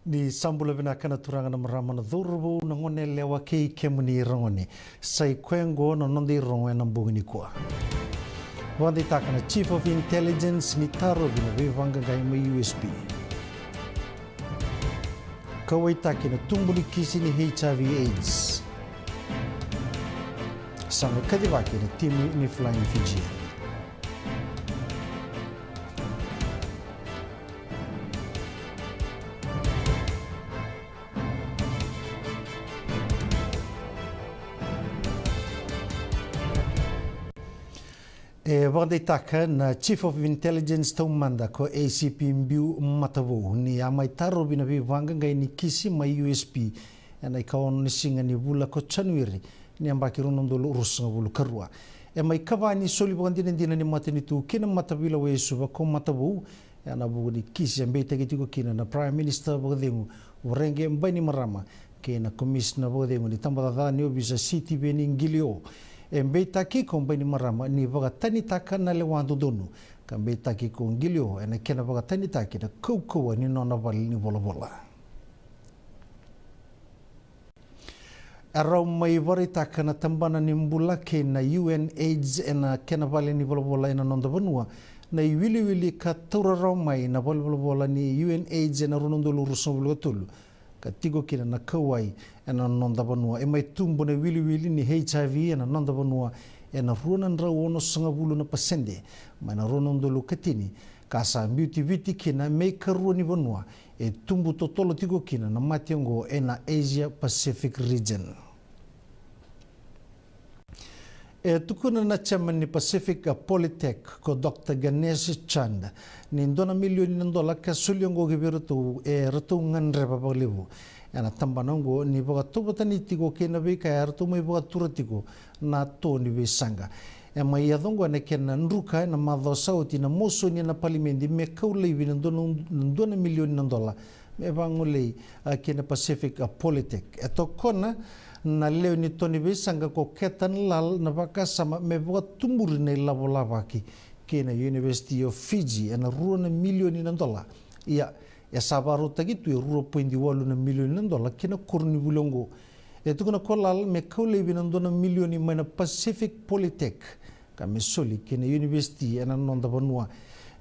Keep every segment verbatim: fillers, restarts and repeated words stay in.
Ni sa bula vinaka na turaga, na marama, na cauravou, na goneyalewa kei kemuni ragone. Sa i koya oqo na noda irogo ena bogi nikua. Vakadeitaka na Chief of Intelligence ni tarovi na veivaqaqai mai U S P. Kauwaitaki na tubu ni kisi ni H I V AIDS. Sa mai kacivaki na timi ni Flying Fijian. E vakadeitaka na Chief of Intelligence taumada ko A C P Biu Matavou ni a mai tarovi na veivaqaqai ni kisi mai U S P ena ikaono ni siga ni vula ko Janueri ni yabaki rua na udolu ruasagavulu ka rua. E mai kava ni soli vakadinadina ni matanitu ki na mataveilewai e Suva ko Matavou ena vuku ni kisi e beitaki tiko kina na Prime Minister vakacegu Voreqe Bainimarama kei na Komisina vakacegu ni tabacakacaka ni ovisa Sitiveni Qilio. E beitaki ko Bainimarama ni vakatanitaka na lewa dodonu ka beitaki ko Qilio ena kena vakatanitaki na kaukauwa ni nona valenivolavola. E rau mai vakaraitaka na tabana ni bula kei na U N AIDS ena kena valenivolavola ena noda vanua na iwiliwili ka taura rawa mai na valenivolavola ni U N AIDS ena rua na udolu ruasagavulu ka tolu, ka tiko kina na kauwai ena noda vanua. E mai tubu na iwiliwili ni H I V ena noda vanua ena rua na drau onosagavulu na pasede mai na rua na udolu ka tini, ka sa biuti Viti kina me ikarua ni vanua e tubu totolo tiko kina na mate oqo ena Asia Pacific region. E tukuna na chairman ni Pacific Polytech ko Doctor Ganesh Chand ni dua na milioni na dola ka soli oqo ki vei iratou e ratou gadreva vakalevu ena tabana oqo ni vakatauvatani tiko kei na veika e ratou mai vakatura tiko na to ni veisaqa. E mai yaco oqo ena kena druka ena macawa sa oti na mosoni ena palimedi me kau laivi na dua na, na dua na milioni na dola me vagolei, a, ki na Pacific, a, Polytech. E tokona na lewe ni to ni veisaqa ko Ketan Lal na vakasama me vakatuburi na ilavo lavaki kei na University of Fiji ena rua na milioni na dola. Ia, e sa vakarautaki tu e rua poidi walu na milioni na dola ki na koronivuli oqo. E tukuna ko Lal me kau laivi na dua na milioni mai na Pacific Polytech ka me soli ki na univesiti ena noda vanua.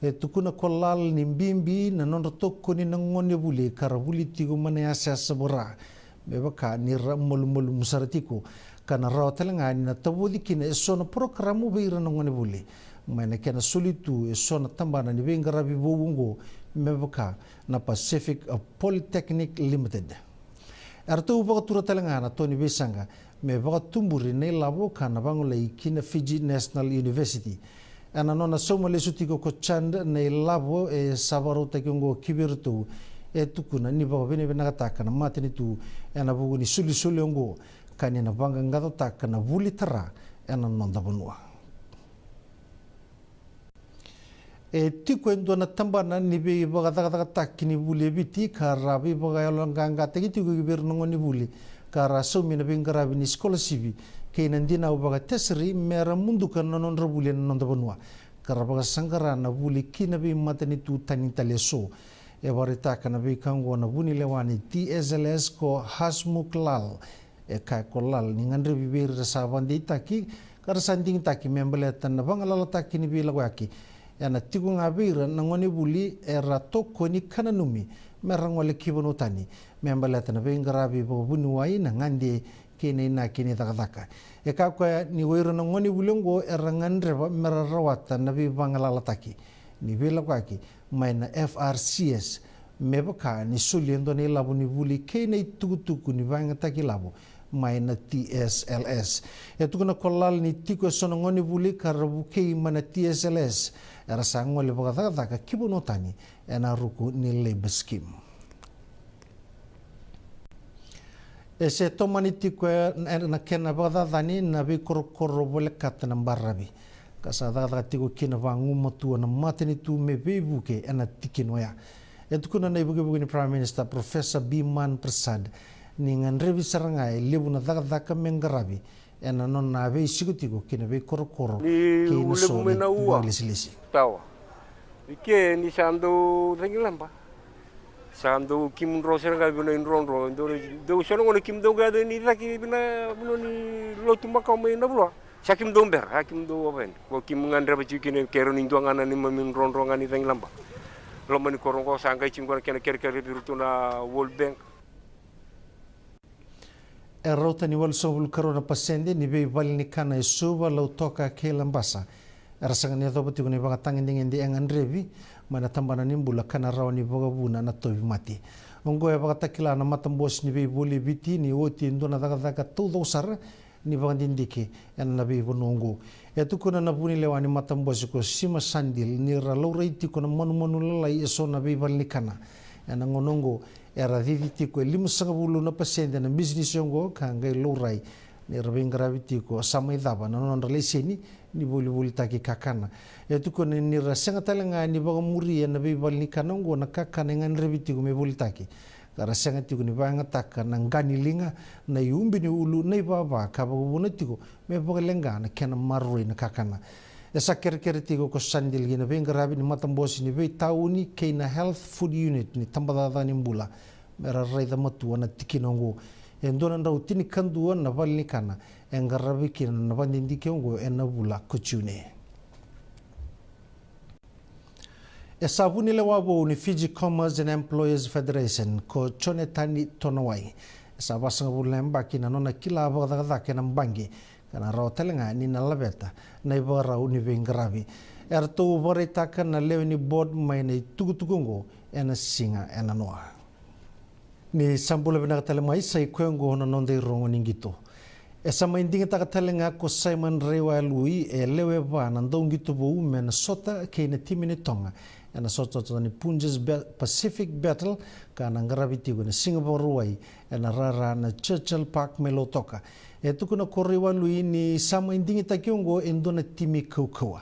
E tukuna ko Lal ni bibi na nodra tokoni na gonevuli ka ra vuli tiko mai na yasayasa vaka ra me vaka ni ra malumalumu sara tiko, ka na rawa tale ga ni na tavoci kina e so na porokaramu vei ira na gonevuli mai na kena soli tu e so na tabana ni veiqaravi vou oqo me vaka na Pacific Polytechnic Limited. Eratou vakatura tale ga na to ni veisaqa me vakatuburi na ilavo ka na vagolei ki na Fiji National University. Ena nona sauma lesu tiko ko Chand na ilavo e sa vakarautaki oqo ki vei iratou, e tukuna ni vakavinavinakataka na matanitu ena vuku ni solisoli oqo ka ni na vaqaqacotaka na vuli tara ena noda vanua. E tiko e dua na tabana ni veivakacakacakataki ni vuli e Viti ka ra veivakayaloqaqataki tiko ki vei ira na gonevuli ka ra saumi na veiqaravi ni sikolasivi kei na dinau vakateseri me ra muduka na nodra vuli ena noda vanua ka ra vakasaqara na vuli ki na veimatanitu tani tale e so. E vakaraitaka na veika oqo na vunilewa ni T S L S ko Hasmukh Lal. E kaya ko Lal ni gadrevi vei ira sa vakadeitaki ka ra sa digitaki me baleta na vagalalataki ni veilakoyaki ena tiko ga vei ira na gonevuli era tokoni ka nanumi me ra gole ki vanua tani me baleta na veiqaravi vakavuniwai, na gade kei na inaki ni cakacaka. E kaya o koya ni o ira na gonevuli oqo era gadreva me ra rawata na veivagalalataki ni veilakoyaki mai na F R C S me vaka ni soli e dua na ilavo ni vuli kei na itukutuku ni vakayagataki ilavo mai na T S L S. E tukuna ko Lal ni tiko e so na gonevuli ka ra vukei mai na T S L S era sa gole vakacakacaka ki vanua tani ena ruku ni Labour Scheme. E se tomani tiko e, e na kena vakacacani na veikorokoro volekata na baravi ka sa cakacaka tiko kina vagumatua na matanitu me veivuke ena tikina oya. E tukuna na ivukevuke ni Prime Minister Professor Biman Prasad ni gadrevi sara ga e levu na cakacaka me qaravi ena nona veisiko tiko kei na veikorokoro kei na so na ua lesilesi. Tawa. I ke ni sa dau cagilaba. Sa dau kemudrou sara ga vina i drodro, dau, dau so na gauna kemudou qai yaco ni cake vina vanua ni lotu makawa mai Navuloa. Sa kemudou bera, sa kemudou ova yani. Ko kemu gadreva tiko kina, keirau ni dua ga na neimami drodro ga ni cagilaba. Loma ni koro oqo sa qai tiko na kena kerekere vei iratou na World Bank. E rauta ni walusagavulu karua na pasede ni veivale ni kana e Suva, Lautoka kei Labasa era sega ni yacova tiko na ivakatagedegede e gadrevi mai na tabana ni bula ka na rawa ni vakavuna na tauvimate. Oqo e vakatakila na matabose ni veivoli e Viti ni oti e dua na cakacaka taucoko sara ni vakadidike ena veivanua oqo. E tukuna na vunilewa ni matabose ko Sima Sandil ni ra laurai tiko na manumanu lalai eso na veivale ni kana. Ena gauna oqo era cici tiko e limasagavulu na pasede na bisinisi oqo ka qai laurai ni ra veiqaravi tiko sa mai cava na nodra laiseni ni volivolitaki kakana. E tukuna ni ra sega tale ga ni vakamuria na veivale ni kana oqo na kakana e gadrevi tiko me volitaki, ka ra sega tiko ni vakayagataka na qa ni liga, na iubi ni ulu, na ivava ka vakavuna tiko me vakaleqa na kena maroroi na kakana. E sa kerekere tiko ko Sandil ki na veiqaravi ni matabose ni veitauni kei na Health Food Unit ni tabacakacaka ni bula me ra raica matua na tikina oqo. E dua na drau tinikadua na vale ni kana e qaravi kina na vakadidike oqo ena vula ko June. E sa vunilewa vou ni Fiji Commerce and Employers Federation ko Jonetani Tonawai. E sa vasagavulu na yabaki na nona kila vakacakacaka ena baqe ka na rawa tale ga ni na laveta na ivakarau ni veiqaravi. Eratou vakaraitaka na lewe ni board mai na itukutuku oqo ena siga ena noa. Ni sa bula vinaka tale mai, sa i koya oqo na noda irogo ni qito. E sa mai digitaka tale ga ko Simon Raiwalui e lewe va na dauqito vou me na sota kei na timi ni Toga ena sotasota ni Punjas Be- Pacific Battle ka na qaravi tiko ena Siga Vakarauwai ena rara na Churchill Park mai Lautoka. E tukuna ko Raiwalui ni sa mai digitaki oqo e dua na timi kaukauwa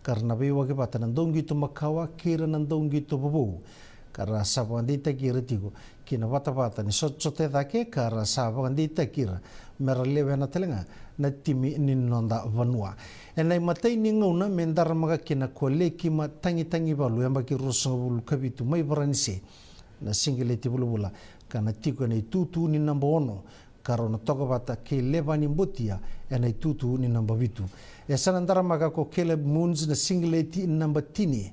ka ra na veiwaki vata na dauqito makawa kei ira na dauqito vovou ka ra sa vakadeitaki ira tiko ki na vatavata ni sotasota e cake ka ra sa vakadeitaki ira me ra lewena tale ga na timi ni noda vanua. Ena imatai ni gauna me daramaka kina ko Lekima Tagitagivalu, yabaki ruasagavulu ka vitu, mai Varanise, na sigileti vulavula ka na tiko ena itutu ni naba ono, ka rau na toka vata kei Levani Botia ena itutu ni naba vitu. E sa na daramaka ko Caleb Moons na sigileti naba tini,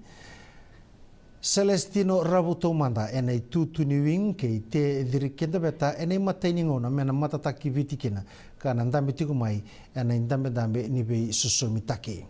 Celestino Ravutoumada ena itutu ni wing kei Te Cirikeda Veta ena imatai ni gauna me na matataki Viti kina ka na dabe tiko mai ena idabedabe ni veisosomitaki.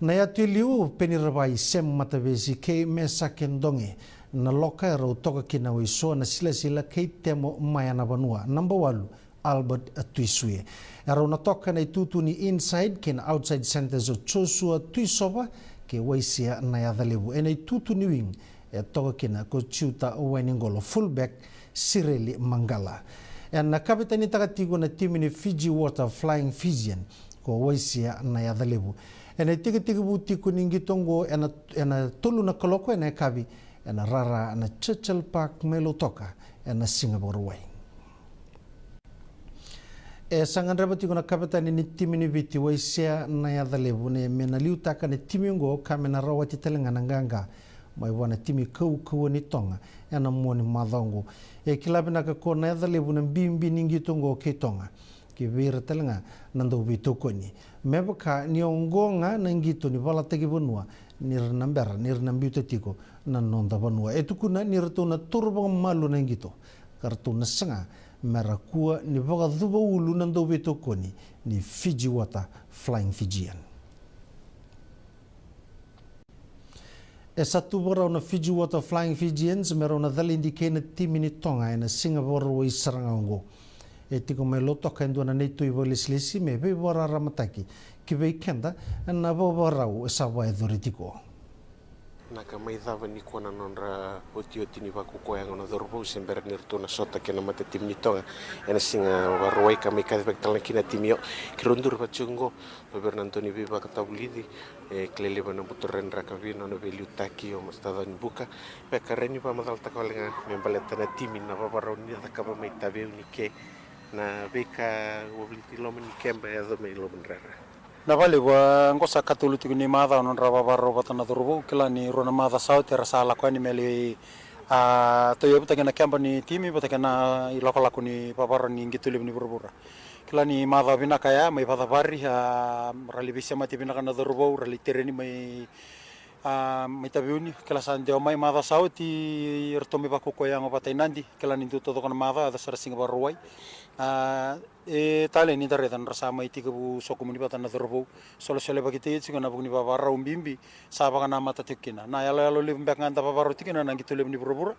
Na yatu e liu, Peniravai Sem Matavesi kei Mesake Doge Naloka, erau toka kina o Isua na Silasila kei Temo Mayanavanu, naba walu, Albert Tuisue. Erau na toka na itutu ni inside kei na outside centres o Joshua Tuisova kei Waisea Nayacalevu. Ena itutu ni wing e toka kina ko Jiuta Wainiqolo, fullback Sireli Maqala. Ena kavetanitaka tiko na timi ni Fiji Water Flying Fijian ko Waisea Nayacalevu. Ena itekitekivu tiko ni qito oqo ena, ena tolu na kaloko ena yakavi ena rara na Churchill Park mai Lautoka ena Siga Vakarauwai. E sa gadreva tiko na kavetani ni timi ni Viti, Waisea Nayacalevu, me na liutaka na timi oqo ka me na rawati tale ga na qaqa mai vua na timi kaukauwa ni Toga ena mua ni macawa oqo. E kila vinaka ko Nayacalevu na bibi ni qito oqo kei Toga kei vei ira tale ga na dauveitokoni. Me vaka ni oqo ga na qito ni valataki vanua ni ra na bera ni ra na biuta tiko na noda vanua. E tukuna ni ratou na taura vakamalua na qito ka ratou na saga me ra kua ni vakacuva ulu na dauveitokoni ni Fiji Water Flying Fijian. E sa tu vakarau na Fiji Water Flying Fijians me rau na calidi kei na timi ni Toga ena Siga Vakarauwai sara ga oqo. E tiko mai Lautoka e dua na neitou ivakalesilesi me veivakararamataki ki vei keda na vakavakarau e sa vakayacori tiko. Na ka mai cava nikua na nodra otioti ni vakuko yago na cauravou se bera ni ratou na sota kei na matatimi ni Toga ena Siga Vakarauwai ka mai kacivaki tale ga kina na timi. Io, keirau duri vata tiko oqo vei ira na dau ni veivakatavulici. E kilai levu ena buturara ni rakavi na nona veiliutaki o Masita Canibuka. Veka rai ni vakamacalataka wale ga me baleta na timi, na vavarau ni cakava mai Taveu, Nike, na veika wavoliti loma ni keba e yaco mai loma ni rara. Na valevu a qo sa katolu tiko ni macawa nodra vavarau vata na cauravou, kila ni rua na macawa sa oti era sa lako yani me lai A tauyavutaki na keba ni timi vata kei na ilakolako ni vavaro ni qito levu ni vuravura. Kila ni macawa vinaka ya mai Vacavari, a ra lai veisemati vinaka na cauravou, ra lai tereni mai, a, mai Taveuni. Kila sa dewa mai macawa sa oti, ratou mai vakaukaua yago vata i Nadi. Kila ni dua taucoko na macawa, yaco sara siga Vakarauwai. A, e talei ni da raica na ra sa mai tekivu sokumuni vata na cauravou. Solesolevaki tiko na vuku ni vavarau bibi sa vakanamata tiko kina. Na yaloyalo levu beka ga da vavarau tiko kina na qito levu ni vuravura.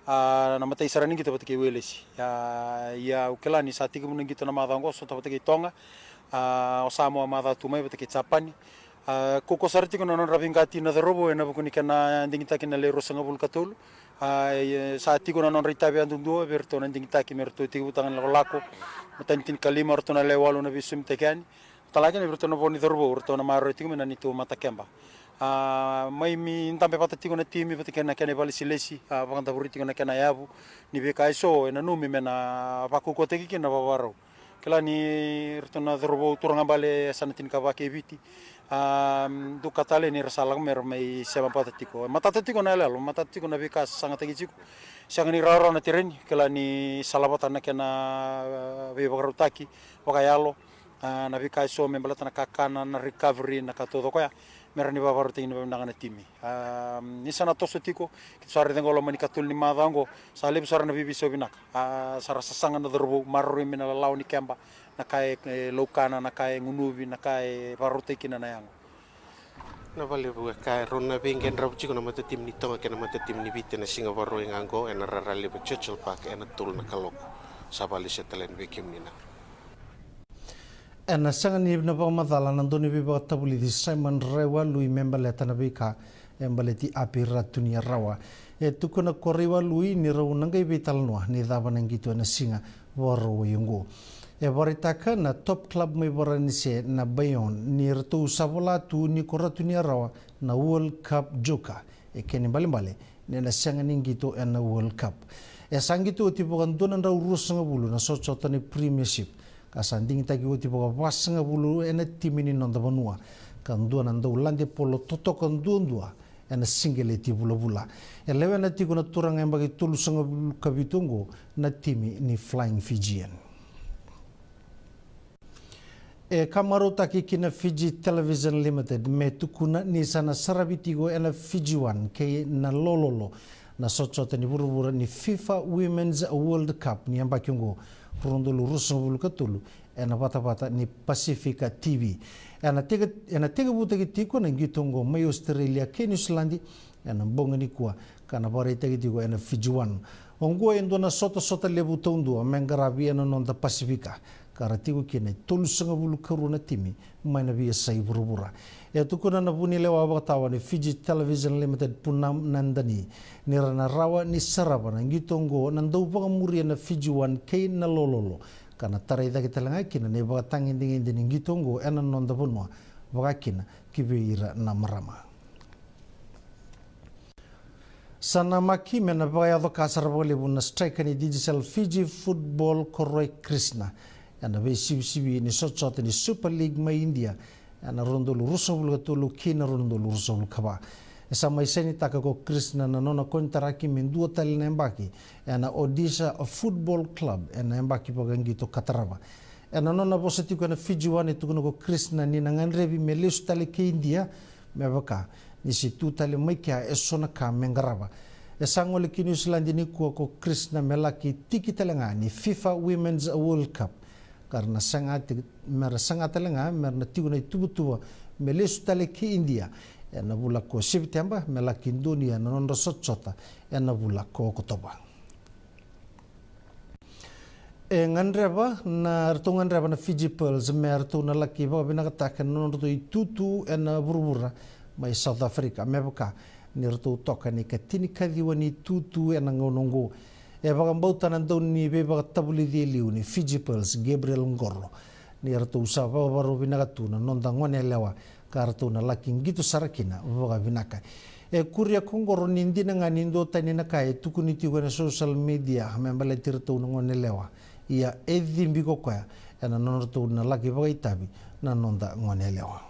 A, na matai sara ni qito vata kei Welesi. A, ia au kila ni sa tekivu na qito na macawa oqo, sota vata kei Toga. A, o Samoa macawa tu mai vata kei Japani. A, kaukaua sara tiko na nodra veiqati na cauravou ena vuku ni kena digitaki na le ruasagavulu ka tolu. A, e, sa tiko na nodra itavi yadudua vei iratou na digitaki me ratou tekivutaka na lakolako. Matanitu ni kalima, ratou na le walu na veisomitaki yani. Talaki na vei ratou na vo ni cauravou, ratou na maroroi tiko mai na neitou matakeba. A, mai mi dabe vata tiko na timi vata kei na kena ivalesilesi, a, vakadavori tiko na kena yavu ni veika eso e nanumi me na vakaukauataki kina na vavarau. Kila ni ratou na cauravou turaga bale e sa na tinikava kei Viti. A, duka tale ni ra sa lako me ra mai sema vata tiko. E matata tiko na yaloyalo, matata tiko na veika sasagataki tiko. Sega ni rawarawa na tereni, kila ni sa lavata na kena, a, veivakarautaki vakayalo. A, na veika eso me baleta na kakana, na recovery, na ka taucoko ya, me ra ni vavarautaki ni vavinaka na timi. A, ni sa na toso tiko, keitou sa raica qo loma ni katolu ni macawa oqo, sa levu sara na veiveisau vinaka. A, sa ra sasaga na cauravou, maroroi mai na lalawa ni keba, na ka e, e laukana, na ka e gunuvi, na ka e vakarautaki kina na yago. Na valevu e ka e rau na veiqedravu tiko na matatimi ni Toga kei na matatimi ni Viti ena siga Vakarauwai ga oqo ena rara levu e Churchill Park ena tolu na kaloko. Sa valesu tale yani vei kemuni na. Ena sega ni na vakamacala na dauniveivakatavulici Simon Raiwalui me baleta na veika e baleti Api Ratu ni Yarawa. E tukuna ko Raiwalui ni rau na qai veitalanoa ni cava na qito ena siga Vakarauwai oqo. E vakaraitaka na top club mai Varanise na Bayern ni ratou sa vola tu ni ko Ratu ni Yarawa na World Cup joker. E kena ibalebale ni na sega ni qito ena World Cup. E sa qito oti vakadua na drau ruasagavulu na sotasota ni Premiership, ka sa digitaki oti vakavasagavulu ena timi ni noda vanua, ka dua na daulade polo totoka duadua ena siqeleti vulavula. E lewena tiko na turaga yabaki tolusagavulu ka vitu oqo na timi ni Flying Fijian. E ka marautaki ki na Fiji Television Limited me tukuna ni sa na saravi tiko ena Fiji One kei na lololo na sotasota ni vuravura ni FIFA Women's World Cup ni yabaki oqo, rua na udolu ruasagavulu ka tolu, ena vatavata ni Pasifika T V. Ena teke, ena tekivutaki tiko na qito oqo mai Australia kei Niusiladi ena bogi nikua, ka na vakaraitaki tiko ena Fiji One. Oqo e dua na sotasota levu taudua me qaravi ena noda Pasifika, ka ra tiko kina e tolusagavulu ka rua na timi mai na veiyasai vuravura. E tukuna na vunilewa vakatawa ni Fiji Television Limited, Punam Nandani, ni ra na rawa ni sarava na qito oqo na dau vakamuria na Fiji One kei na lololo, ka na tarai cake tale ga kina na ivakatagedegede ni qito oqo ena noda vanua, vaka kina ki vei ira na marama. Sa namaki me na vakayaco ka sara vakalevu na striker ni Digicel Fiji Football ko Roy Krishna ena veisivisivi ni sotasota ni Super League mai India ena rua na udolu ruasagavulu ka tolu ki na rua na udolu ruasagavulu ka va. E sa mai sainitaka ko Krishna na nona konitaraki me dua tale na yabaki ena Odisha Football Club ena yabaki vakaqito ka tarava. Ena nona vosa tiko ena Fiji One e tukuna ko Krishna ni na gadrevi me lesu tale ki India, me vaka ni se tu tale mai kea eso na ka me qarava. E sa gole ki Niusiladi nikua ko Krishna me laki tiki tale ga ni FIFA Women's World Cup, ka ra na saga tale, me ra saga tale ga me ra na tiko na ituvatuva me lesu tale ki India ena vula ko Sepiteba, me laki donuya na nodra sotasota ena vula ko Okotova. E gadreva na, ratou gadreva na Fiji Pearls me ratou na laki vakavinakataka na nodratou itutu ena vuravura mai South Africa, me vaka ni ratou toka ena ika tinikaciwa ni itutu ena gauna oqo. E vakabauta na dauniveivakatavulici e liu ni Fiji Pearls, Gabriel Qoro, ni ratou sa vakavakarau vinaka tu na noda goneyalewa ka ratou na laki qito sara kina vakavinaka. E kuria ko Qoro ni dina ga ni duatani na ka e tukuni tiko ena social media me baleti iratou na goneyalewa, ia e cibi ko koya ena nodratou na laki vakaitavi na noda goneyalewa.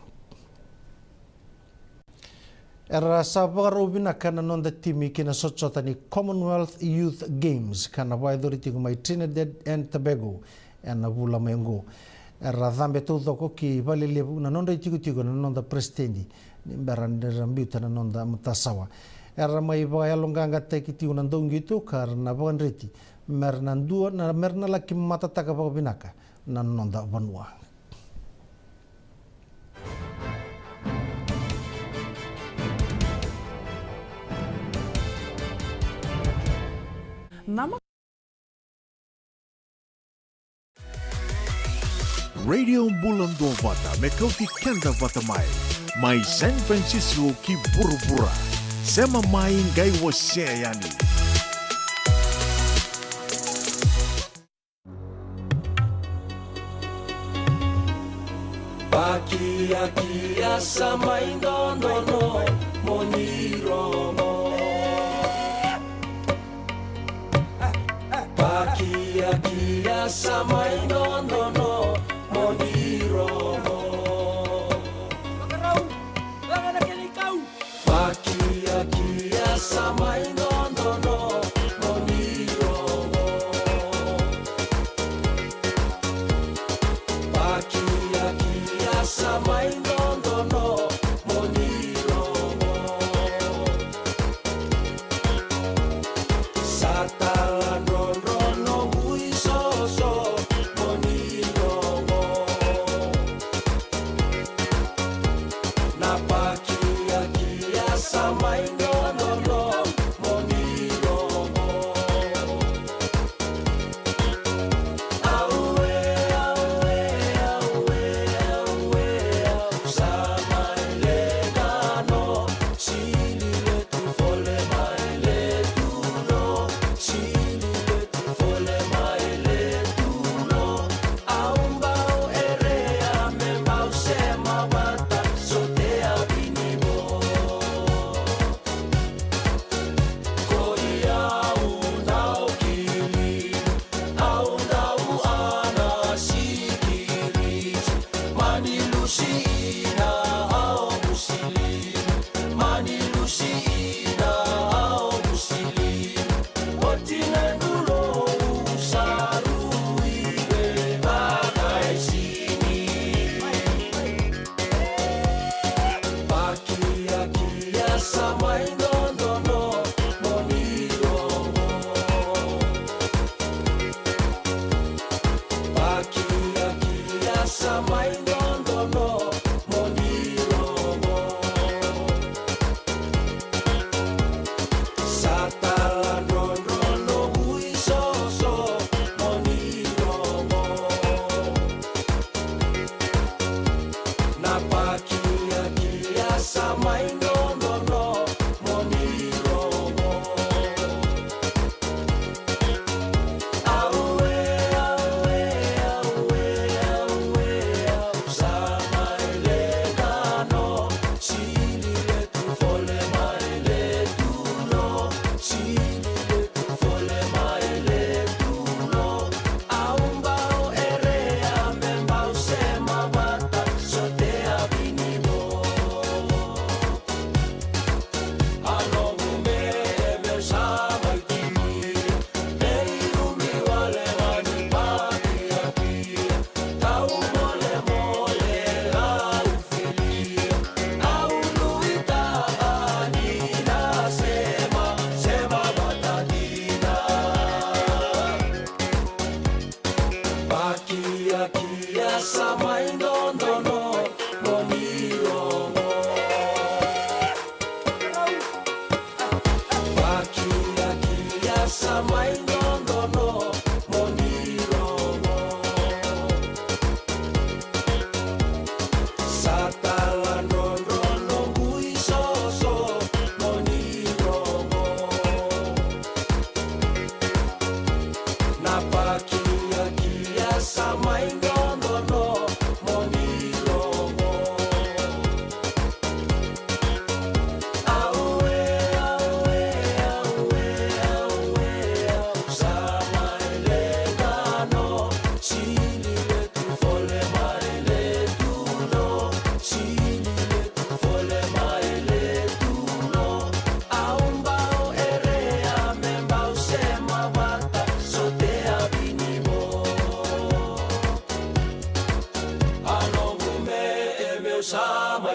Era sa vakarau vinaka na noda timi ki na sotasota ni Commonwealth Youth Games ka na vakayacori tiko mai Trinidad and Tobago ena vula mai oqo. Era cabe taucoko ki Valelevu na nodra itikotiko na noda peresitedi ni bera ni ra biuta na noda matasawa. Era mai vakayaloqaqataki tiko na dauqito ka ra na vakadreti me ra na dua na me ra na laki matataka vakavinaka na noda vanua. Nama Radio Bula Duavata me kauti keda vata mai, mai San Francisco ki vuravura. Sema mai qai wasea yani. Pakiakia sa mai dodonu mo ni rogo. Pakiakia sa mai dodonu mo ni rogo. Pakiakia sa mai dodonu mo ni rogo. Pakiakia sa mai dodonu mo ni rogo. Sa taladrodro noqu isoso mo ni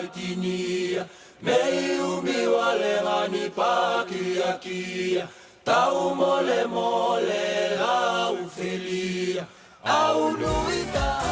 Tinia, me iubi wale ga ni pakiakia, tau molemole lau felia, au nuitaka.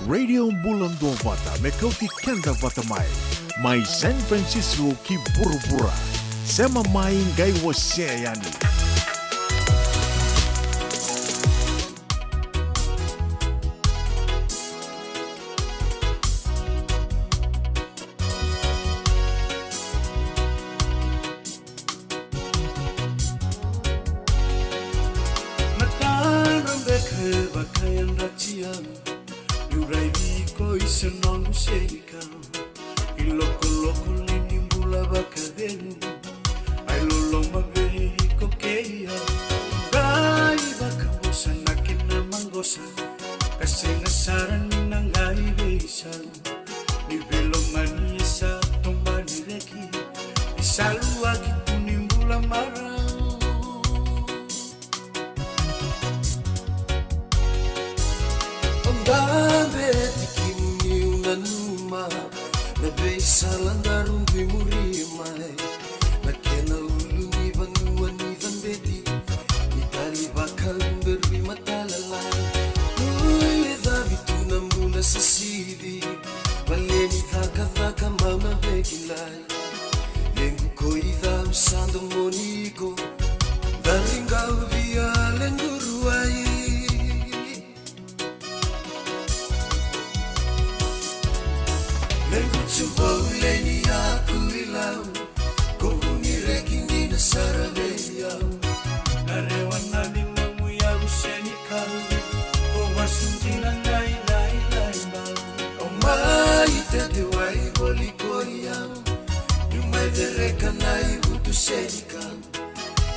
Radio Bula Duavata, me kauti keda vata mai. Mai San Francisco ki vuravura. Sema mai qai wasea yani. Na tadra beka e vakayadrati au, niu raici iko i se noqu senikau. I lokoloko ni bula vakacegu, ai loloma vei iko kei au. Qai vakavosa na kena maqosa, ka sega sara ni na qai veisau. Ni veilomani e sa toba ni reki, ni sa luaki tu ni bula marau. Cabeti kemuni, au nanuma na veisala daru dui muri mai. Na kena ulu ni vanua ni cabeti, ni tali vakaluberui matalalai. Oi, lecavi tu na bula sisili, vale ni cakacaka mau na veikilai. Lequ ko i cau sa domoni iko, dari qau via lequ ruai. Lequ Tuvou, le ni yaku i lau, ko vuni reki ni na sara vei au. Na rewa na limamu i au se ni kau, ko vasu dina na ilailai bau. Au mai tete wai voli ko i au, niu mai cereka na ivutu se ni kau.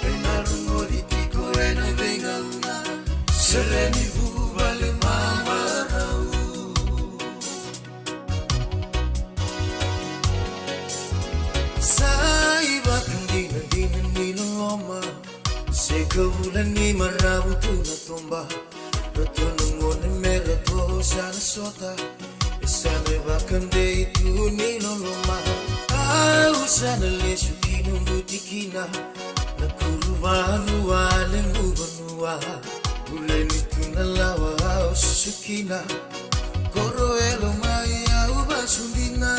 Ena rogoci tiko ena veigauna, sere ni vuvale mamarau. Sa ivakadinadina ni loloma, se ka vula ni marau tu na toba. Ratou na gone me ratou sa na sota, e sa me vakadei tu ni loloma. Au sa na lesu ki noqu tikina, na kuru vanua lequ vanua. Bule ni tu na lawa au susu kina, koro e lomai au vasu dina.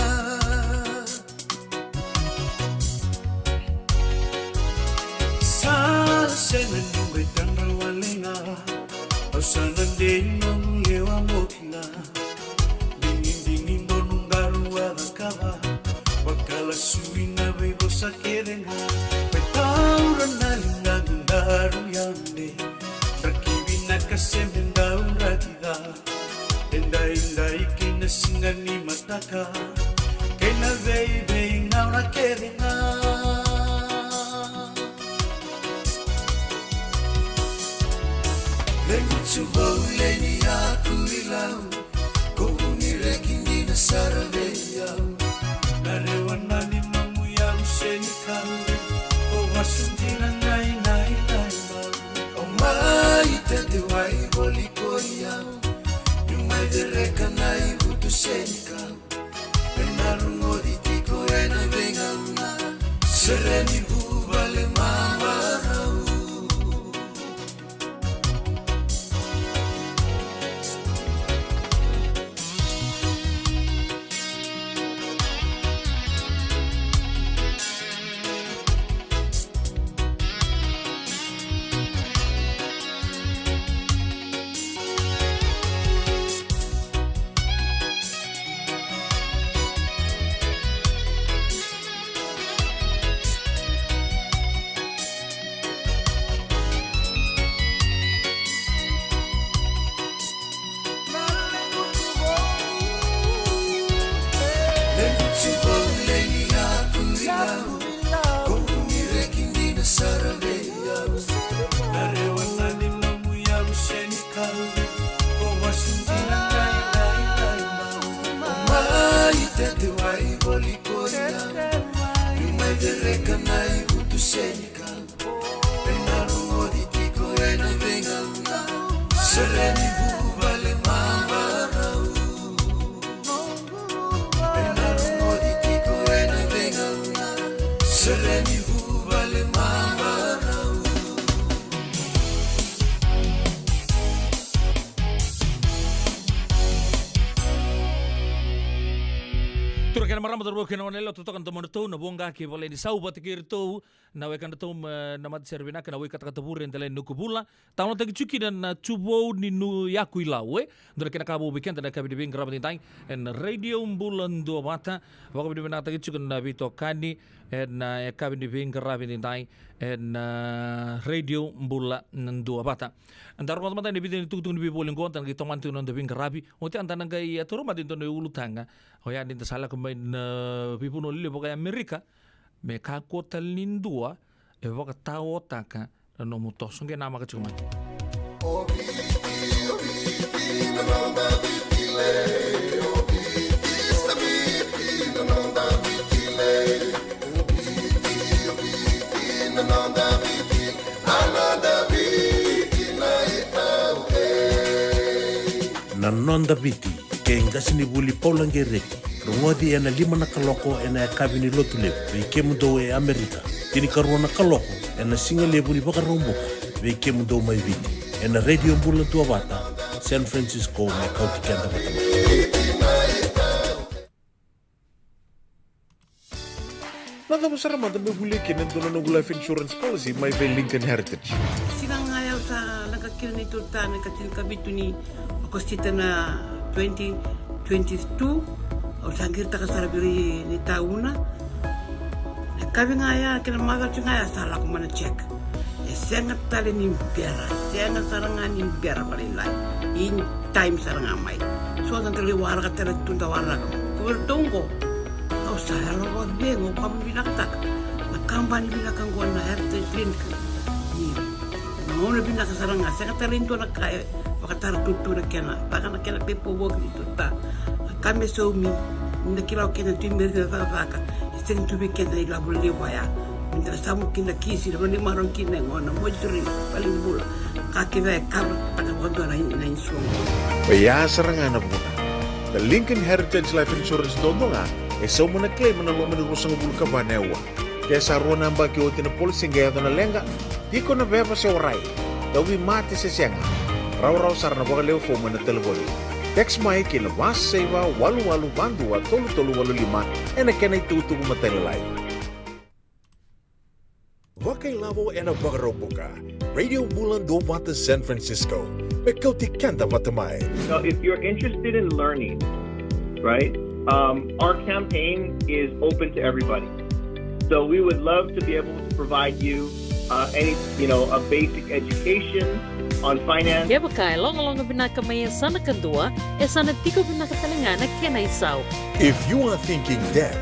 Sa sega ni qai tadra wale ga, au sa na dei nomu lewa mo kina. Digidigi donu daru a cakava, vakalasui na veivosa kece ga. Me taura na ligaqu daru yade, draki vinaka se me dau draki ca. Edaidai kei na siga ni mataka, kei na veiveigauna kece ga. Lequ Tuvou, le ni yaku i lau, ko vuni reki ni na sara vei au. Na rewa na limamu i au se ni kau, ko vasu dina na ilailai bau. Au mai tete wai voli ko i au, niu mai cereka na ivutu se ni kau. Ena rogoci tiko ena veigauna, sere ni vuvale mamarau. Ena rogoci tiko ena veigauna, sere ni vuvale mamarau. Ena rogoci tiko ena veigauna, sere ni vuvale mamarau. Turaga kei na marama, cauravou kei na goneyalewa, totoka na domodratou, na voqa kei Valeni Sau vata kei iratou na wekadratou, e, na matasere vinaka, na wai katakata vure e dela ni noqu vula. Talanoataki tiko kina na Tuvou ni Nu Yaku i Lau, e. Dua na kena ka vou vei keda na yakavi ni veiqaravi edaidai ena Radio Bula Duavata. Vakavinavinakataki tiko na veitokani ena yakavi ni veiqaravi edaidai ena Radio Bula Duavata. Da rogoca mada na vica ni tukutuku ni veivoli oqo, da na qai tomana tiko na noda veiqaravi. Oti ya da na qai, e, taura mada e dua na ulutaga. Oya ni da sa lako mai na veivanua lelevu vaka e Amerika, me kakua tale ni dua e vakataotaka na nomu toso. Qai namaka tiko mai. Na Noda Viti kei qasenivuli Paula Qereti. Rogoci ena lima na kaloko ena yakavi ni Lotulevu vei kemudou e Amerika. Tinikarua na kaloko ena sigalevu ni Vakaraubuka vei kemudou mai Viti. Ena Radio Bula Duavata, San Francisco, me kauti keda vata mai. Na cava sara mada me volia kina e dua na noqu life insurance policy mai vei Lincoln Heritage? Siga ga ya au sa leqa kina neitou ta na ikatinikavitu ni Okosita na twenty twenty-two. Au sa qiritaka sara vei ira na tauna. Na yakavi ga ya kei na macawa ga ya sa lako mai na check. E sega tale ni bera, sega sara ga ni bera vakalailai. In time sara ga mai. So da lai waraka tale tu da waraka. Ko vei ratou oqo. Au sa yalo vakacegu, au vakavinavinakataka na kabani vinaka oqo na Heritage Link. Ni na gauna vinaka sara ga, sega tale ni dua na ka e vakatara tutu na kena, vaka na kena pepa voki ni tuta. A ka me saumi, ni da kila o keda tu i meri na cakacaka, e sega tu vei keda na ilavo levu oya. Ni da na samu kina kisi, na vanimaro kina e gona, moituri, valenibula. Ka kece e kavara taka vakadua na, na insurance. Oya sara ga na vuna. Na Lincoln Heritage Life Insurance duadua ga e sauma na claim ena loma ni ruasagavulu ka va na aua. Ke sa rua na yabaki oti na policy qai yaco na leqa, tiko na veva se warai, tauvimate se sega, rawarawa sara na vakalewe fomu ena talevoni. Text mai ki na va saiva walu walu va dua tolu tolu walu lima ena kena itukutuku matailalai. Vakailavo ena Vakaraubuka. Radio Bula Duavata San Francisco. Me kauti keda vata mai. So if you're interested in learning, right, um, our campaign is open to everybody. So we would love to be able to provide you uh, any, you know, a basic education on finance. Kevaka e logaloga vinaka mai yasana kadua, e sa na tiko vinaka tale ga na kena isau. If you are thinking debt,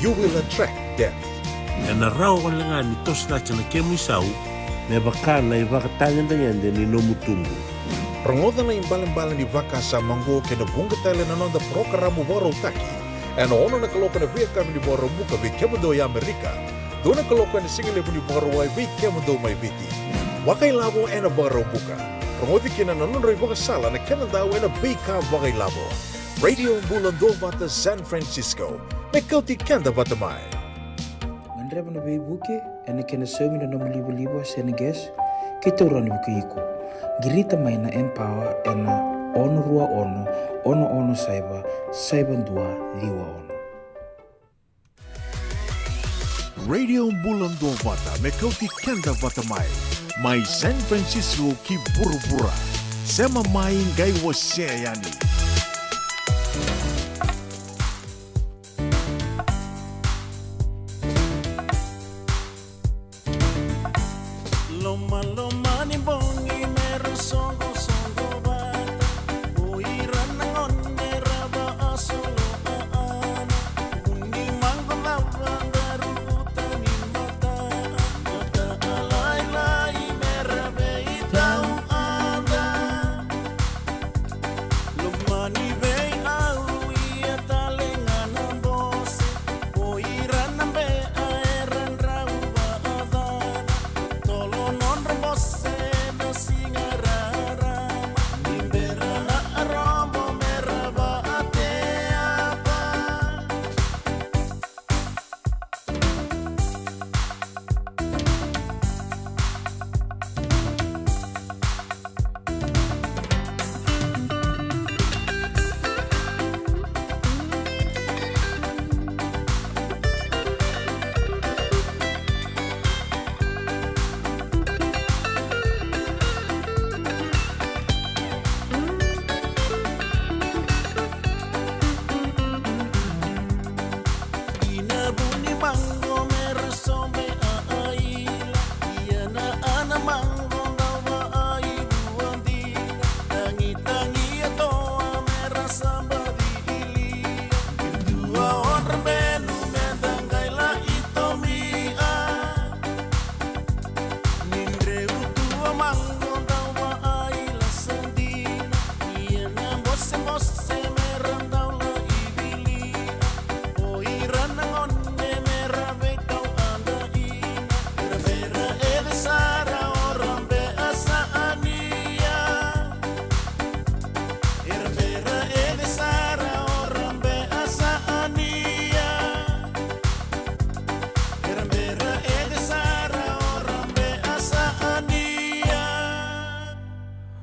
you will attract debt. Ena rawa wale ga ni toso cake na kemu isau me vaka na ivakatagedegede ni nomu tubu. Rogoca na ibalebale ni vakasama oqo kei na vuqa tale na noda parokaramu vakarautaki ena ono na kaloko ena veiyakavi ni Vakaraubuka vei kemudou e Amerika, dua na kaloko ena sigalevu ni Vakarauwai vei kemudou mai Viti. Vakailavo ena Vakaraubuka. Rogoci kina na nodrau ivakasala na kena dau ena veika vakailavo. Radio Bula Duavata San Francisco. Me kauti keda vata mai. Gadreva na veivuke ena kena saumi na nomu livaliva se na gas, kei taura na vukei iko. Qirita mai na Empower ena ono rua ono, ono ono saiva, saiva dua ciwa ono. Radio Bula Duavata me kauti keda vata mai. Mai San Francisco ki vuravura. Sema mai qai wasea yani. Lomaloma ni bogi me ra soqosoqo vata, o ira na gone ra vaasolo aana, uni mago cava daru uta ni mata, mata lailai me ra veitauada. Loma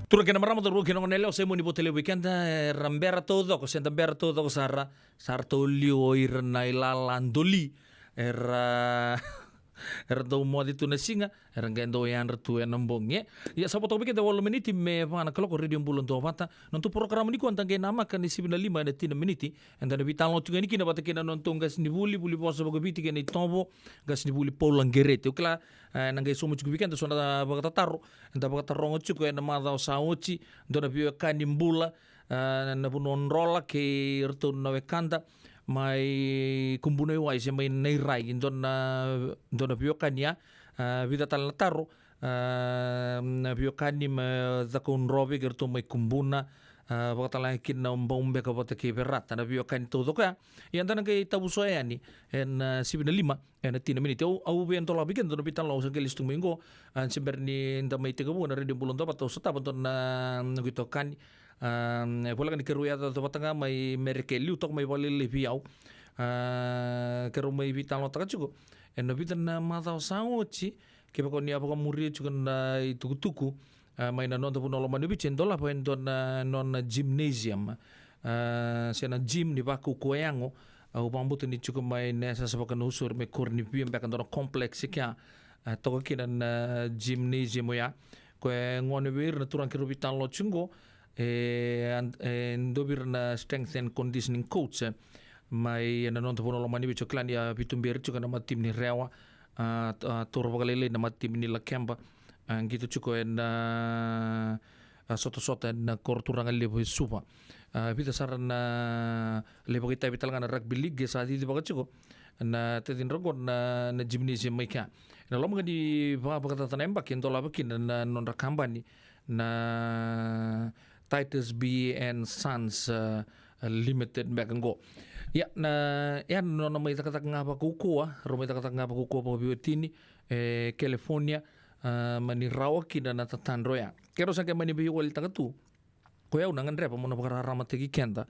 Turaga kei na marama, cauravou kei na goneyalewa, sa i mua ni vota levu vei keda. Era bera taucoko, se da bera taucoko sara, sa ratou liu o ira na ilala doli. Era, era dau moce tu na siga, era qai dau yadra tu ena bogi, e. Ia, sa vo toka vei keda e walu na miniti me va na kaloko, Radio Bula Duavata. Na noda porokaramu nikua da qai namaka ni sivi na lima ena tini na miniti. Eda na veitalanoa tiko yani kina vata kei na nodatou qasenivuli, vuli vosa vakaviti kei na itovo, qasenivuli Paula Qereti. Au kila, e, na qai sauma tiko vei keda so na vakatataro eda vakataroga tiko ena macawa sa oti. Dua na veiwekani bula, e, na vanua o Drola kei iratou na wekada mai Kubuna i Wai se mai Nairai. Dua na, dua na veiwekani ya, e, vica tale na taro, e, na veiwekani mai Cakaudrove kei iratou mai Kubuna, e, vakatalega kina o Baubeka vata kei Verata, na veiwekani taucoko ya. Ia da na qai tavusoya yani ena, e, sivi na lima ena tini na miniti. Au, au via dolava vei keda e dua na veitalanoa au sa qai lesu tu mai qo. A, se bera ni da mai tekivu na Radio Bula Duavata, au sotava e dua na, na noqu itokani. A, e voleka ni keirau yacoyaco vata ga mai Merika, e liu toka mai vakalailai vei au. A, keirau mai veitalanoataka tiko ena vica na macawa sa oti, kevaka o ni a vakamuria tiko na itukutuku, a, mai na noda vanua lomani o Viti, e dolava e dua na nona gymnasium, a, se na gym ni vakaukauwa yago. Au vakabauta ni tiko mai na yasayasa vakaNausori, mai Koronivia beka, dua na complex e kea, a, toka kina na gymnasium oya. Koya e gone vei ira na turaga keirau veitalanoa tiko qo, e, and, e dua vei ira na strength and conditioning coach, e, mai na noda vanua lomani Viti. O kila ni a veituberi tiko ena matatimi ni Rewa, a, a, taura vakalailai na matatimi ni Lakeba, a, qito tiko ena, a, sotasota ena koro turaga levu e Suva. A, vica sara na lai vakaitavi tale ga na rugby league, e sa cicivaka tiko na tacidra qo na, na gymnasium mai kea. Ena loma ga ni va, vakacaca na yabaki e dolava kina na nodra kabani na Titus B and Sons, e, Limited beka qo. Ia, na, ia na nona mai cakacaka ga vakaukauwa, rau mai cakacaka ga vakaukauwa vakaveiwatini e California, a, mani rawa kina na tatadra oya. Keirau sa qai mani veiwalitaka tu. Ko yau na gadreva meu na vakararamataki keda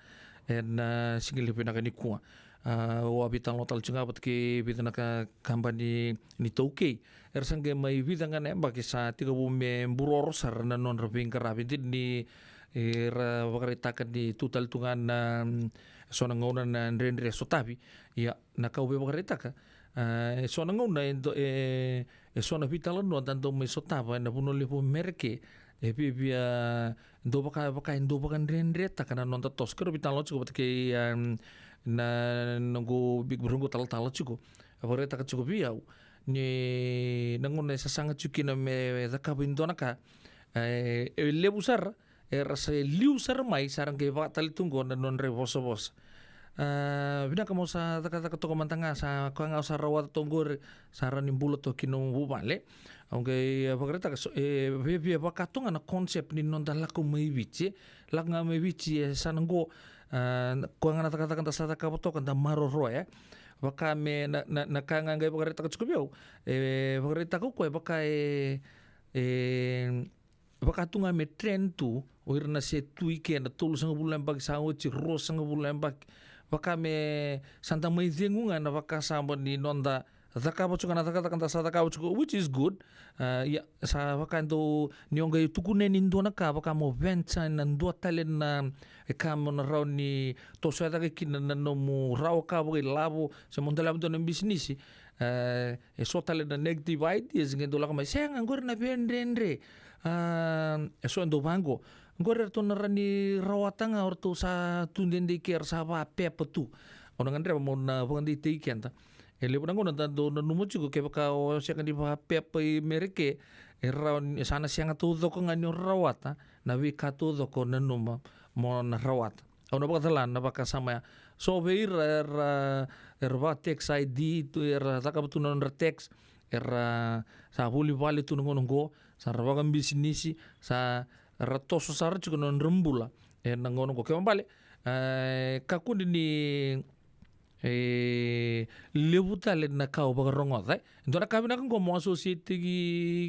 ena, e, siga levu vinaka nikua. A, au a veitalanoa tale tiko ga vata kei vica na ka, kabani ni taukei. Era sa qai mai vica ga na yabaki sa tekivu me buroro sara na nodra veiqaravi. Dina ni, e, era vakaraitaka ni tu tale tu ga na, mm, so na gauna na dredre e sotavi. Ia, na ka au via vakaraitaka, e, e so na gauna e do-, e, e so na veitalanoa da dau mai sotava ena vanua levu o Merika, e viavia dau vaka, vaka e dau vakadredretaka na noda toso. Keirau veitalanoa tiko vata kei, em, na noqu Big Brother qo, talatala tiko. A vakaraitaka tiko vei au ni na gauna e sasaga tiko kina me cakava e dua na ka, e, e levu sara era sa liu sara mai, sa ra qai vaka tale tu qo na nodra ivosavosa. A, vinaka mo sa cakacaka toka mada ga, sa koya ga au sa rawata toka qori, sa rawa ni bula toka ki nomu vuvale. Au qai vakaraitaka so, e viavia vaka tu ga na concept ni noda lako mai Viti. Lako ga mai Viti e sa na qo, a, koya ga na cakacaka da sa cakava toka da maroroya. Vaka me na, na, na ka ga qai vakaraitaka tiko vei au. E vakaraitaka o koya vaka e, e vaka tu ga me trend tu o ira na se tu i ke na tolusagavulu na yabaki sa oti, ruasagavulu na yabaki. Vaka me sa da mai cegu ga na vakasama ni noda cakava tiko ga na cakacaka da sa cakava tiko, which is good. A, ia, sa vaka dau ni o qai tukuna yani e dua na ka, vaka mo venture ena dua tale na, e, ka mo na rawa ni tosoya cake kina na nomu rawa ka vakailavo, se mo dolava e dua na bisinisi. E, e so tale na negative ideas qai dau lako mai, sega, qori na veidredre. A, e so e dau vaqo, qori eratou na rawa ni rawata ga o ratou sa tu dede i ke, era sa vapepa tu. Au na gadreva meu na vakadeitaki keda. E levu na gauna da dau nanuma tiko, kevaka o sega ni vapepa i Merika, e rawa ni, sa na sega taucoko ga ni o rawata na veika taucoko o nanuma mo na rawata. Au na vakacala na vakasama ya. So vei ira era, era vaka tax I D tu, era cakava tu na nodra tax, era sa vuli vale tu na gauna oqo, sa ra vakabisinisi, sa ra toso sara tiko na nodra bula ena gauna oqo. Kena ibalebale, e, kakua ni, e, levu tale na ka o vakarogoca, e. Dua na ka vinaka oqo mo associate-taki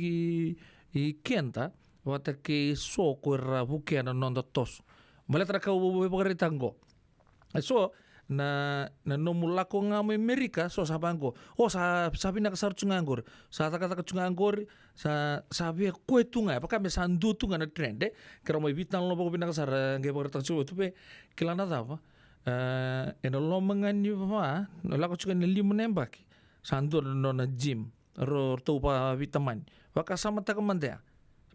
i, i keda vata kei so ko era vukea na noda toso. Baleta na ka au vakaraitaka oqo. E so, na, na nomu lako ga mai Merika, so sa vaqo. O sa, sa vinaka sara tu ga qori. Sa cakacaka tu ga qori, sa, sa via koya tu ga. E vaka me sa dua tu ga na trend, e. Keirau mai veitalanoa vakavinaka sara, qai vakaraitaka tu vei, kila na cava. E, ena loma ga ni va, na lako tu ga na lima na yabaki. Sa dua na nona gym. Ro, ratou vaveitamani. Vakasamataka mada ya.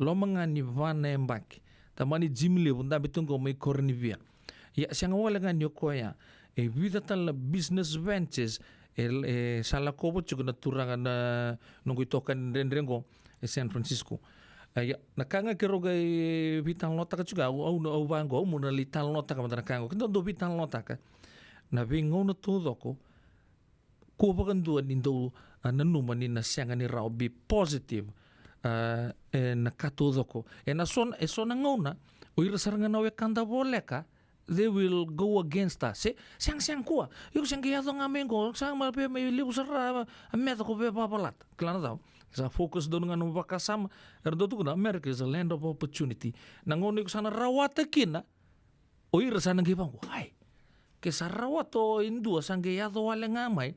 Loma ga ni va na yabaki. Tamani gym levu, dabe tu qo mai Koronivia. Ia, sega wale ga ni o koya. E vica tale na business ventures. E, e sa lakova tiko na turaga na noqu itokani dredre qo. E San Francisco. E, ia, na ka ga keirau qai veitalanoataka tiko. Au, au, au vaqo, au mo na lai talanoataka mada na ka qo. Keda dau veitalanoataka. Na veigauna taucoko. Kua vakadua ni dau, a, nanuma ni na sega ni rawa, be positive. A, e na ka taucoko. E na so na, e so na gauna, o ira sara ga na wekada voleka, they will go against us. Se, sega, sega kua. Iko sega yaco ga mai qo, sega ma pe mai levu sara a meca ko via vavalata. Kila na cava. Sa focus donu ga na vakasama, era dau tukuna, America is a land of opportunity. Na gauna iko sa na rawata kina, o ira sa na qai vaqo, ai. Ke sa rawata o e dua sa qai yaco wale ga mai.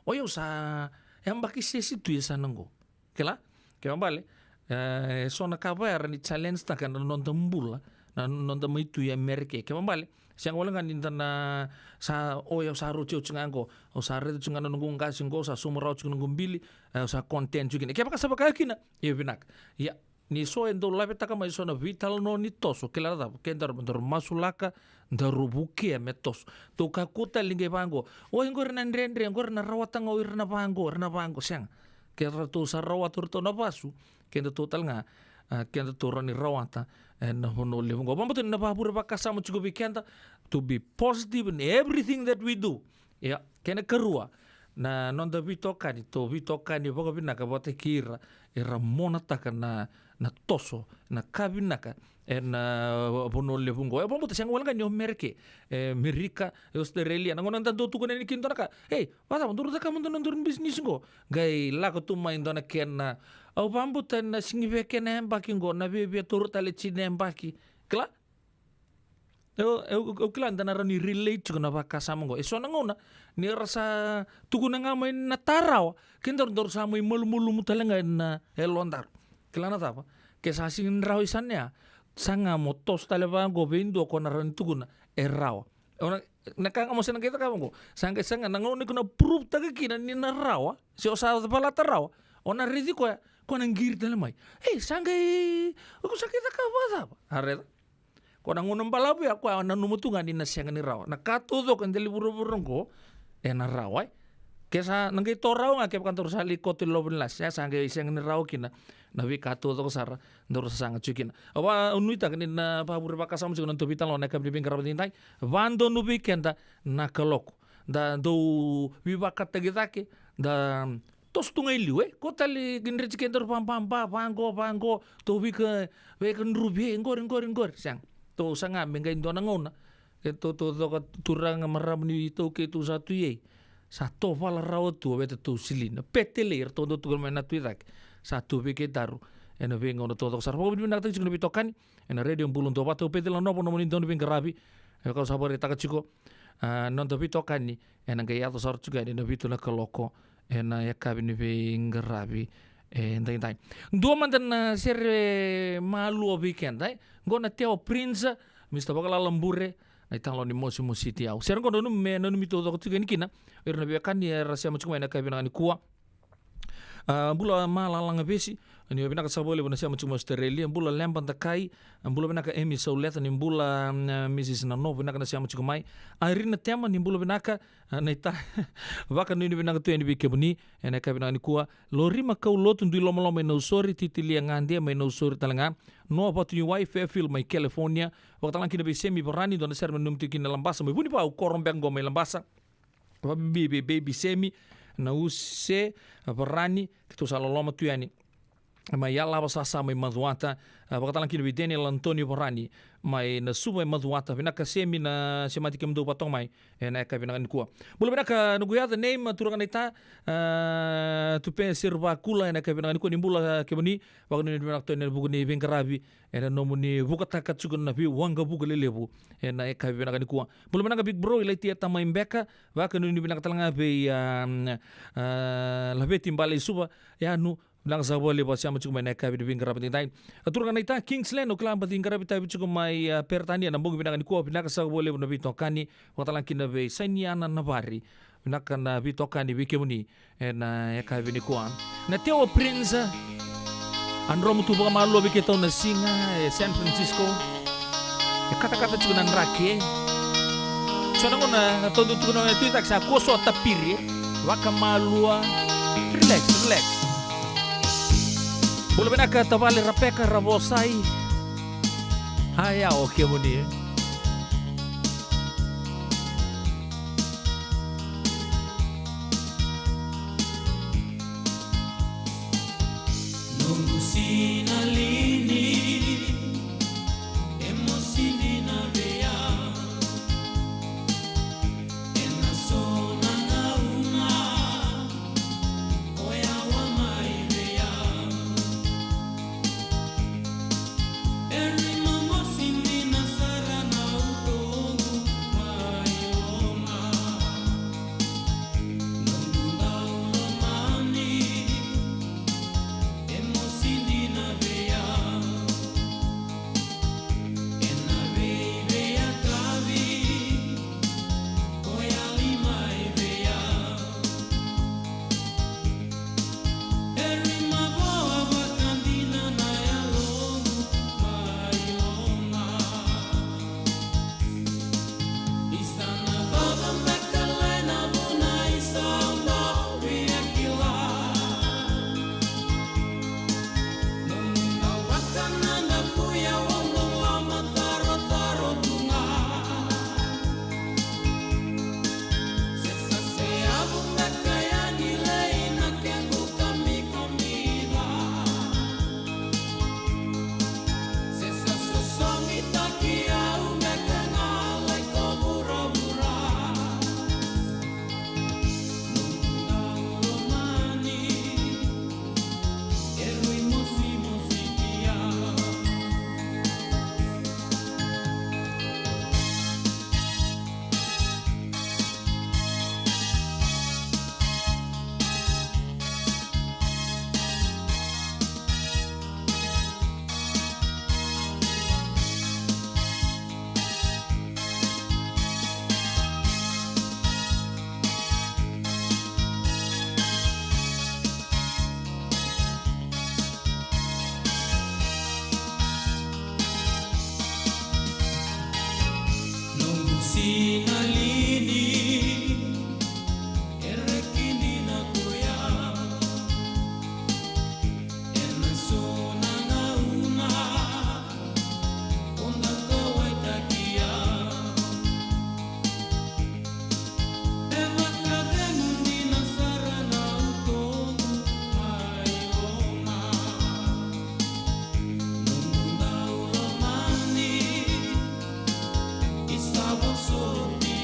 O yau sa yabaki sese tu e sa na qo. Kila? Kevabale. E, so na ka vaya era ni challenge taka na noda bula. Na noda mai tu i Amerika. Kevabale. Sega wale ga ni da na sa o yau sa roti au tu ga qo. Au sa reti tu ga na noqu qasi qo, sa sumu rawa tu ga noqu bili. E, au sa content tu kina. Kevaka sa vaka kina. Ia vinaka. Ia. Ni so e dau lavetaka mai so na veitalanoa ni toso, kila na cava, ke daru, daru masulaka, daru vukea me toso. Tou kakua tale ni qai vaqo. O, e qori na dredre, qori na rawata ga o ira na vaqo, ira na vaqo, sega. Ke ratou sa rawata o ratou na vasu, kedatou tale ga, a, kedatou rawa ni rawata, e, na vanua levu qo. Vabauta ni na vavure vakasama tiko vei keda, to be positive in everything that we do. Ia, kena karua, na noda veitokani, tou veitokani vakavinaka vata kei ira, era monataka na, na toso, na ka vinaka, e na vanua levu qo. E vabauta sega wale ga ni o Merike, e Merika, e Australia, na gauna da dau tukuna yani kina dua na ka. Ei, vacava, dou caka mada na dou business qo. Qai lako tu mai dua na kena, au vabauta na sigi veke na yabaki qo, na viavia toro tale tsi na yabaki. Kila? Eu, eu, eu kila da na rawa ni relate tiko na vakasama qo. E so na gauna, ni ra sa tukuna ga mai na tarawa, ke daru daru sa mai malumalumu tale ga na yalodaru. Kila na cava, ke sa sigi ni rawa i sa na ya, sa ga mo toso tale vaqo vei dua ko na rawa ni tukuna, e rawa. O na, na ka ga mo sa na qai cakava qo, sa qai sa ga na gauna ni ko na prove taka kina ni na rawa, se o sa valata rawa, o na raici koya, ko na qiri tale mai. Ei, sa qai, o ko sa qai cakava cava? A raica. Ko na gauna balavu ya, koya nanuma tu ga ni na sega ni rawa. Na ka taucoko e dela i vuravura qo, e na rawa, e. Ke sa na qai to rawa ga, kevaka daru sa lai koto i loma ni lasi, ya sa qai sega ni rawa kina na veika taucoko sara daru sasaga tiko kina. Au va, au nuitaka ni na vavure vakasama tiko na nodatou veitalanoa na yakavi ni veiqaravi edaidai. Vadonu vei keda na kaloko. Da dau veivakataki cake, da toso tu ga i liu, e? Ko tale qai dreti kedaru vababa, vaqo, vaqo, tou veika, veika druvi, e, qori, qori, qori, sega. Tou saga me qai dua na gauna. Ke tou, tou coka turaga, marama ni tou kei tou sa tu i ei. Sa tovala rawa tu, o veta tou silina. Petelei, era tou dau tukuna mai na tu i cake. Sa tu vei kedaru. E na veigauna tou coka sara. Vakavinavinakataki tiko na veitokani. E na Radio Bula Duavata, o Peceli Nanovo, nomuni dau ni veiqaravi. E vaka au sa vakaraitaka tiko. A, noda veitokani, e na qai yaco sara tiko yani na vitu na kaloko, e na yakavi ni veiqaravi, e, daidai. Dua mada na sere malua vei keda, e. Qo na Tewa Prince, Mister Vakalala Bure, na italanoa ni Mosimo City au. Sere qo nanumi me, nanumi tou coka tiko yani kina, o ira na veiwekani era sema tiko mai na yakavi vinaka nikua. A, bula Malala Gavesi, ni vinaka saka vakalevu na sema tiko mai Australia. Bula Leba Dakai, a, bula vinaka Emi Sauleca, ni bula, mm, Missus Nanovo, vinaka na sema tiko mai. Irina Tema, ni bula vinaka, a, na ita, vakanuinui vinaka tu yani vei kemuni, e na yakavi vinaka nikua. Lorima Kaulotu, dui lomaloma mai Nausori, Titilia Gade mai Nausori tale ga. Noa Vatuniwai, Fairfield mai California. Vakatalega kina vei Semi Varani, dua na sere me nanumi tiko kina Labasa, mai Vunivau, koro beka qo mai Labasa. Vabibi vei Baby Semi, na use, a, Varani, keitou sa loloma tu yani. mai Yalava Sasa mai Macuata. A, vakatalega kina vei Daniel Antonio Varani mai Nasuva e Macuata. Vinaka Semi na semati kemudou vatoka mai ena yakavi vinaka nikua. Bula vinaka noqu yaca nei ma turaga naita, a, Tupe Seruvakula ena yakavi vinaka nikua, ni bula kemuni. Vakanuinui vinaka tu ena vuku ni veiqaravi ena nomuni vukataka tiko na veiwaqavuka lelevu ena yakavi vinaka nikua. Bula vinaka Big Bro i Laitieta mai Beka. Vakanuinui vinaka talega vei, a, a, Laveti Bale i Suva. Yanu, vinaka saka vakalevu a sema tiko mai na yakavi ni veiqaravi nikua. A turaga naita Kingsland, o kila baci qaravi tavi tiko mai, a, Peritania na bogi vinaka nikua, vinaka saka vakalevu na veitokani. Vakatalega kina vei Sainiana Navari. Vinaka na veitokani vei kemuni ena yakavi nikua. Na Tewa Prince, a dromu tu vakamalua vei keitou na siga e San Francisco. E katakata tiko na draki, e. So na gauna na taudu tiko na tuitaki sa kua so tapiri, e. Vakamalua. Relax, relax. Bula vinaka tavale Rapeka Ravosai. Aya o kemuni, e. Noqu sinalini, e mosi dina vei au. Ena so na gauna, o yau a mai vei au. E rui momosi dina sara na utoqu mai loma. Noqu dau lomani, e mosi dina vei au. Ena veiveiyakavi, o yali mai vei au. E rui mavoa vaka dina na yaloqu mai loma. Isa na cava beka le na vuna isa bau via kila. Nomu na vakanadaku ia au dau lama tarotarotaka ga. Se sa seyavu beka yani lei na kequ kamikamica. Se sa sosomitaki au beka ga lai ko vuravura. Noqu dau lomani, e rui mosimosi ki au. Noqu sinalini, e reki dina ko yau. Ena so na gauna, o dau kauwaitaki au. E vakacegu dina sara na utoqu mai loma. Noqu dau lomani, isa vosoti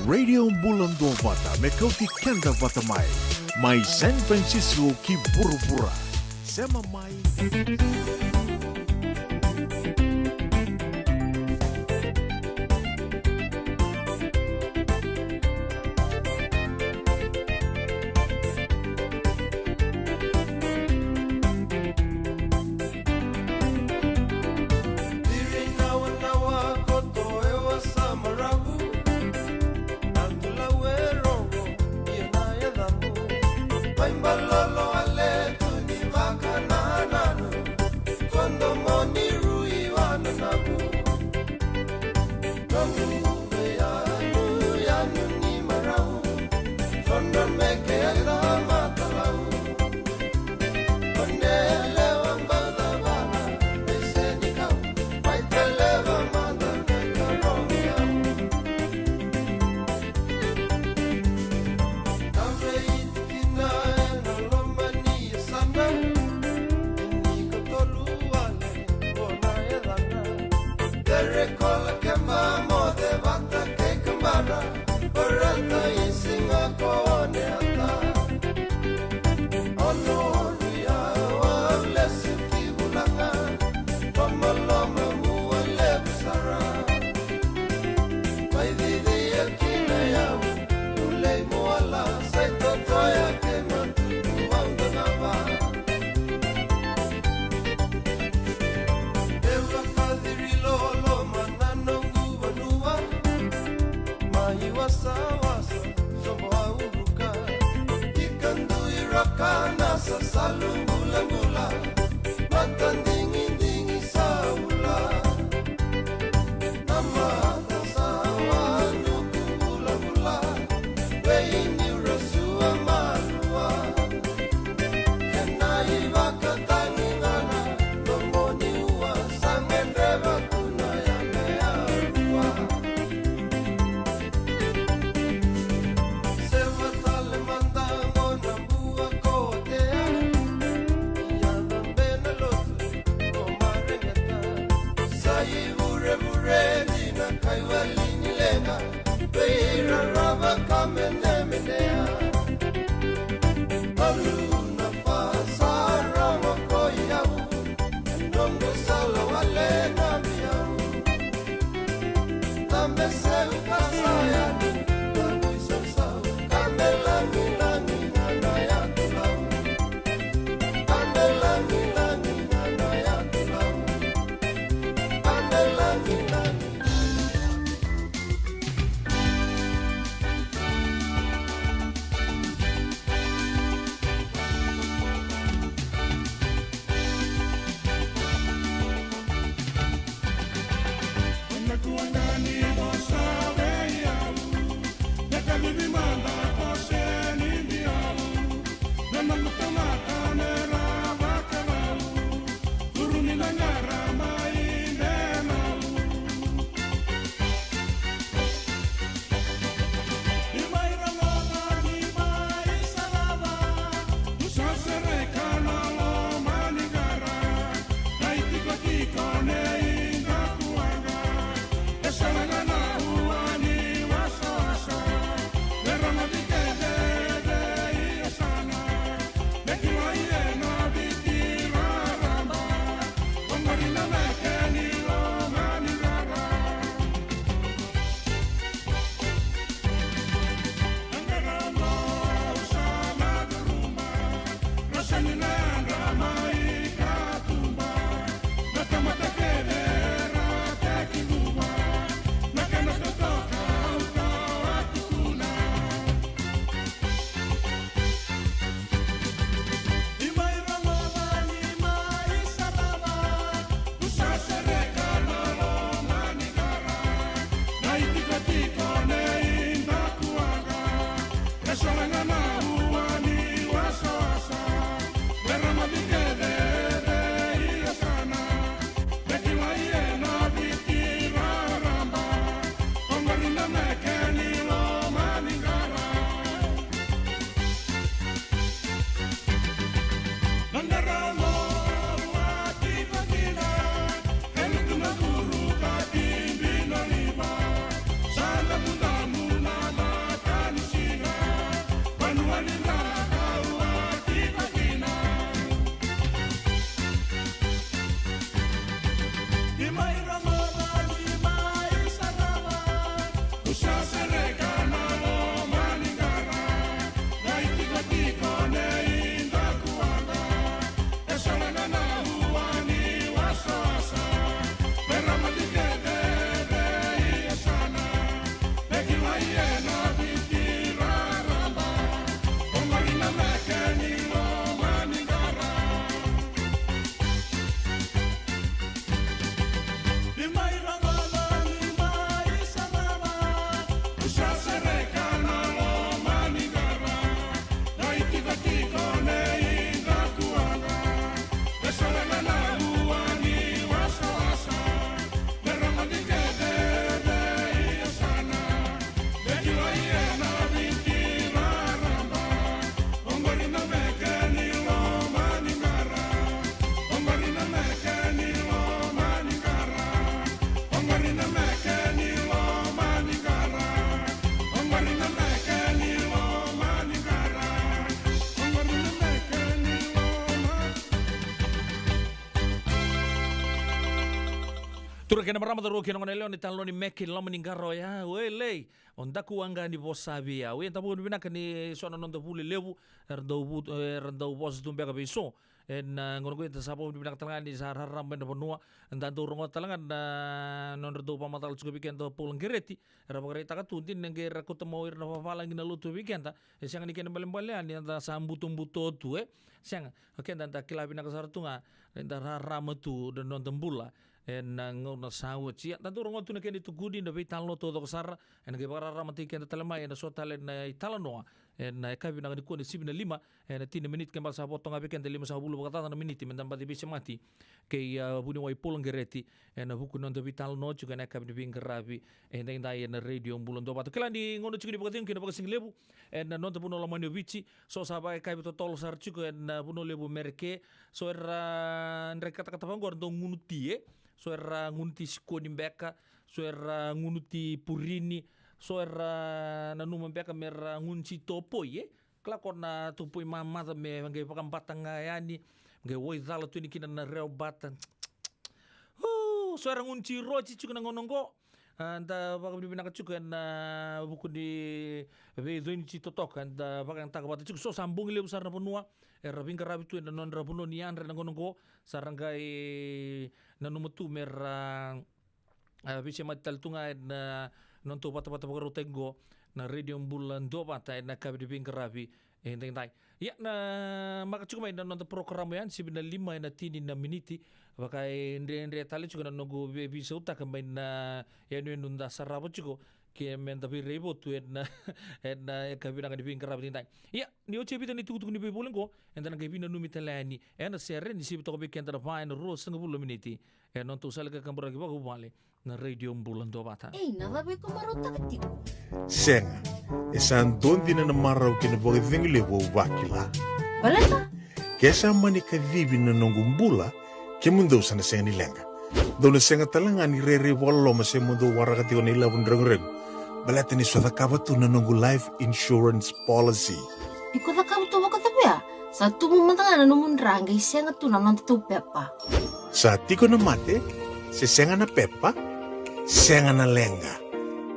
Radio Bula Duavata, me kauti keda vata mai. Mai San Francisco ki vuravura. Sema mai. Iri nawanawa koto e wasa Maravu, na tulau e rogo ia na yacamu. Mai balolo ale tu ni vakanananu, kodo moni rui vananavu. Nomu vei yanu, yanu ni marau, kodo me keda matalau. Tere kola kema moce vata kei kabara. Orata i siga ko one ata. Ono oru ia wa lesi ki vulaga. Lomaloma mua levu sara. Mai cicia kina yau. Ulei muala sai totoya kei matutu au danava. Eura kaciri loloma na noqu vanua. Mai wasawasa sobo au ruka. Ika dui roka na sasalu gulagula. Mata digidigi sa ula. Na mata sa wanuku gulagula. Vei niu rasua malua. Kena ivakatagicana, nomuni ua sa gadreva tu na yame alua. Seva tale mada qo na bua ko Watea, Turaga kei na marama, cauravou kei na goneyalewa, na italanoa ni Meke, loma ni qara oya, o Elei, o Daku Waqa ni Vosa Vei Au. Ia, da vakavinavinaka ni so na noda vuli levu era dau vu-, era dau vosa tu beka vei so. Ena gauna qo eda sa vakavinavinaka tale ga ni sa rarama mai na vanua. Da dau rogoca tale ga na nodra dau vakamacala tiko vei keda o Paula Qereti, era vakaraitaka tu dina qai ra kauta mai o ira na vavalagi na lotu vei keda. E sega ni kena balebale yani eda sa butobuto tu, e sega. O keda da kila vinaka sara tu ga, eda rarama tu na noda bula ena gauna sa oti. Ia, da dau rogoca tu na kena itukuni, na veitalanoa taucoko sara ena qai vakararamataki keda tale mai ena so tale na italanoa ena yakavi vinaka nikua, na sivi na lima ena tini na miniti, ke bau sa voto ga vei keda e limasagavulu vakacaca na miniti meda baci veisemati kei, a, vuniwai Paula Qereti ena vuku ni noda veitalanoa tiko ena yakavi ni veiqaravi edaidai ena Radio Bula Duavata. Kila ni gauna tiko ni vakacegu kei na vakasigalevu ena noda vanua lomani o Viti. So sa vakayakavi totolo sara tiko ena vanua levu o Merika. So era, a, draki katakata vaqo era dau gunu ti, e. So era gunu ti sikoni beka, so era gunu ti purini, so era nanuma beka mera gunu ti topoi, e. Kila ko na topoi mamaca me qai vakabata ga yani, qai waicala tu yani kina na rewa bata. O, so era gunu ti roti tiko na gauna oqo. A, da vakavinavinaka tiko ena vuku ni veiconi ti totoka eda vakayagataka vata tiko. So sa bogi levu sara na vanua era veiqaravi tu ena nodra vanua ni yadra ena gauna oqo. Sa ra qai nanuma tu mera, a, veisemati tale tu ga ena noda tou vatavata vakarautaki oqo na Radio Bula Duavata ena yakavi ni veiqaravi edaidai. Ia, na maka tiko mai na noda porokaramu yani, sivi na lima ena tini na miniti. Vaka e dredre tale tiko na noqu vei-, veisautaka mai na yanuyanu da sarava tiko, ke meda veiraivotu ena, ena yakavi vinaka ni veiqaravi edaidai. Ia, ni oti e vica na itukutuku ni veivoli oqo, eda na qai veinanumi tale yani ena sere ni sivi toka vei keda na va ena ruasagavulu na miniti ena noda tou sala ni kakaburaki vakavuvale na Radio Bula Duavata. Ei, na cava iko marautaka tiko? Sega, e sa dua dina na marau kei na vakacegu levu au vakila. Baleta? Ke sa mani kacivi na noqu bula, kemudou sa na sega ni leqa. Dou na sega tale ga ni rairai vakaloloma se mo dou waraka tiko na ilavo ni reguregu. Baleta niu sa cakava tu na noqu life insurance policy. Iko cakava tu vakacava ya? Sa tubu mada ga na nomu dra qai sega tu na noda tou pepa. Sa tiko na mate, se sega na pepa, sega na leqa.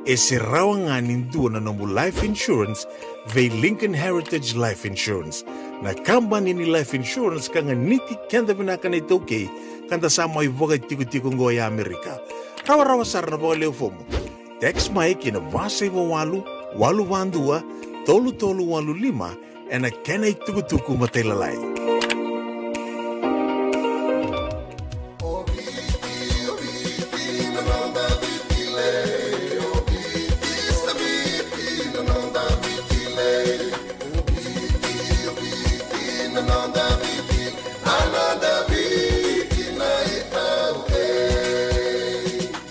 E se rawa ga ni dua na nomu life insurance vei Lincoln Heritage Life Insurance, na kabani ni life insurance ka ganiti keda vinaka na iTaukei, ka da sa mai vakatikotiko oqo e Amerika. Rawarawa sara na vakalewe fomu. Text mai ki na va saiva walu, walu va dua, tolu tolu walu lima, ena kena itukutuku matailalai.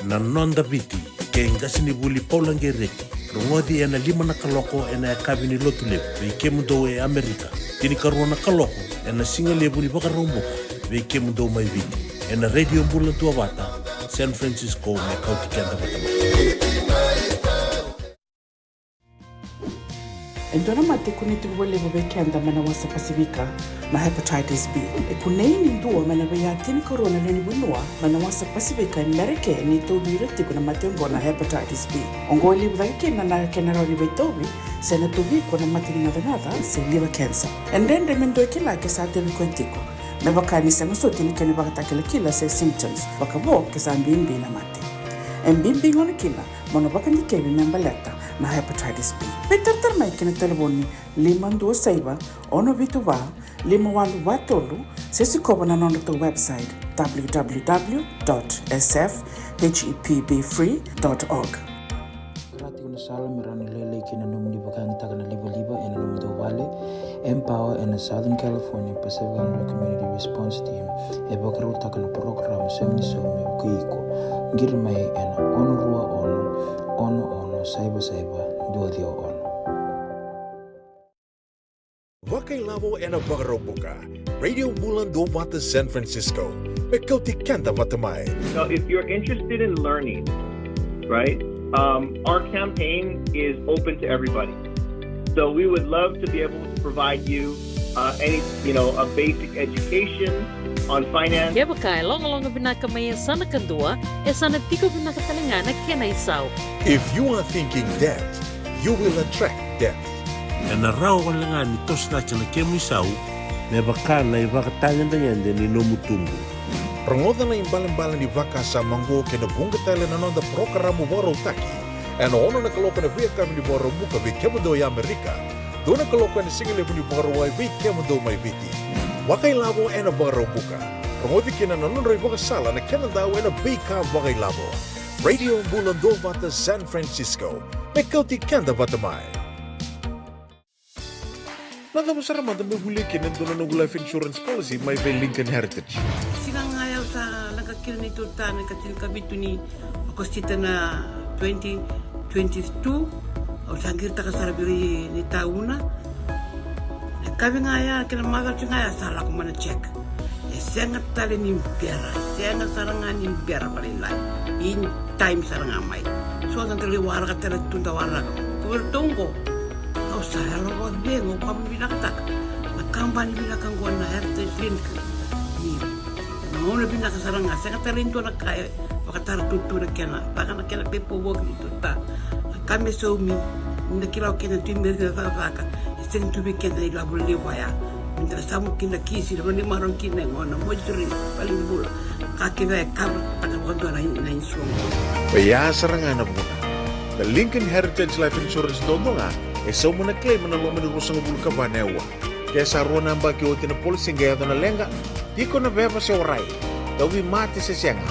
Na Noda Viti, kei qasenivuli Paula Qereti. Rogoci ena lima na kaloko ena yakavi ni Lotulevu vei kemudou e Amerika, tinikarua na kaloko ena sigalevu ni Vakaraubuka vei kemudou mai Viti, ena Radio Bula Duavata, San Francisco, me kauti keda vata mai. E dua na mate e kunei tiko vakalevu vei keda mai na wasa Pasifika, na hepatitis B. E kunei ni dua mai na veiyaya tinikarua na lewe ni vanua mai na wasa Pasifika e Merika ni tauvi ira tiko na mate oqo na hepatitis B. Oqo e levu cake kina na kena rawa ni veitauvi se na tauvi iko na mate ni gacagaca se liver cancer. E dredre me dua e kila ke sa tauvi koya tiko, me vaka ni sega soti na kena ivakatakilakila se symptoms, vakavo ke sa bibi na mate. E bibi gona kina mo na vakadikevi me baleta na hepatitis B. Veitaratara mai ki na talevoni lima dua saiva, ono vitu va, lima walu va tolu, se sikova na nodratou website, w w w dot s f h e p b free dot org. Sa tiko na sala me rawa ni lailai kina na nomuni vakayagataka na livaliva ena nomudou vale. Empower ena Southern California Pacific Islander Community Response Team e vakarautaka na porokaramu Sega ni Sau me vukei iko. Qiri mai ena ono rua ono, ono ono saiva saiva, dua ciwa ono. Vakailavo ena Vakaraubuka, Radio Bula Duavata San Francisco, me kauti keda vata mai. So if you're interested in learning, right, um, our campaign is open to everybody. So we would love to be able to provide you uh, any, you know, a basic education on finance. Kevaka e logaloga vinaka mai e sa na kadua, e sa na tiko vinaka tale ga na kena isau. If you are thinking debt, you will attract debt. Ena rawa wale ga ni toso cake na kemu isau me vaka na ivakatagedegede ni nomu tubu. Rogoca na ibalebale ni vakasama oqo kei na vuqa tale na noda parokaramu vakarautaki ena ono na kaloko ena veiyakavi ni Vakaraubuka vei kemudou e Amerika, dua na kaloko ena sigalevu ni Vakarauwai vei kemudou mai Viti. Vakailavo ena Vakaraubuka. Rogoci kina na nodra ivakasala na kena dau ena veika vakailavo. Radio Bula Duavata, San Francisco. Me kauti keda vata mai. Na cava sara mada me volia kina e dua na noqu life insurance policy mai vei Lincoln Heritage? Siga ga ya au sa leqa kina neitou ta na ikatinikavitu ni Okosita na twenty twenty-two. Au sa qiritaka sara vei ira ni tauna. Na ikavi ga ya kei na macawa tiko ga ya sa lako mai na check. E sega tale ni bera, sega sara ga ni bera vakalailai. In time sara ga mai. So sa dau lai waraka tale tu da waraka. Ko vei ratou oqo. Au sa yalo vakacegu, au vakavinavinakataka na kabani vinaka oqo na Heritage Lincoln. Ni na gauna vinaka sara ga, sega tale ni dua na ka e vakatara tutu na kena, vaka na kena paperwork ni tuta. Na ka me saumi, ni na kila o kena tu i meri na cakacaka, e sega ni tu vei keda na ilavo lelevu ya. Me da na samu kina kisi, na vanimaro kina e gona, moituri, valenibula. Ka kece e kava taka vakadua na, na insurance. Oya sara ga na vuna. Na Lincoln Heritage Life Insurance dodonu ga e sauma na claim ena loma ni ruasagavulu ka va na aua. Ke sa rua na yabaki oti na policy qai yaco na leqa, tiko na veva se warai, tauvimate se sega,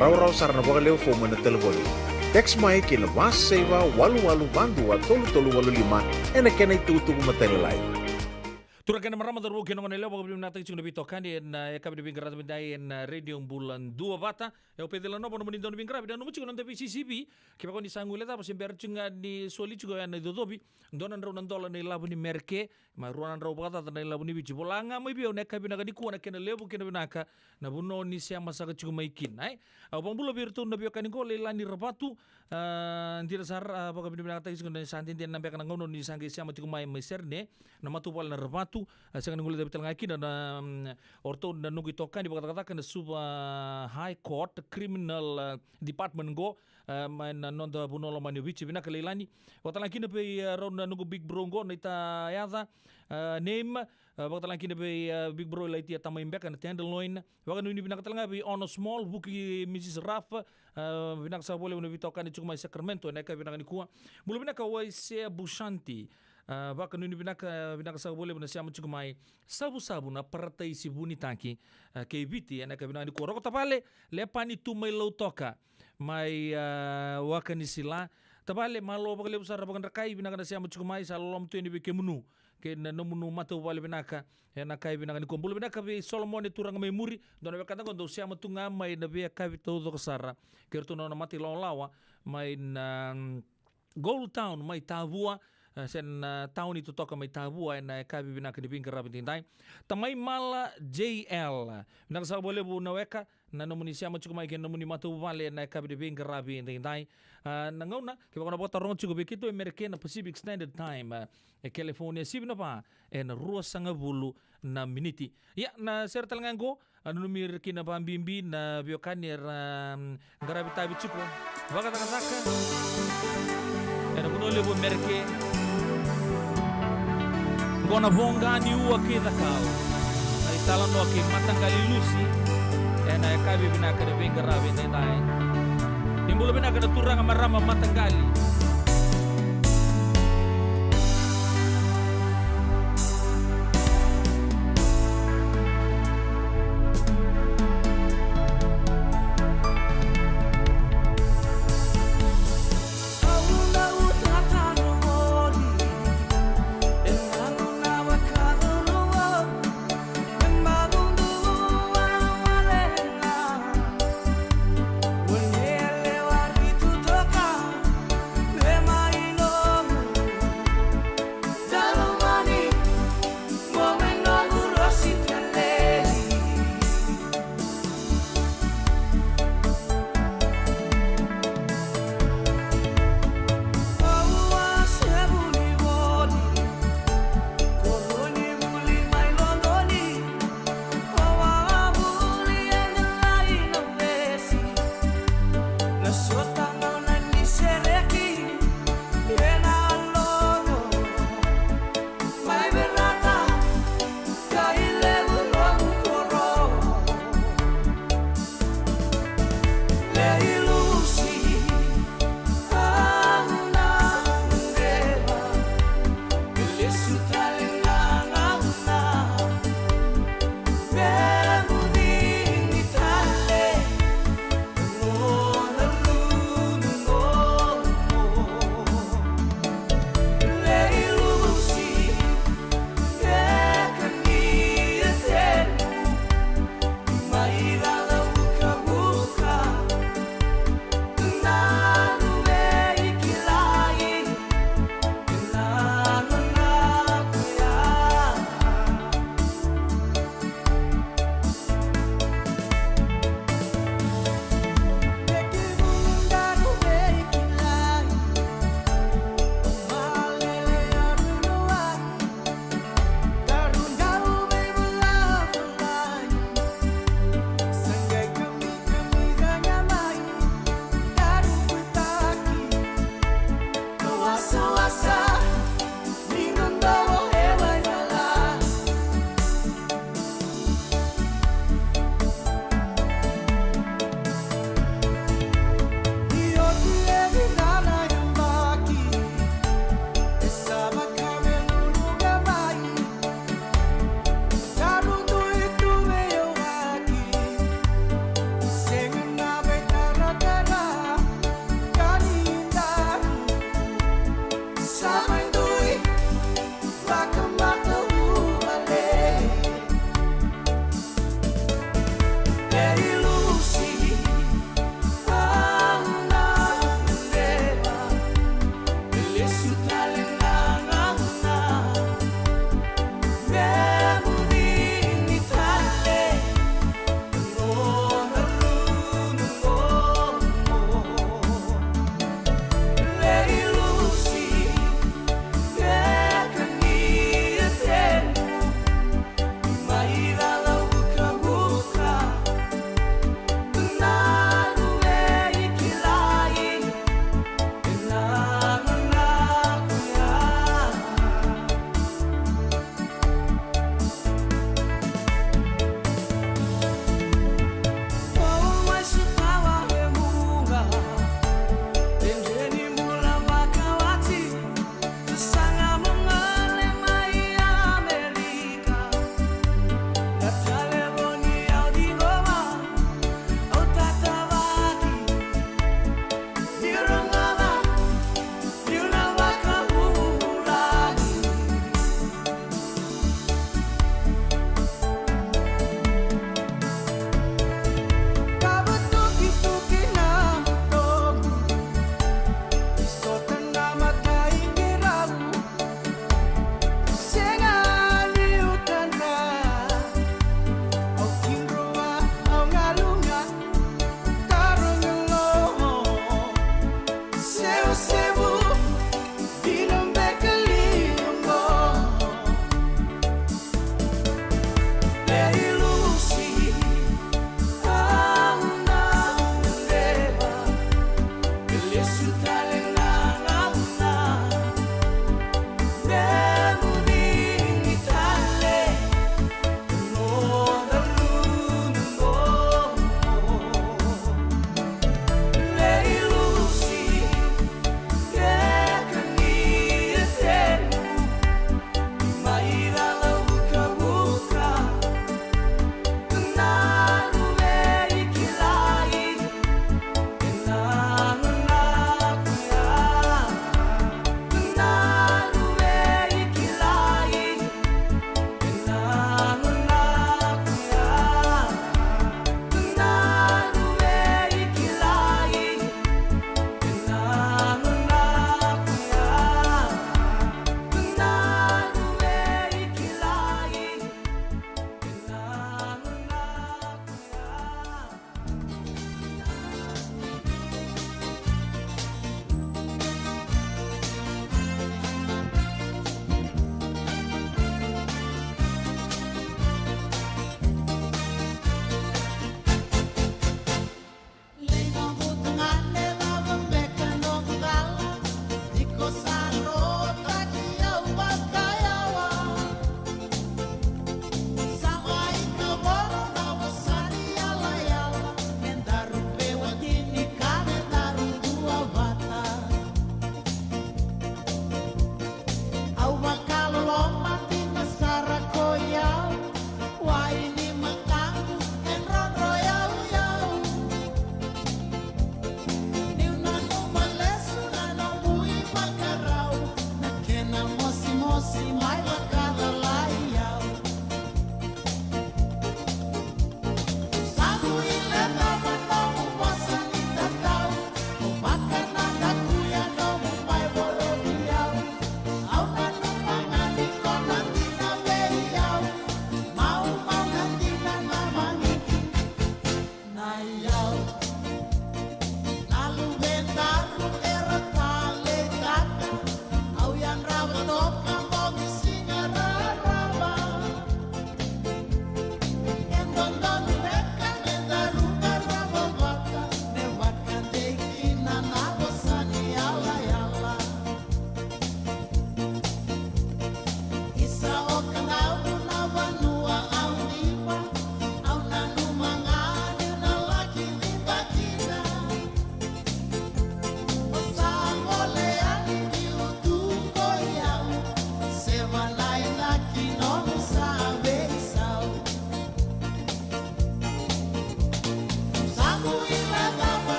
rawarawa sara na vakalewe fomu ena talevoni. Text mai ki na va saiva walu walu va dua tolu tolu walu lima ena kena itukutuku matailalai. Turaga kei na marama, cauravou kei na goneyalewa, vakavinavinakataki tiko na veitokani ena yakavi ni veiqaravi edaidai ena Radio Bula Duavata. E o Peceli Nova, nomuni dauniveiqaravi, nanuma tiko na noda vei C C V. Kevaka o ni sa guilecava se bera tiko ga ni soli tiko ena icocovi, dua na drau na dola na ilavo ni Merike, ma rua na drau vakacaca na ilavo ni Viti. Vola ga mai vei au ena yakavi vinaka nikua na kena levu kei na vinaka na vanua o ni sema saka tiko mai kina, e. Au vakabula vei iratou na veiwekani qo, Leilani Ravatu, a, dina sara, a, vakavinavinakataki tiko ni sa dede na beka na gauna o ni sa qai sema tiko mai, mai Serene, na matavuvale na Ravatu, a, sega ni guilecavi tale ga kina na, mm, o ratou na noqu itokani vakacakacaka na Suva High Court Criminal, a, Department qo, a, mai na noda vanua lomani o Viti. Vinaka Leilani. Vakatalega kina vei, a, rau na noqu big bro qo, Naita Yaca, a, Name, a, vakatalega kina vei, a, big bro Laitia Tamai beka na Tenderloin. Vakanuinui vinaka tale ga vei Ono Small, Vuki, Missus Ruff, a, vinaka saka vakalevu na veitokani tiko mai Sacramento ena yakavi vinaka nikua. Bula vinaka Waisea Bushanti, a, vakanuinui vinaka, vinaka saka vakalevu na sema tiko mai Savusavu na Parataisi Vunitaki, a, kei Viti ena yakavi vinaka nikua. Roko tavale, Lepani tu mai Lautoka, mai, a, Wakanisila. Tavale, malo vakalevu sara vakadrakai, vinaka na sema tiko mai, sa loloma tu yani vei kemunu kei na nomunu matavuvale vinaka ena yakavi vinaka nikua. Bula vinaka vei Solomone Turaga mai Muri, dua na wekada qo dau sema tu ga mai na veiyakavi taucoko sara kei ratou na nona mata ilawalawa mai na, mm, Gold Town mai Tavua, e, se na, e, tauni totoka mai Tavua ena yakavi vinaka ni veiqaravi edaidai. Tamai Mala J L, vinaka saka vakalevu na weka na nomuni sema tiko mai kei na nomuni matavuvale ena yakavi ni veiqaravi edaidai. A, na gauna kevaka o na vakataroga tiko vei keitou e Merika na Pacific Standard Time, e, e California, sivi na va ena ruasagavulu na miniti. Ia, na sere tale ga qo, a, nanumi ira kina vakabibi na veiwekani era, mm, qaravi tavi tiko vakacakacaka ena vanua levu o Merika. Qo na voqa ni ua kei cakau, na italanoa kei Mataqali Lusi ena yakavi vinaka ni veiqaravi edaidai. Ni bula vinaka na turaga, marama, mataqali. Wasawasa ni noda vo e Wainala. Ni oti e vica na yabaki, e sa vaka me luluqa mai. Sa dui tu veiyauyaki, sega na veitaratara ka ni daru. Sa mai dui vakamatavuvale. Lei Lusi, au na gadreva me lesu tale na gauna, me muri ni tale.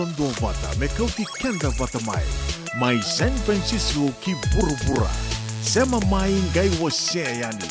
Duavata me kauti keda vata mai, mai San Francisco ki vuravura. Sema mai qai wasea yani.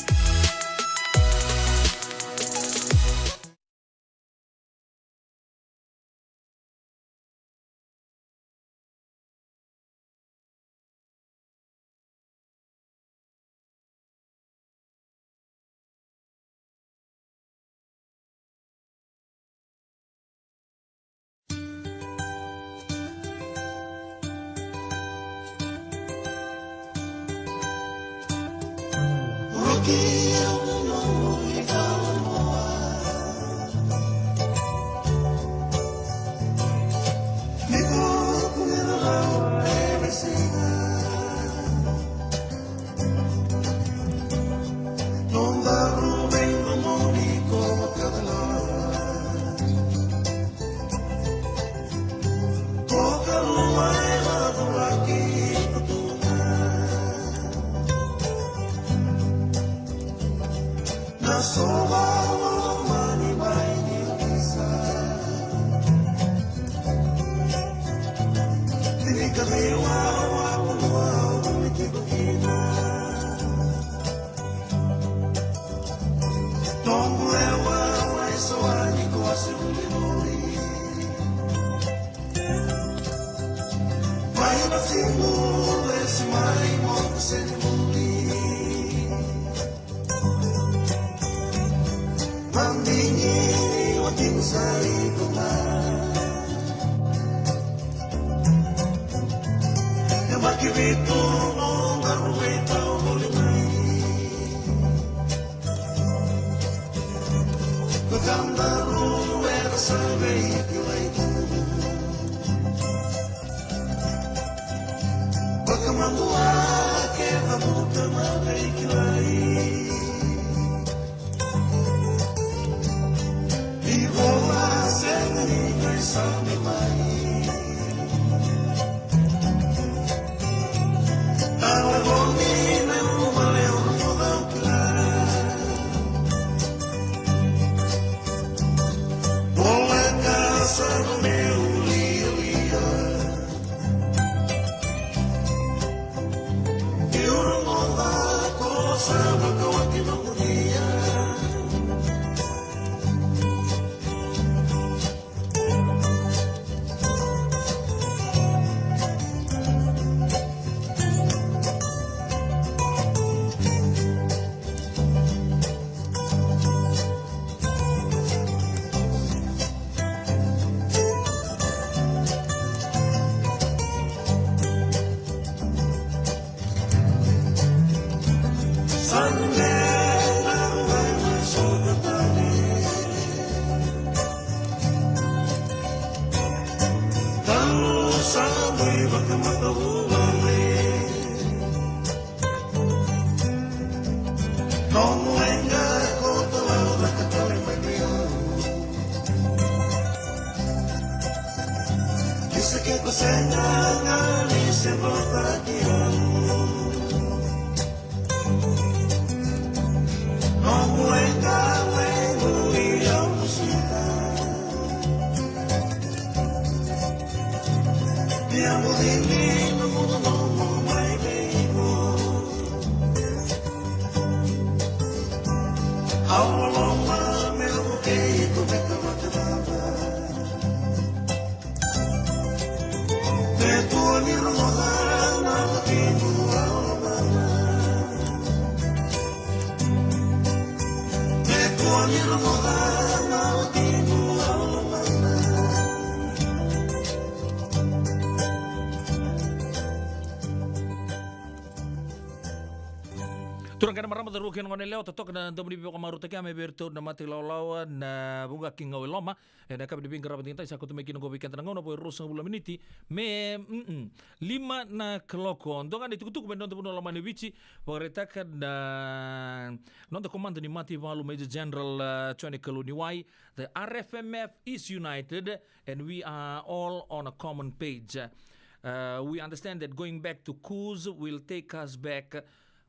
Turaga kei na marama, cauravou kei na goneyalewa, totoka na domo ni veivakamarautaki me vei iratou na mata ilawalawa, na vuqa ki gau e loma. Ena yakavi ni veiqaravi digitaki sa koto mai kina oqo vei keda na gauna vo e ruasagavulu na miniti me, mm, lima na kaloko. Dua ga na itukutuku mai na noda vanua lomani o Viti, vakaraitaka na noda komada ni mataivalu, Major General, uh, Johnny Kalou Niwai. The R F M F is united and we are all on a common page. Uh, we understand that going back to Coos will take us back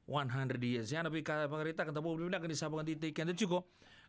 one hundred years. Ya na veika vakaraitaka, da vakavinavinaka ni sa vakadeitaki keda tiko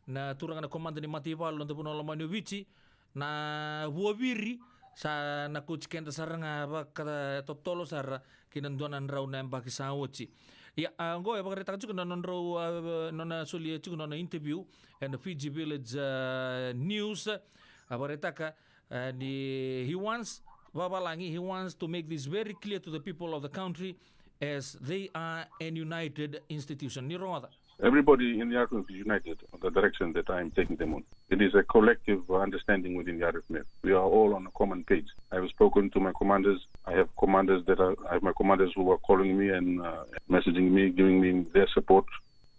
na turaga na komada ni mataivalu, noda vanua lomani o Viti, na vuaviri Sa na kauti keda sara ga vakatotolo sara ki na dua na drau na yabaki sa oti. Ia, a, oqo e vakaraitaka tiko na nodrau, a, nona solia tiko nona interview ena Fiji Village, a, News. A vakaraitaka, a, ni he wants, vavalagi, he wants to make this very clear to the people of the country as they are an united institution. Ni rogoca. Everybody in the R F M F is united on the direction that I am taking them on. It is a collective understanding within the R F M F. We are all on a common page. I have spoken to my commanders. I have commanders that are, I have my commanders who are calling me and, uh, messaging me, giving me their support.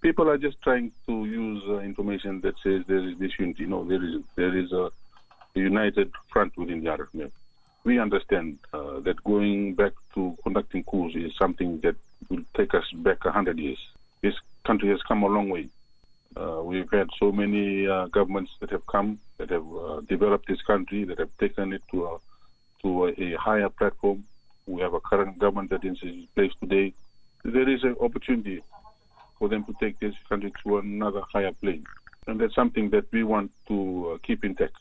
People are just trying to use, uh, information that says there is disunity. No, there isn't. There is a, a united front within the R F M F. We understand, uh, that going back to conducting coups is something that will take us back a hundred years. This country has come a long way. Uh, we've had so many, uh, governments that have come, that have, uh, developed this country, that have taken it to a, to a, a higher platform. We have a current government that is in place today. There is an opportunity for them to take this country to another higher plane. And that's something that we want to, uh, keep intact.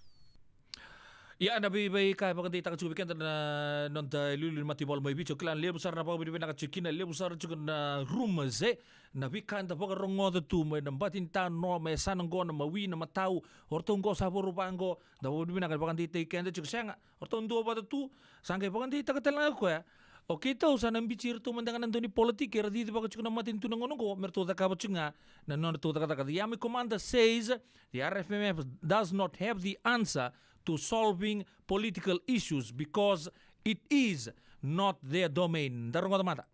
Ia, na vei, veika e vakadeitaka tiko vei keda na noda iliuliu ni mataivalu mai Viti, au kila levu sara na vakavinavinaka tiko kina, levu sara tiko na rumors, e, na veika eda vakarogoca tu mai na bati ni tanoa, mai yasana qo, na mawi, na matau, o ratou qo sa vakarau vaqo, da vakavinavinaka ni vakadeitaki keda tiko. Sega, o ratou duavata tu, sa qai vakadeitaka tale ga o koya. O keitou sa na biuti iratou mada ga na dau ni politiki era cicivaka tiko na matanitu na gauna oqo, me ratou cakava tiko ga na nodratou cakacaka. The army commander says the R F M F does not have the answer to solving political issues because it is not their domain. Da rogoca mada.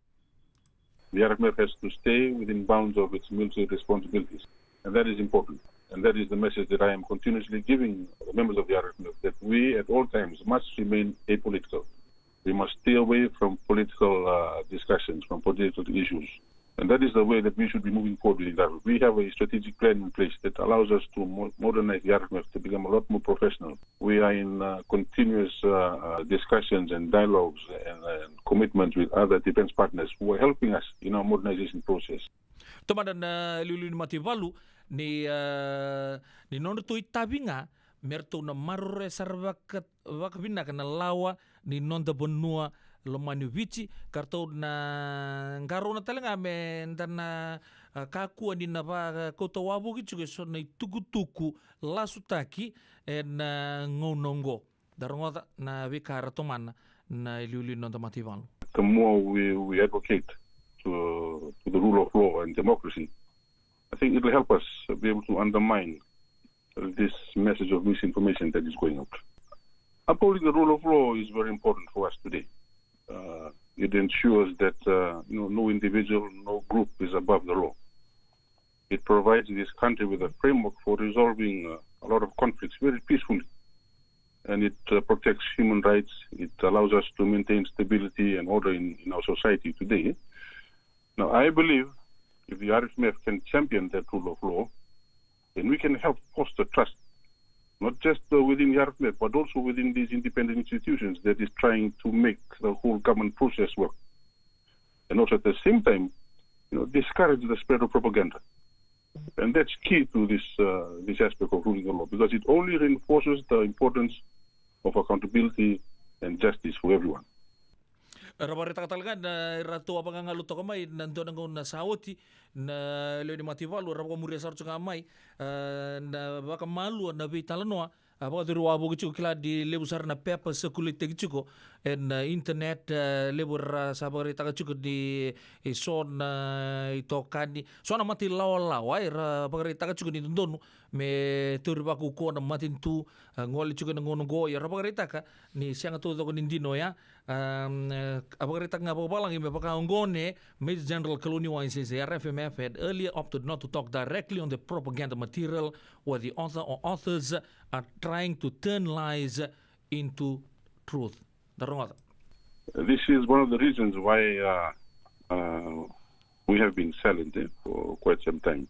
The R F M F has to stay within bounds of its military responsibilities, and that is important. And that is the message that I am continuously giving the members of the R F M F, that we at all times must remain apolitical. We must stay away from political, uh, discussions, from political issues. And that is the way that we should be moving forward with that. We have a strategic plan in place that allows us to mo-, modernize the R F M F to become a lot more professional. We are in, uh, continuous, uh, uh, discussions and dialogues and, and commitments with other defense partners who are helping us in our modernization process. Tomana na iliuliu ni mataivalu ni, a, ni nodratou itavi ga me ratou na maroroya sara vaka, vakavinaka na lawa ni noda vanua lomani o Viti, ka ratou na qarauna tale ga me da na, a, kakua ni na vakauta wavoki tiko eso na itukutuku lasutaki ena gauna oqo. Da rogoca na veika era tomana na iliuliu ni noda mataivalu. The more we, we advocate to, to the rule of law and democracy, I think it will help us be able to undermine this message of misinformation that is going out. Upholding the rule of law is very important for us today. Uh, it ensures that, uh, you know, no individual, no group is above the law. It provides this country with a framework for resolving, uh, a lot of conflicts very peacefully. And it, uh, protects human rights. It allows us to maintain stability and order in, in our society today. Now, I believe if the R F M F can champion that rule of law, then we can help foster trust, not just, uh, within the R F M F, but also within these independent institutions that is trying to make the whole government process work. And also at the same time, you know, discourage the spread of propaganda. And that's key to this, uh, this aspect of ruling the law, because it only reinforces the importance of accountability and justice for everyone. Ra vakaraitaka tale ga na iratou a vakagalu toka mai na dua na gauna sa oti na lewe ni mataivalu, ra vakamuria sara toka mai, a, na vakamalua na veitalanoa, a, vakacuri wavoki tiko, kila ni levu sara na pepa circulate-taki tiko ena, a, internet, a, levu era sa vakaraitaka tiko ni, e, so na itokani, so na matailawalawa era vakaraitaka tiko ni dodonu me tauri vakaukauwa na matanitu, a, gole tiko ena gauna oqo, ia ra vakaraitaka ni sega taucoko ni dina oya. Um, e, a vakaraitaka ga vakavalagi me vaka oqo, ne, Major General Kalauniwai says the R F M F had earlier opted not to talk directly on the propaganda material where the author or authors are trying to turn lies into truth. Da rogoca. This is one of the reasons why, uh, uh, we have been silent, eh, for quite some time.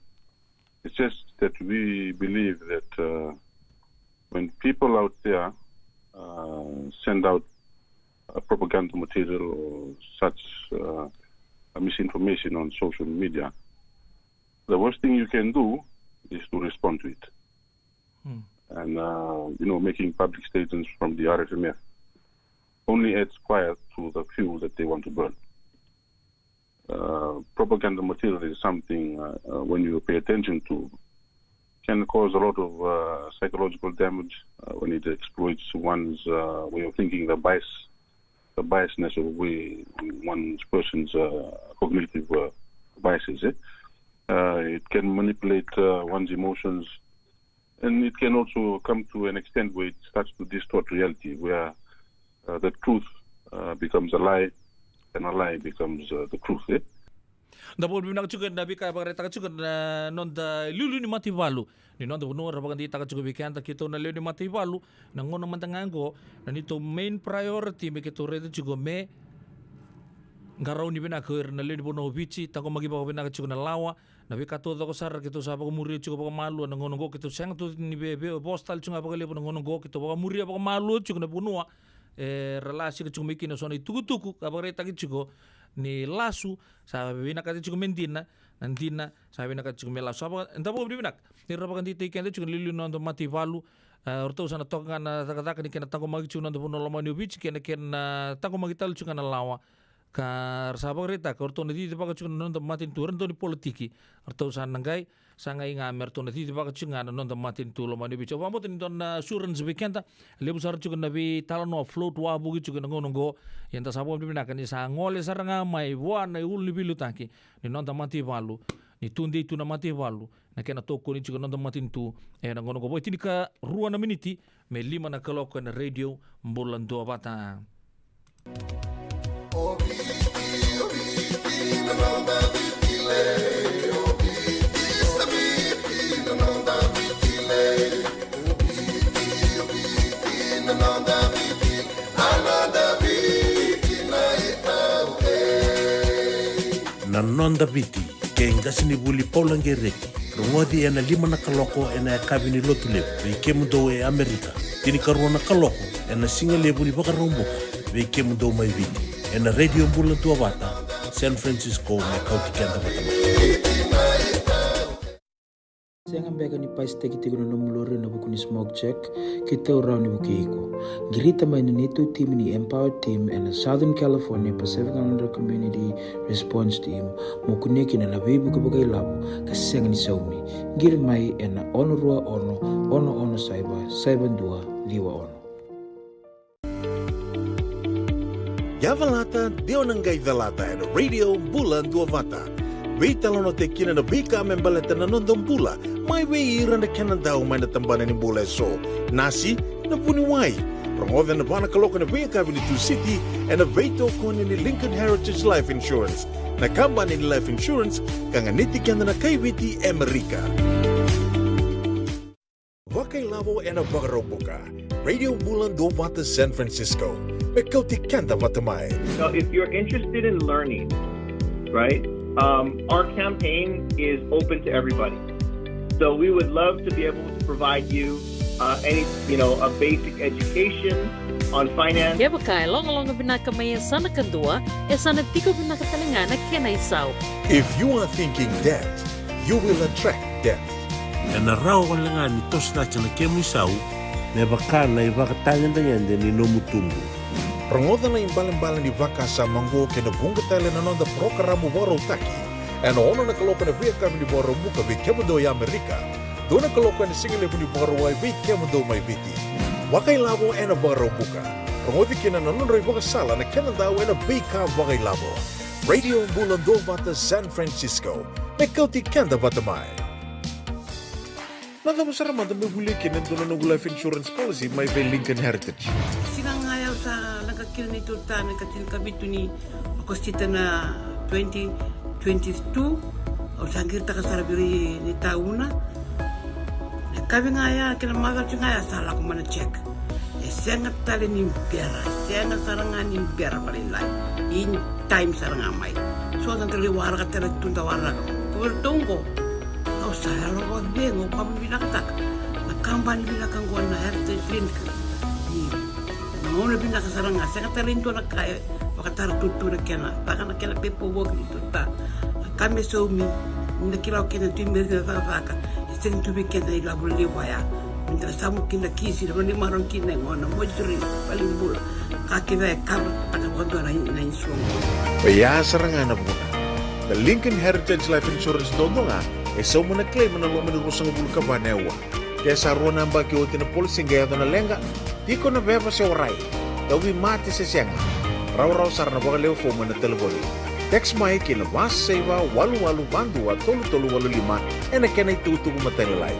It's just that we believe that, uh, when people out there, uh, send out, uh, propaganda material or such, uh, misinformation on social media, the worst thing you can do is to respond to it. Hmm. And, uh, you know, making public statements from the R F M F. only adds fire to the fuel that they want to burn. Uh, propaganda material is something, uh, uh, when you pay attention to, can cause a lot of uh, psychological damage uh, when it exploits one's uh, way of thinking, the bias, the biasness of way, one's person's uh, cognitive uh, biases. Eh? Uh, it can manipulate uh, one's emotions, and it can also come to an extent where it starts to distort reality, where uh, the truth uh, becomes a lie, and a lie becomes uh, the truth. Eh? Da vakavinavinaka tiko na veika e vakaraitaka tiko na noda iliuliu ni mataivalu ni noda vanua, ra vakadeitaka tiko vei keda keitou na lewe ni mataivalu. Na gauna mada ga oqo, na neitou main priority me keitou raica tiko me qarauni vinaka o ira na lewe ni vanua o Viti, taqomaki vakavinaka tiko na lawa, na veika taucoko sara keitou sa vakamuria tiko vakamalua na gauna oqo. Keitou sega tu ni veivosa tale tiko ga vakalevu na gauna oqo, keitou vakamuria vakamalua tiko na vanua e ra lasika tiko mai kina so na itukutuku ka vakaraitaki tiko ni lasu sa vinakata tiko me dina, na dina sa vinakata tiko me lasu. Sa vaka, da vakavinavinaka ni ra vakadeitaki keda tiko na iliuliu ni noda mataivalu. E, o ratou sa na toka ga na cakacaka ni kena taqomaki tiko na noda vanua lomani o Viti kei na kena taqomaki tale tiko ga na lawa. Ka ra sa vakaraitaka o ratou na cicivaka tiko na noda matanitu, o ratou ni politiki, o ratou sa na qai sa qai ga me ratou na cicivaka tiko ga na noda matanitu lomani o Viti. Au vakabauta ni dua na assurance vei keda, levu sara tiko na veitalanoa float wavoki tiko ena gauna oqo. Ia da sa vakavinavinaka ni sa gole sara ga mai vua na iulu ni veiliutaki ni noda mataivalu, ni tudei tu na mataivalu, na kena tokoni tiko na noda matanitu ena gauna oqo. Vo, e tinikarua na miniti me lima na kaloko ena Radio Bula Duavata. Na Noda Viti, kei qasenivuli Paula Qereki. Rogoci ena lima na kaloko ena yakavi ni Lotulevu vei kemudou e Amerika. Tinikarua na kaloko ena sigalevu ni Vakaraubuka vei kemudou mai Viti, ena Radio Bula Duavata, San Francisco, me kauti keda vata mai. Sega beka ni pasitaki tiko na nomu lori ena vuku ni smoke check? Keitou rawa ni vukei iko. Qirita mai na neitou timi ni Empower Team ena Southern California Pacific Islander Community Response Team mo kunea kina na veivuke vakailavo ka sega ni saumi. Qiri mai ena ono rua ono, ono ono saiva, saiva dua ciwa ono. Yavalata, de o na qai calata ena Radio Bula Duavata. Veitalanoataki kina na veika me baleta na noda bula, mai vei ira na kena dau mai na tabana ni bula eso. Nasi, na vuniwai. Rogoca ena va na kaloko ena veiyakavi ni Tusiti ena veitokoni ni Lincoln Heritage Life Insurance, na kabani ni life insurance ka ganiti keda na kai Viti e Amerika. Vakailavo ena Vakaraubuka. Radio Bula Duavata San Francisco. Me kauti keda vata mai. So if you're interested in learning, right, um, our campaign is open to everybody. So we would love to be able to provide you uh, any, you know, a basic education on finance. Kevaka e logaloga vinaka mai e sa na kadua, e sa na tiko vinaka tale ga na kena isau. If you are thinking debt, you will attract debt. Ena rawa wale ga ni toso cake na kemu isau me vaka na ivakatagedegede ni nomu tubu. Rogoca na ibalebale ni vakasama oqo kei na vuqa tale na noda parokaramu vakarautaki ena ono na kaloko ena veiyakavi ni Vakaraubuka vei kemudou e Amerika, dua na kaloko ena sigalevu ni Vakarauwai vei kemudou mai Viti. Vakailavo ena Vakaraubuka. Rogoci kina na nodra ivakasala na kena dau ena veika vakailavo. Radio Bula Duavata San Francisco. Me kauti keda vata mai. Na cava sara mada me volia kina e dua na noqu life insurance policy mai vei Lincoln Heritage? Siga ga ya au sa leqa kina neitou ta na ikatinikavitu ni Okosita na twenty twenty-two. Au sa qiritaka sara vei ira na itauna. Na yakavi ga ya kei na macawa ga ya sa lako mai na check. E sega tale ni bera, sega sara ga ni bera vakalailai. In time sara ga mai. So da qai waraka tale tu da waraka. Ko vei ratou oqo, au sa yalo vakacegu, au vakavinavinakataka na kabani vinaka oqo na Heritage Link. Ni na gauna vinaka sara ga, sega tale ni dua na ka e vakatara tu na kena, caka na kena paperwork ni tu ta. Na ka me saumi, ni da kila o keda tu i Merika na cakacaka, e sega ni tu vei keda na ilavo levu vaya. Me da samu kina kisi, na vale ni marau kina e gona, mortuary, valenibula. Ka kece e cover taka vakadua na in-, na insurance. Oya sara ga na vuna. Na Lincoln Heritage Life Insurance duadua ga e sauma na claim ena loma ni ruasagavulu ka va na aua. Ke sa rua na yabaki oti na policy qai yaco na leqa, tiko na veva se warai, tauvimate se sega, rawarawa sara na vakalewe fomu ena talevoni. Text mai ki na va saiva walu walu va dua tolu tolu walu lima ena kena itukutuku matailalai.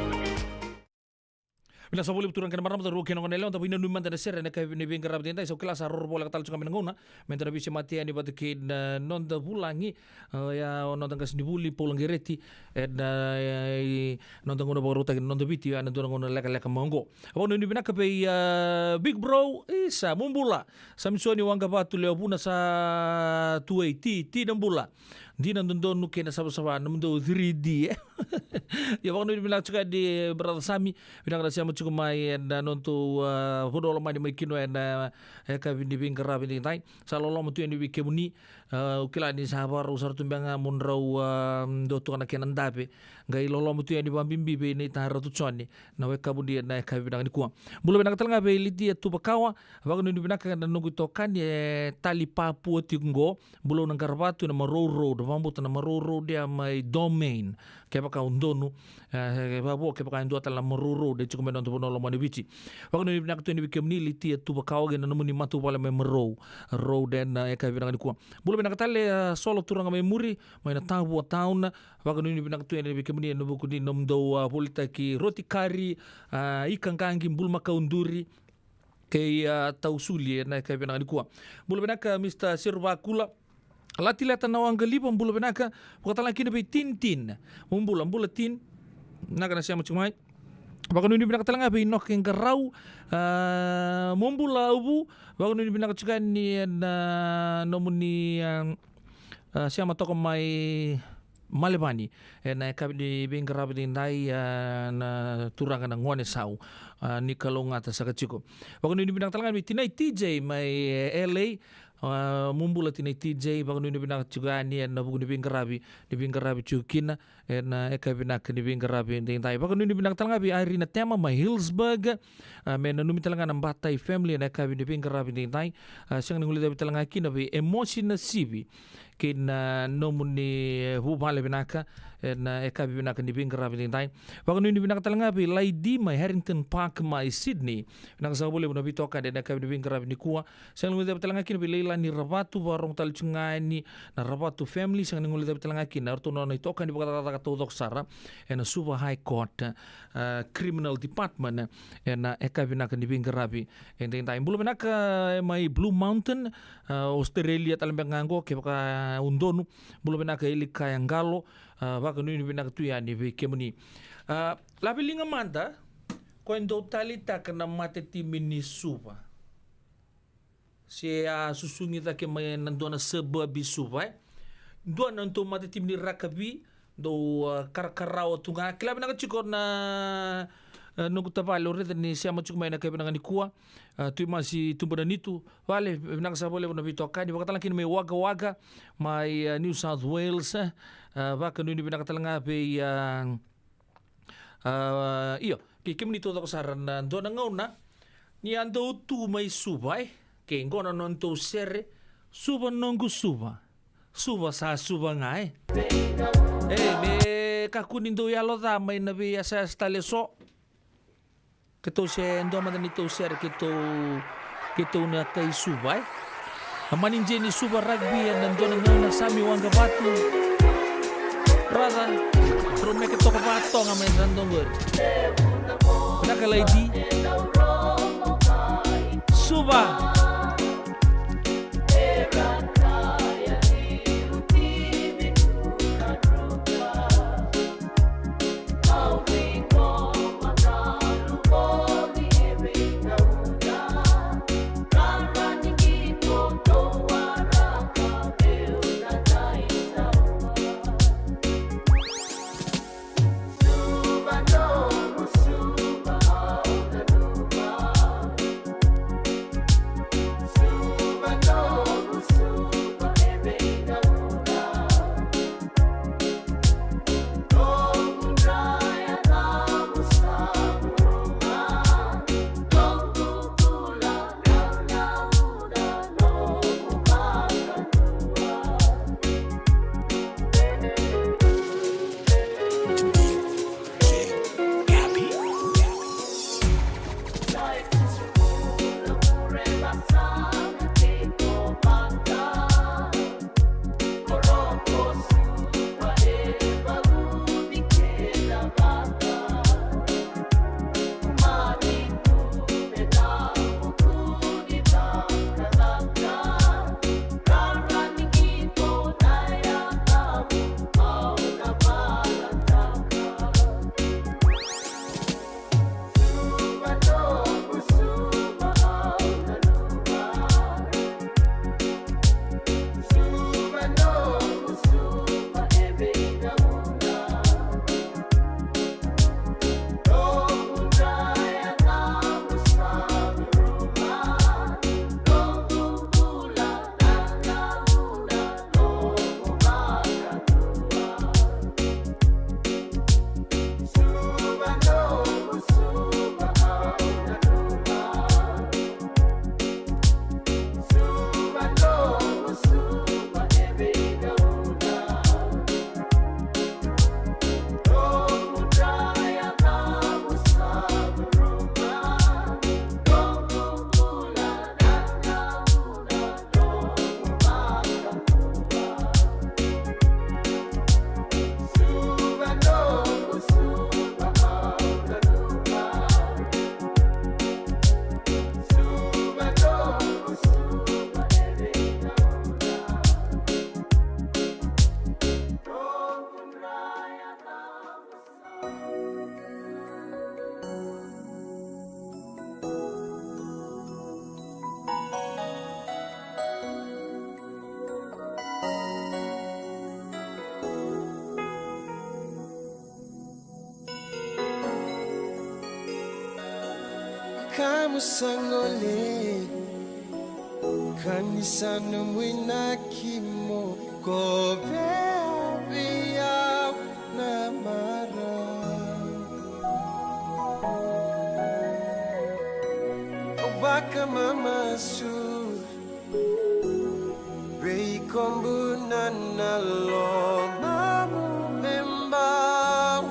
Vinaka saka vakalevu turaga kei na marama, cauravou kei na goneyalewa, da vakananumi mada na sere ena yakavi ni veiqaravi edaidai. Sa kila sa roro voleka tale tiko ga mai na gauna meda na veisemati yani vata kei na noda vulagi, a, oya o noda qasenivuli Paula Qereti, ena, e, noda gauna vakarautaki na Noda Viti, ena dua na gauna lekaleka mai oqo. Vakanuinui vinaka vei, a, Big Bro, isa, mo bula. Samisoni Waqavatu, Lewa Vuna, sa tu e ti, ti na bula. Dina dodonu kei na savasava, nomudou three D, e. Ia, vakanuinui vinaka tiko yani, brother Sami, vinaka na sema tiko mai ena nodatou, a, vanua lomani mai Kinoya ena, e, yakavi ni veiqaravi edaidai. Sa loloma tu yani vei kemuni, a, au kila ni sa vakarau sara tu beka ga mo drau, a, dua tu ga na kena dave. Qai loloma tu yani vakabibi vei Nei Tara Tuconi, na wekaqu ni ena yakavi vinaka nikua. Bula vinaka tale ga vei Litia Tuvakawa, vakanuinui vinaka na noqu itokani e tali Papua tiko qo. Bula, au na qarava tu ena Marou Road, vakabauta na Marou Road ya mai Domain. Kevaka au donu, e, vakavo, kevaka e dua tale na Marou Road e tiko mai na noda vanua lomani Viti. Vakanuinui vinaka tu yani vei kemuni Litia Tuvakawa kei na nomuni matavuvale mai Marou Road ena yakavi vinaka nikua. Bula vinaka tale, a, Solo Turaga mai Muri, mai na Tavua Town. Vakanuinui vinaka tu yani vei kemuni ena vuku ni nomudou, a, volitaki roti kari, a, ika qaqi, bulumakau duri kei, a, tausuli ena yakavi vinaka nikua. Bula vinaka Mister Seruvakula. Latileta Nawaqaliva, bula vinaka. Vakatalega kina vei Tintin. Mo bula, bula Tin. Vinaka na sema tiko mai. Vakanuinui vinaka tale ga vei Noke Qarau. A, mo bula Uvu. Vakanuinui vinaka tiko yani ena nomuni, a, a, sema toka mai Malevani ena yakavi ni veiqaravi edaidai, a, na turaga na Gone Sau, a, ni kalougata saka tiko. Vakanuinui vinaka tale ga vei Tinai T J mai, e, L A, a, mo bula Tinai T J, vakanuinui vinaka tiko yani ena vuku ni veiqaravi ni veiqaravi tiko kina ena yakavi vinaka ni veiqaravi edaidai. Vakanuinui vinaka tale ga vei Irina Tema mai Hillsburg, a, me nanumi tale ga na Batai family ena yakavi ni veiqaravi edaidai. A, sega ni guilecavi tale ga kina vei Emosi Nasivi kei na nomuni vuvale vinaka ena yakavi vinaka ni veiqaravi edaidai. Vakanuinui vinaka tale ga vei Laidi mai Harrington Park mai Sydney. Vinaka saka vakalevu na veitokani ena yakavi ni veiqaravi nikua. Sega ni guilecavi tale ga kina vei Leilani Ravatu, vakarogo tale tiko ga yani na Ravatu family. Sega ni guilecavi tale ga kina o ratou na nona itokani vakacakacaka taucoko sara ena Suva High Court, a, Criminal Department, ena yakavi vinaka ni veiqaravi edaidai. Bula vinaka, e, mai Blue Mountain, a, Australia tale beka ga qo, kevaka au donu. Bula vinaka Elikaya Qalo, a, vakanuinui vinaka tu yani vei kemuni. A, lave liga mada, ko e dau taleitaka na matatimi ni Suva, se a susugi cake mai na dua na suburb i Suva, e? Dua na nodatou matatimi ni rakavi, dau, a, karakarawa tu ga. Kila vinaka tiko na, a, noqu tavale, au raica ni sema tiko mai ena yakavi vinaka nikua, a, Tui Masi Tuburanaitu. Vale, vinaka saka vakalevu na veitokani, vakatalega kina mai Wagga Wagga mai, a, New South Wales, e. A, vakanuinui vinaka tale ga vei, a, A, io, kei kemuni taucoko sara na dua na gauna ni a dau tu mai Suva, e? Kei qo na nodatou sere, Suva noqu Suva. Suva sa Suva ga, e? E, me kakua ni dau yalo ca mai na veiyasayasa tale eso. Keitou se dua mada neitou sere, keitou, keitou na kai Suva, e? A mani jeni Suva rugby ena dua na gauna, Sami Waqavatu. Brother, drau meke toka vatoga mai na dua qori. Vinaka Laidi. Suva. Ka mo sa gole, ka ni sa nomu inaki mo kovea vei au na marau. Au vakamamasu vei iko buna na lomamu me bau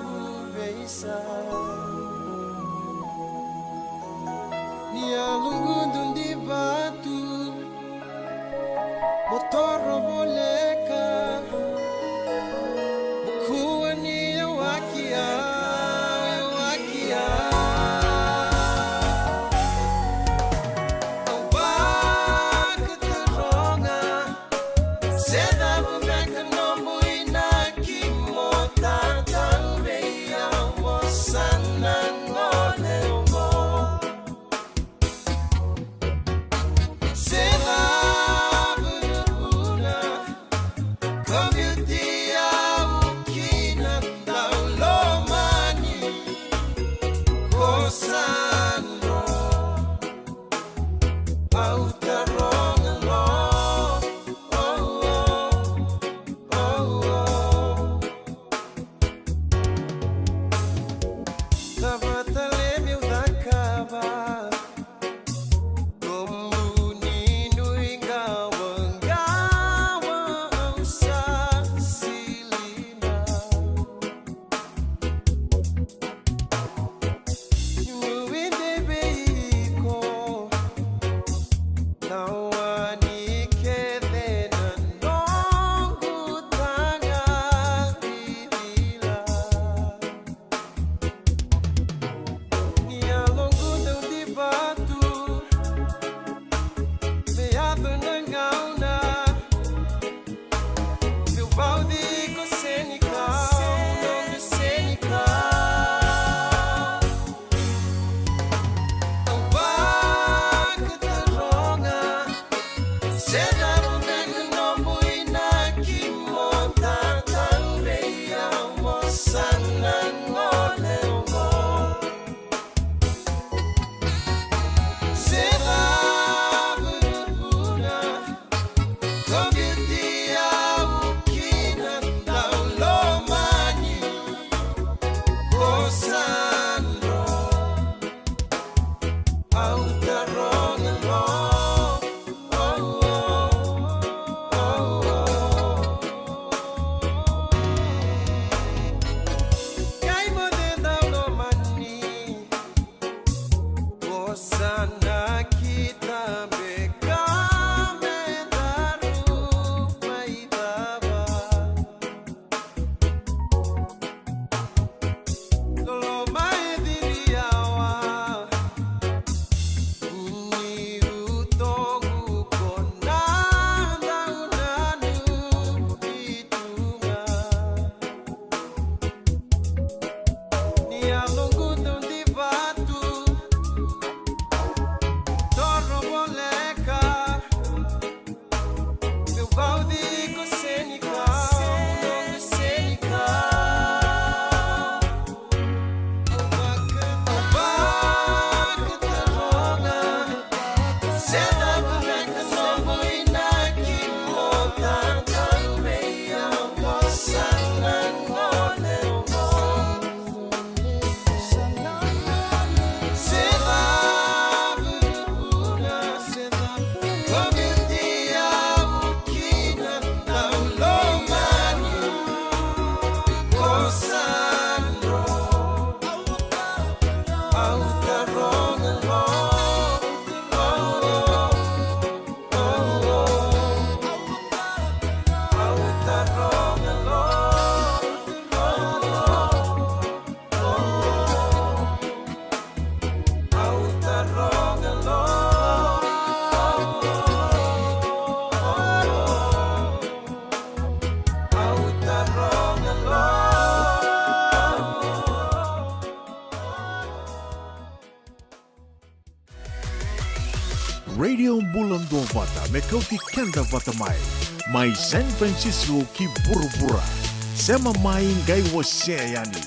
veisau. Ni yaloqu dau divatu, mo toro voleka, mo kua ni yawaki au, yawaki au. Au vakataroga, se cava beka nomu inaki mo tatau vei au mo sa na gole oqo? Se cava na vuna ka biuti au kina, dau lomani ko sa dro. Au taroga lo, oh, oh, oh, oh. Cava tale meu cakava? Nomu ni nuiqawaqawa au sa sili mai. Niu nuidei vei iko, na wani kece na noqu taga vivila. Ni yaloqu dau divatu, me yaco na gauna meu vauci iko, senikau, noqu senikau. Au vakataroga, se cava beka nomu inaki mo tatau vei au mo sa na gole oqo? Se cava na vuna ka biuti au kina, dau lomani ko sa dro. Au taroga lo, oh, oh, oh, oh. Kai mo de dau lomani, ko sa na kita beka me daru mai cava? Loloma e ciri yawa, uni utoqu ko na dau nanumi tu ga. Ni yaloqu dau divatu, toro voleka, meu vauci iko, senikau, noqu senikau. Au vakataroga, se cava beka nomu inaki mo tatau vei au mo sa na gole oqo? Radio Bula Duavata, me kauti keda vata mai, mai San Francisco ki vuravura. Sema mai, qai wasea yani.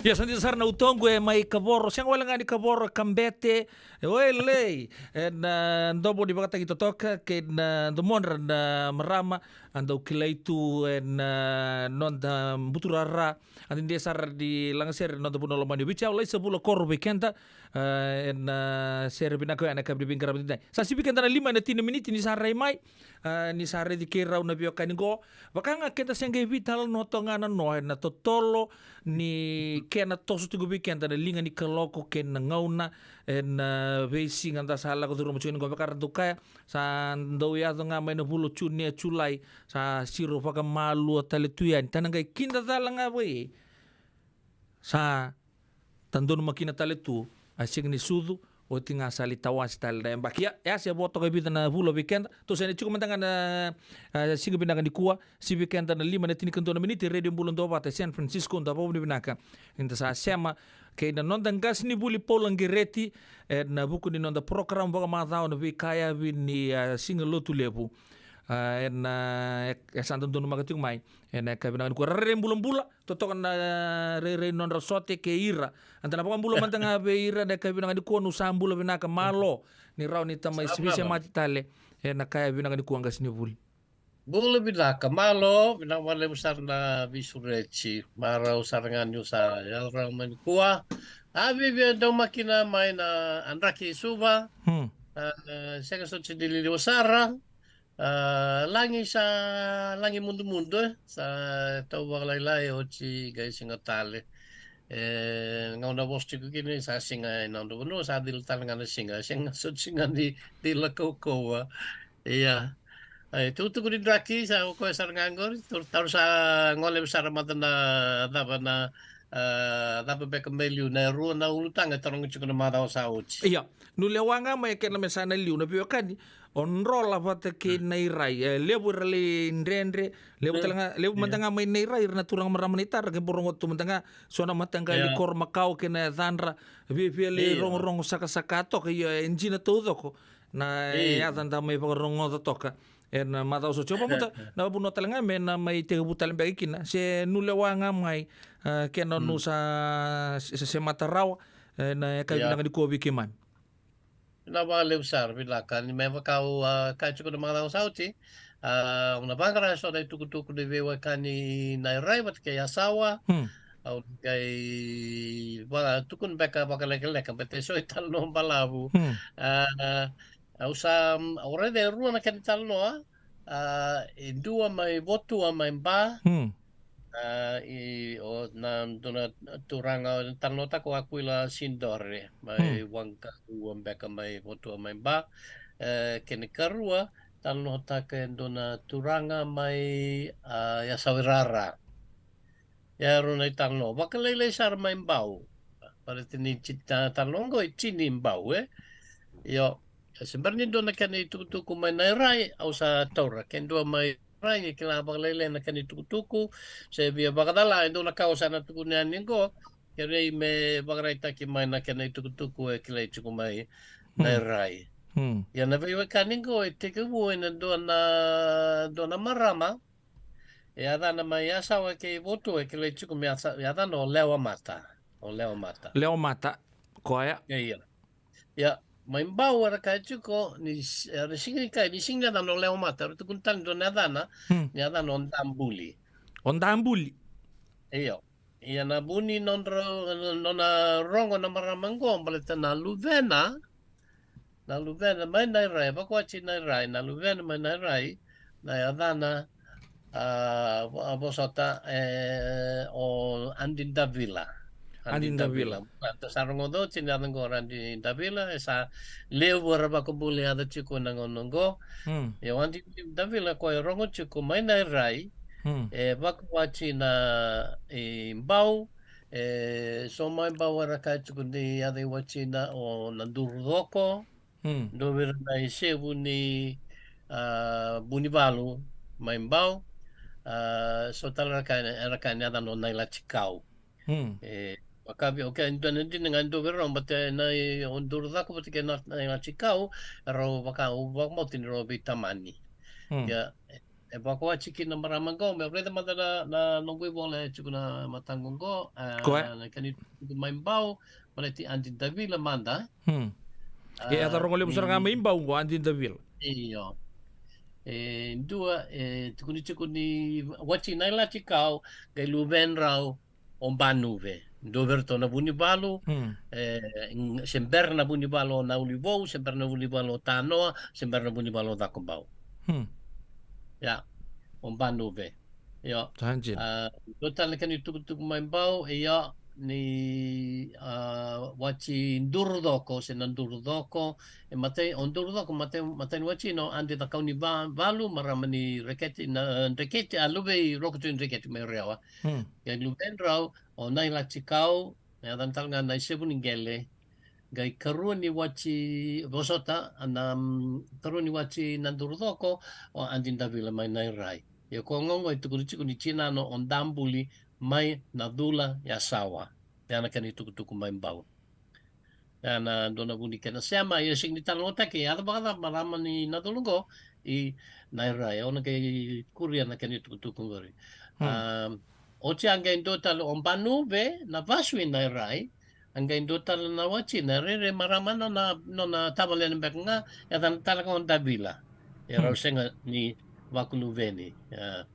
Ia sa dina sara na utoqu e mai Kavoro, sega wale ga ni Kavoro, Kabete, e Wailei, e na domo ni vakataki totoka kei na domodra na marama, a dau kilai tu e na noda buturara, a dede sara ni lagasere na noda vanua lomani. Viti au laisa vula koro vei keda, e na sere vinaka oya na kavi ni veiqaravi dina. Sa sivi keda na lima e na tini na miniti ni sa rai mai, a, ni sa raici kei rau na veiwekani qo. Vaka ga keda se qai veitalanoa toka ga na noa e na totolo ni kena toso tiko vei keda na liga ni kaloko kei na gauna e na veisiga da sa lako curuma tiko ni qo. Vaka ra dau kaya, sa dau yaco ga mai na vula o June, e Julai, sa siro vakamalua tale tu yani. Ta na qai kidacala ga vei sa ta donumaki na tale tu a siga ni sucu, oti ga sa li tawasi tale na yabaki. Ia, e a se vo toka e vica na vula vei keda. Tou sa na tiko mada ga na, a, siga vinaka nikua, sivi keda na lima na tinikadua na miniti, Radio Bula Duavata, San Francisco, da vakavinavinaka ni da sa sema kei na noda qasenivuli Paula Qereti, e na vuku ni noda program vakamacawa na veikayavi ni, a, Siga Lotulevu. A, e na, e, e sa da donumaka tiko mai e na yakavi vinaka nikua. Rairai bulabula, totoka na rairai nodra sote kei ira. Eda na vakabula mada ga vei ira na yakavi vinaka nikua, nu sa bula vinaka, malo ni rawa ni ta mai veisemati tale e na yakavi vinaka nikua, qasenivuli. Bula vinaka, malo, vinaka vakalevu sara na veisureti. Marau sara ga niu sa yaco rawa mai nikua. A, viavia dau makina mai na draki i Suva. Hmm. A, sega soti ni liliwa sara. A, lagi sa, lagi mudumudu, e. Sa tau vakalailai, oti qai siga tale. E, gauna vosa tiko kina sa siga e na noda vanua, sa cila tale ga na siga, sega soti ga ni cila kaukauwa. Ia. Ai, tukutuku ni draki, sa o koya sara ga qori, taura, taura sa gole sara mada na cava na, a, cava beka me liu, na rua na ulutaga e tarogi tiko na macawa sa oti. Ia, nu lewa ga mai e kena me sa na liu na veiwekani, o Drola vata kei Nairai, e, levu era lai dredre, levu tale ga, levu mada ga mai Nairai, ira na turaga marama ni tara, ke borogo tu mada ga, so na mataqali koro makawa kei na yacadra, viavia lai rogorogo sakasaka toka, ia e dina taucoko na yaca da mai vakarogoca toka e na macawa sa oti. O Vabuta, na vanua tale ga me na mai tekivu tale beka kina, se nu lewa ga mai, a, kena nu sa se, se mata rawa, e, na yakavi vinaka nikua vei keimami. Na vakalevu sara, vinaka, ni me vaka au, a, kaya tiko na macawa sa oti. A, au na vaqara so na itukutuku ni veiwekani Nairai vata kei Yasawa. Hmm. Au qai vakatukuna beka vakalekaleka, baleta e so e talanoa balavu. Hmm. A, au sa, au raica e rua na kena talanoa. A, e dua mai Votua mai Ba. Hmm. A, i, o na dua na turaga, talanoataka o Akuila Sidore mai Waqarua beka mai Votua mai Ba. E, kena ikarua, talanoataka e dua na turaga mai, a, Yasawa i Rara. Ia e rua na italanoa vakalailai sara mai Bau. Baleta ni ti-, ta-, talanoa qo e tini i Bau, e. Io, se bera ni dua na kena itukutuku mai Nairai, au sa taura. Ke dua mai Nairai e kila vakalailai na kena itukutuku, se via vakacala, e dua na ka au sa na tukuna yani qo, kerei me vakaraitaki mai na kena itukutuku e kilai tiko mai Nairai. Hmm. Ia na veiwekani qo e tekivu e na dua na, dua na marama, e yacana mai Yasawa kei Votua, e kilai tiko me yaca-, yacana o Lewamata. O Lewamata. Lewamata, koya. Ia, ia. Ia, mai Bau era kaya tiko, ni s-, era sega ni kaya ni sega ni yacana o Lewamata, era tukuna tale dua na yacana, hmm, ni yacana o Dabuli. O Dabuli. Io. Ia na vu ni nodra, nona rogo na marama qo, baleta na luvena, na luvena mai Nairai, vakawati Nairai, na luvena mai Nairai, na yacana, a, vo-, a, vosota, e, o Adi Davila. Adi Davila. Adi Davila. Baleta sa rogoca oti na yaca qo o Adi Davila, e sa levu era vakabulai yaca tiko na gauna qo. Hmm. Ia o Adi Davila koya e rogo tiko mai Nairai, hmm, e vakawati na, e, Bau, e, so mai Bau era kaya tiko ni yaca i watina o Nadurucoko, hmm, dua vei ira na isevu ni, a, Vunivalu mai Bau, a, so tale era kaya, era kaya ni yacana o Nailatikau. Hmm. E, vakavi, okay, dua na dina ga dua vei rau, baleta na i, o Durucoko vata kei na, Nailatikau, rau vaka, au vakamauta ni rau veitamani. Hmm. Ia, e, e vakawati kina na marama qo, me raica mada na, na noqu ivola e tiko na mataqu qo, a, Ko e? na kena itukutuku mai Bau, baleti Adi Davila mada. Hmm. A, E, a ta rogo levu sara ga ni mai Bau qo, Adi Davila. Io. E dua, e, tukuni tiko ni wati Nailatikau, qai luvedrau o Banuve. Dua vei iratou na Vunivalu, Hmm. e, se bera na Vunivalu o Naulivou, se bera na Vunivalu o Tanoa, se bera na Vunivalu o Cakobau. Hmm. Ia, o Banuve. Io. Sa dina. A, dua tale na kena itukutuku mai Bau, io, ni, a, wati Durucoko, se na Durucoko, e matai, o Durucoko, matai, matai ni watina o Adi Cakaunivalu, marama ni Reketi, na, Reketi, a luve i Roko Tui Reketi mai Rewa. Hmm. Qai luvedrau o Nailatikau, na yacana tale ga Naisevu ni Qele. Qai karua ni wati, vosota, a na, mm, karua ni wati Nadurucoko, o Adi Davila mai Nairai. Ia ko qo e tukuni tiko ni tinana o Dabuli mai Nacula, Yasawa. Ia na kena itukutuku mai Bau. Ia na dua na vu ni kena sema, ia sega ni talanoataki, e yaco vakacava marama ni Nacula qo i Nairai. Au na qai kuria na kena itukutuku qori. Hmm. A, oti a qai dua tale o Banuve, na vasu i Nairai, a qai dua tale na watina, rairai marama na, na, nona tavalena beka ga, e yacana tale ga o Davila. E rau Hmm. sega ni vakaluveni. A.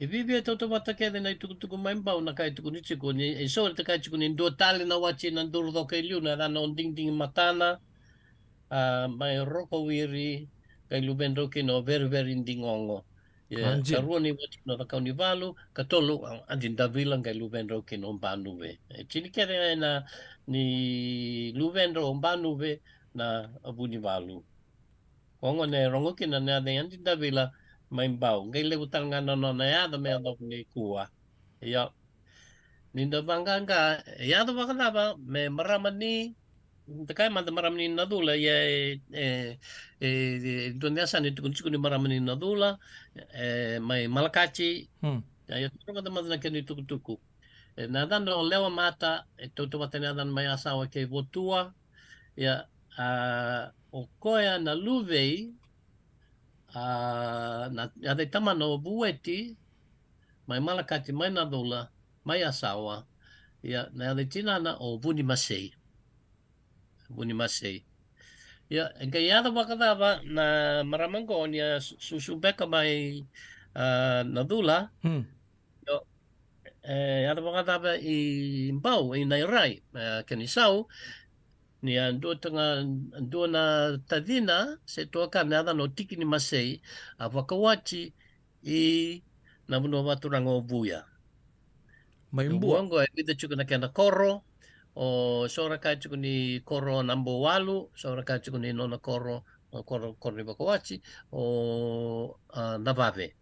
E viavia tautauvata kece na itukutuku mai Bau, na ka e tukuni tiko ni, e so, e ka e tiko ni dua tale na wati Nadurucoko e liu, na yacana o Digidigi Matana, a, mai Rokowiri, qai luvedrau kina o Veriveri Digogo. Ia, Anjin. Karua ni wati na Cakaunivalu, katolu, a, Adi Davila, qai luvedrau kina o Banuve. E tini kece ga na ni luvedrau o Banuve na Vunivalu. Ko qo na e rogo kina na yaca i Adi Davila mai Bau. Qai levu tale ga na nona yaca me yacova nikua. Io. Ni da vaqaqa, e yaco vakacava me marama ni, da kaya mada marama ni Nacula, ia e, e, e, e dua na yasana e tukuni tiko ni marama ni Nacula, e, mai Malakati. Hmm. Ia, ia tu mada mada na kena itukutuku. E, na yacana o Lewamata, e tautauvata na yacana mai Yasawa kei Votua. Ia, a, o koya na luvei, a, na yaca i tamana o Vueti, mai Malakati, mai Nacula, mai Yasawa. Ia, na yaca i tinana o Vunimasei. Vunimasei. Ia, e qai yaco vakacava na marama qo ni a su-, susu beka mai, a, Nacula. Hmm. Io, e yaco vakacava i Bau, i Nairai, e, kena isau, ni a dua taga, dua na tacina, se tuakana, yacana o Tikinimasei, a vakawati i na vanua vakaturaga o Vuya. Mai Bua. Bua qo e vica tiko na kena koro, o so ra kaya tiko ni koro Nabouwalu, so ra kaya tiko ni nona koro, o koro, koro ni vakawati, o, a, Navave.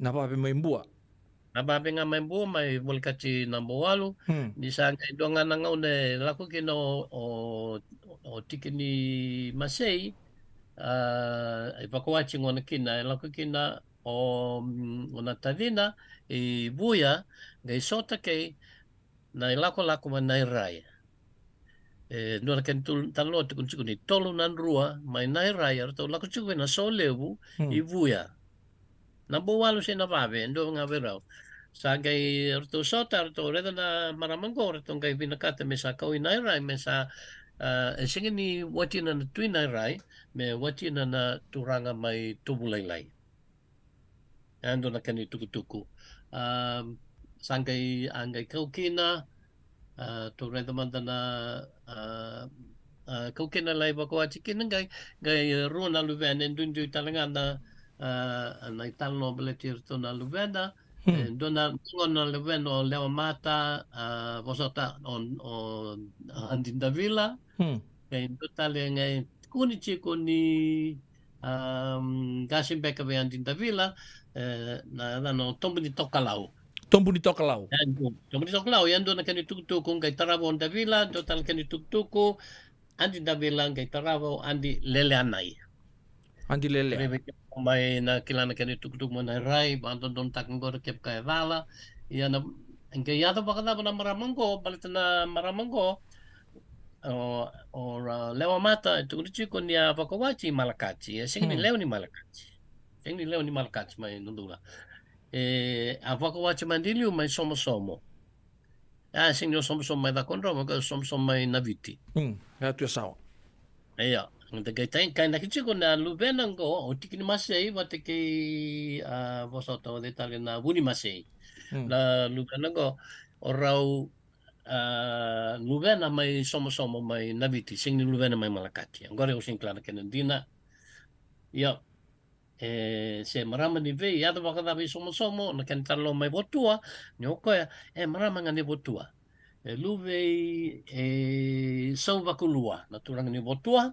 Navave mai Bua. Navave ga mai Bua, mai volekati Nabouwalu. Hmm. Ni sa qai dua ga na gauna e lako kina o, o, o Tikinimasei, a, e vakawati gona kina, e lako kina o, mm, o na tacina i Vuya, qai sota kei na ilakolako mai Nairai. E, dua na kena tolu, talanoa tiko, tiko ni tolu na drua mai Nairai, eratou lako tiko vei na Solevu, Hmm. i Vuya. Nabouwalu se Navave, dua ga vei rau. Sa qai ratou sota, ratou raica na marama qo, ratou qai vinakata me sa kau i Nairai, me sa, a, e sega ni watina na Tui Nairai, me watina na turaga mai Tuvulailai. E dua na kena itukutuku. A, sa qai, a qai kau kina, a, tou raica mada na, a, a, kau kina lai vakawati kina qai, qai rua na luvena, e duidui tale ga na, a, na italanoa baleti iratou na luvena. Hmm. E dua na, dua na luvena o Lewamata, a, vosota o, o Adi Davila. Hmm. E dua tale ga e tukuni tiko ni, am, qase beka vei Adi Davila, e, na, na, na Tobu ni Tokalau. Tobu ni Tokalau. E, Tobu ni Tokalau, e dua na kena itukutuku, qai tarava o Davila, dua tale kena itukutuku, Adi Davila, qai tarava o Adi Leleanai. Adi Lelea. Rairai mai na kila na kena itukutuku mai Nairai, vakadodonutaka qori kevaka e cala. Ia na, qai yaco vakacava na marama qo, baleta na marama qo, o, o ra, Lewamata, e tukuni tiko ni a vakawati i Malakati, e sega ni Hmm. lewe ni Malakati. Sega ni lewe ni Malakati mai Nadula. E, a vakawati mai Diliu mai Somosomo. A, sega ni o Somosomo mai Cakaudrove, qo Somosomo mai Naviti. Mm, e a tu e Sawa. Io, da qai tai kainaki tiko na luvena qo, o Tikinimasei vata kei, a, vosota o cei tale na Vunimasei. Mm. Na luvena qo, o rau, a, luvena mai Somosomo mai Naviti, sega ni luvena mai Malakati. Oqori au sega ni kila na kena dina. Io. E, se marama ni vei, yaco vakacava i Somosomo, na kena talanoa mai Votua, ni o koya, e marama ga ni Votua. E luve i, e, Sauvakalua, na turaga ni Votua.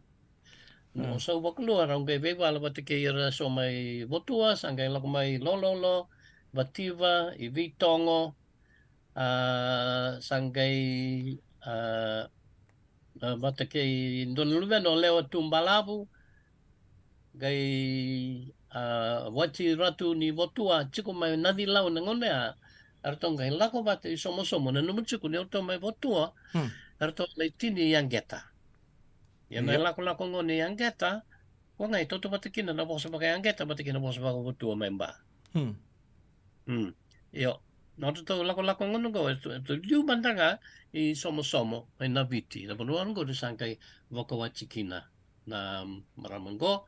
Mm. O Sauvakalua, rau qai veivala vata kei ira so mai Votua, sa qai lako mai Lololo, Vativa, i Vitogo, a, sa qai, a, a, vata kei dua na luvena o Lewa Tubalavu, qai, a, wati Ratu ni Votua, tiko mai Nacilau na gauna ya, eratou qai lako vata i Somosomo, nanuma tiko ni eratou mai Votua, Hmm. eratou lai tini i Yaqeta. Ia na Io. lakolako qo ni Yaqeta, ko qai tautauvata kina na vosa vaka-Yaqeta, vata kina vosa vaka-Votua mai Ba. Hmm. Mm. Io. Na nodratou lakolako gona qo, e tu, e tu liu mada ga i Somosomo, mai Naviti. Na vanua qo ni sa qai vakawati kina na marama qo,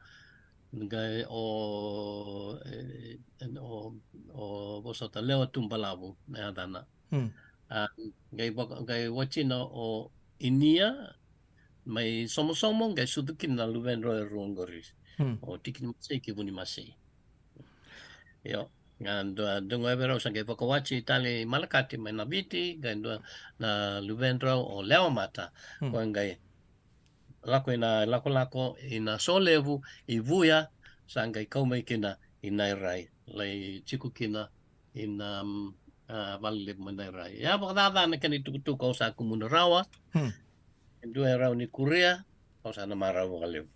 qai o, e, e, o, o vosota Lewa Tubalavu, na yacana. Hmm. A, qai vaka, qai watina o Inia, mai Somosomo, qai sucu kina na luvedrau e rua qori. Hmm. O Tikinimasei kei Vunimasei. Io, a dua, dua ga vei rau sa qai vakawati tale i Malakati mai Naviti, qai dua na luvedrau o Lewamata. Hmm. Koya qai lako ina lakolako ina Solevu, i Vuya, sa qai kau mai kina i Nairai. Lai tiko kina ina, mm, a, vale levu mai Nairai. Ia vakacaca na kena itukutuku au sa kumuna rawa. Hmm. E dua e rawa ni kuria, au sa na marau vakalevu.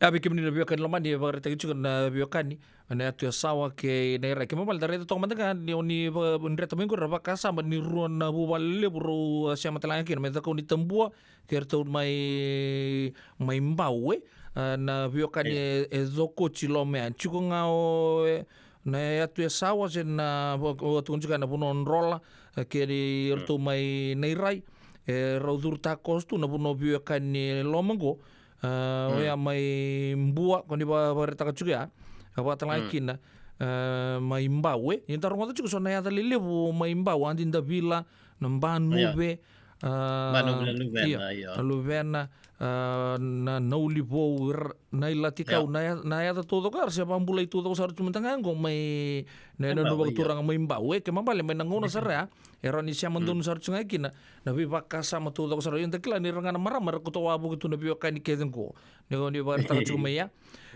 Ia vei kemuni na veiwekani lomani, e vakaraitaki tiko na veiwekani, na yatu e Sawa kei Nairai. Kena ibalebale da raica toka mada ga ni o ni va-, dreta mai qori na vakasama ni rua na vuvale levu rau, a, sema tale ga kina, mai Cakaunitabua, kei ratou mai, mai Bau, e. A, na veiwekani e, e Cokoti Lomea. Tiko ga o, e, na yatu e Sawa se na va-, o tukuni tiko ga na vanua o Drola, e, kei iratou mai Nairai. E rau curu takoso tu na vanua veiwekani loma qo. A, oya mai Bua, ko ni va-, vakaraitaka tiko ya. A, vakatale ga kina, a, mai Bau, e. Ia da rogoca tiko so na yaca lelevu mai Bau, Adi Davila, na Banuve, a, Banuve na luvena, io, io. Na luvena, a, na, na Ulivou, ra-, na Ilatikau, io. Na ya-, na yaca taucoko era se vakabulai taucoko sara tu mada ga qo mai na, na, na, io. Vakaturaga mai Bau, e, kena ibalebale mai na gauna sara ya, e rawa ni sema donu sara tu ga kina na veivakasama taucoko sara. Io, da kila ni ra ga na marama era koto wavoki tu na veiwekani kece qo. Ni, ni vakaraitaka tiko mai ya.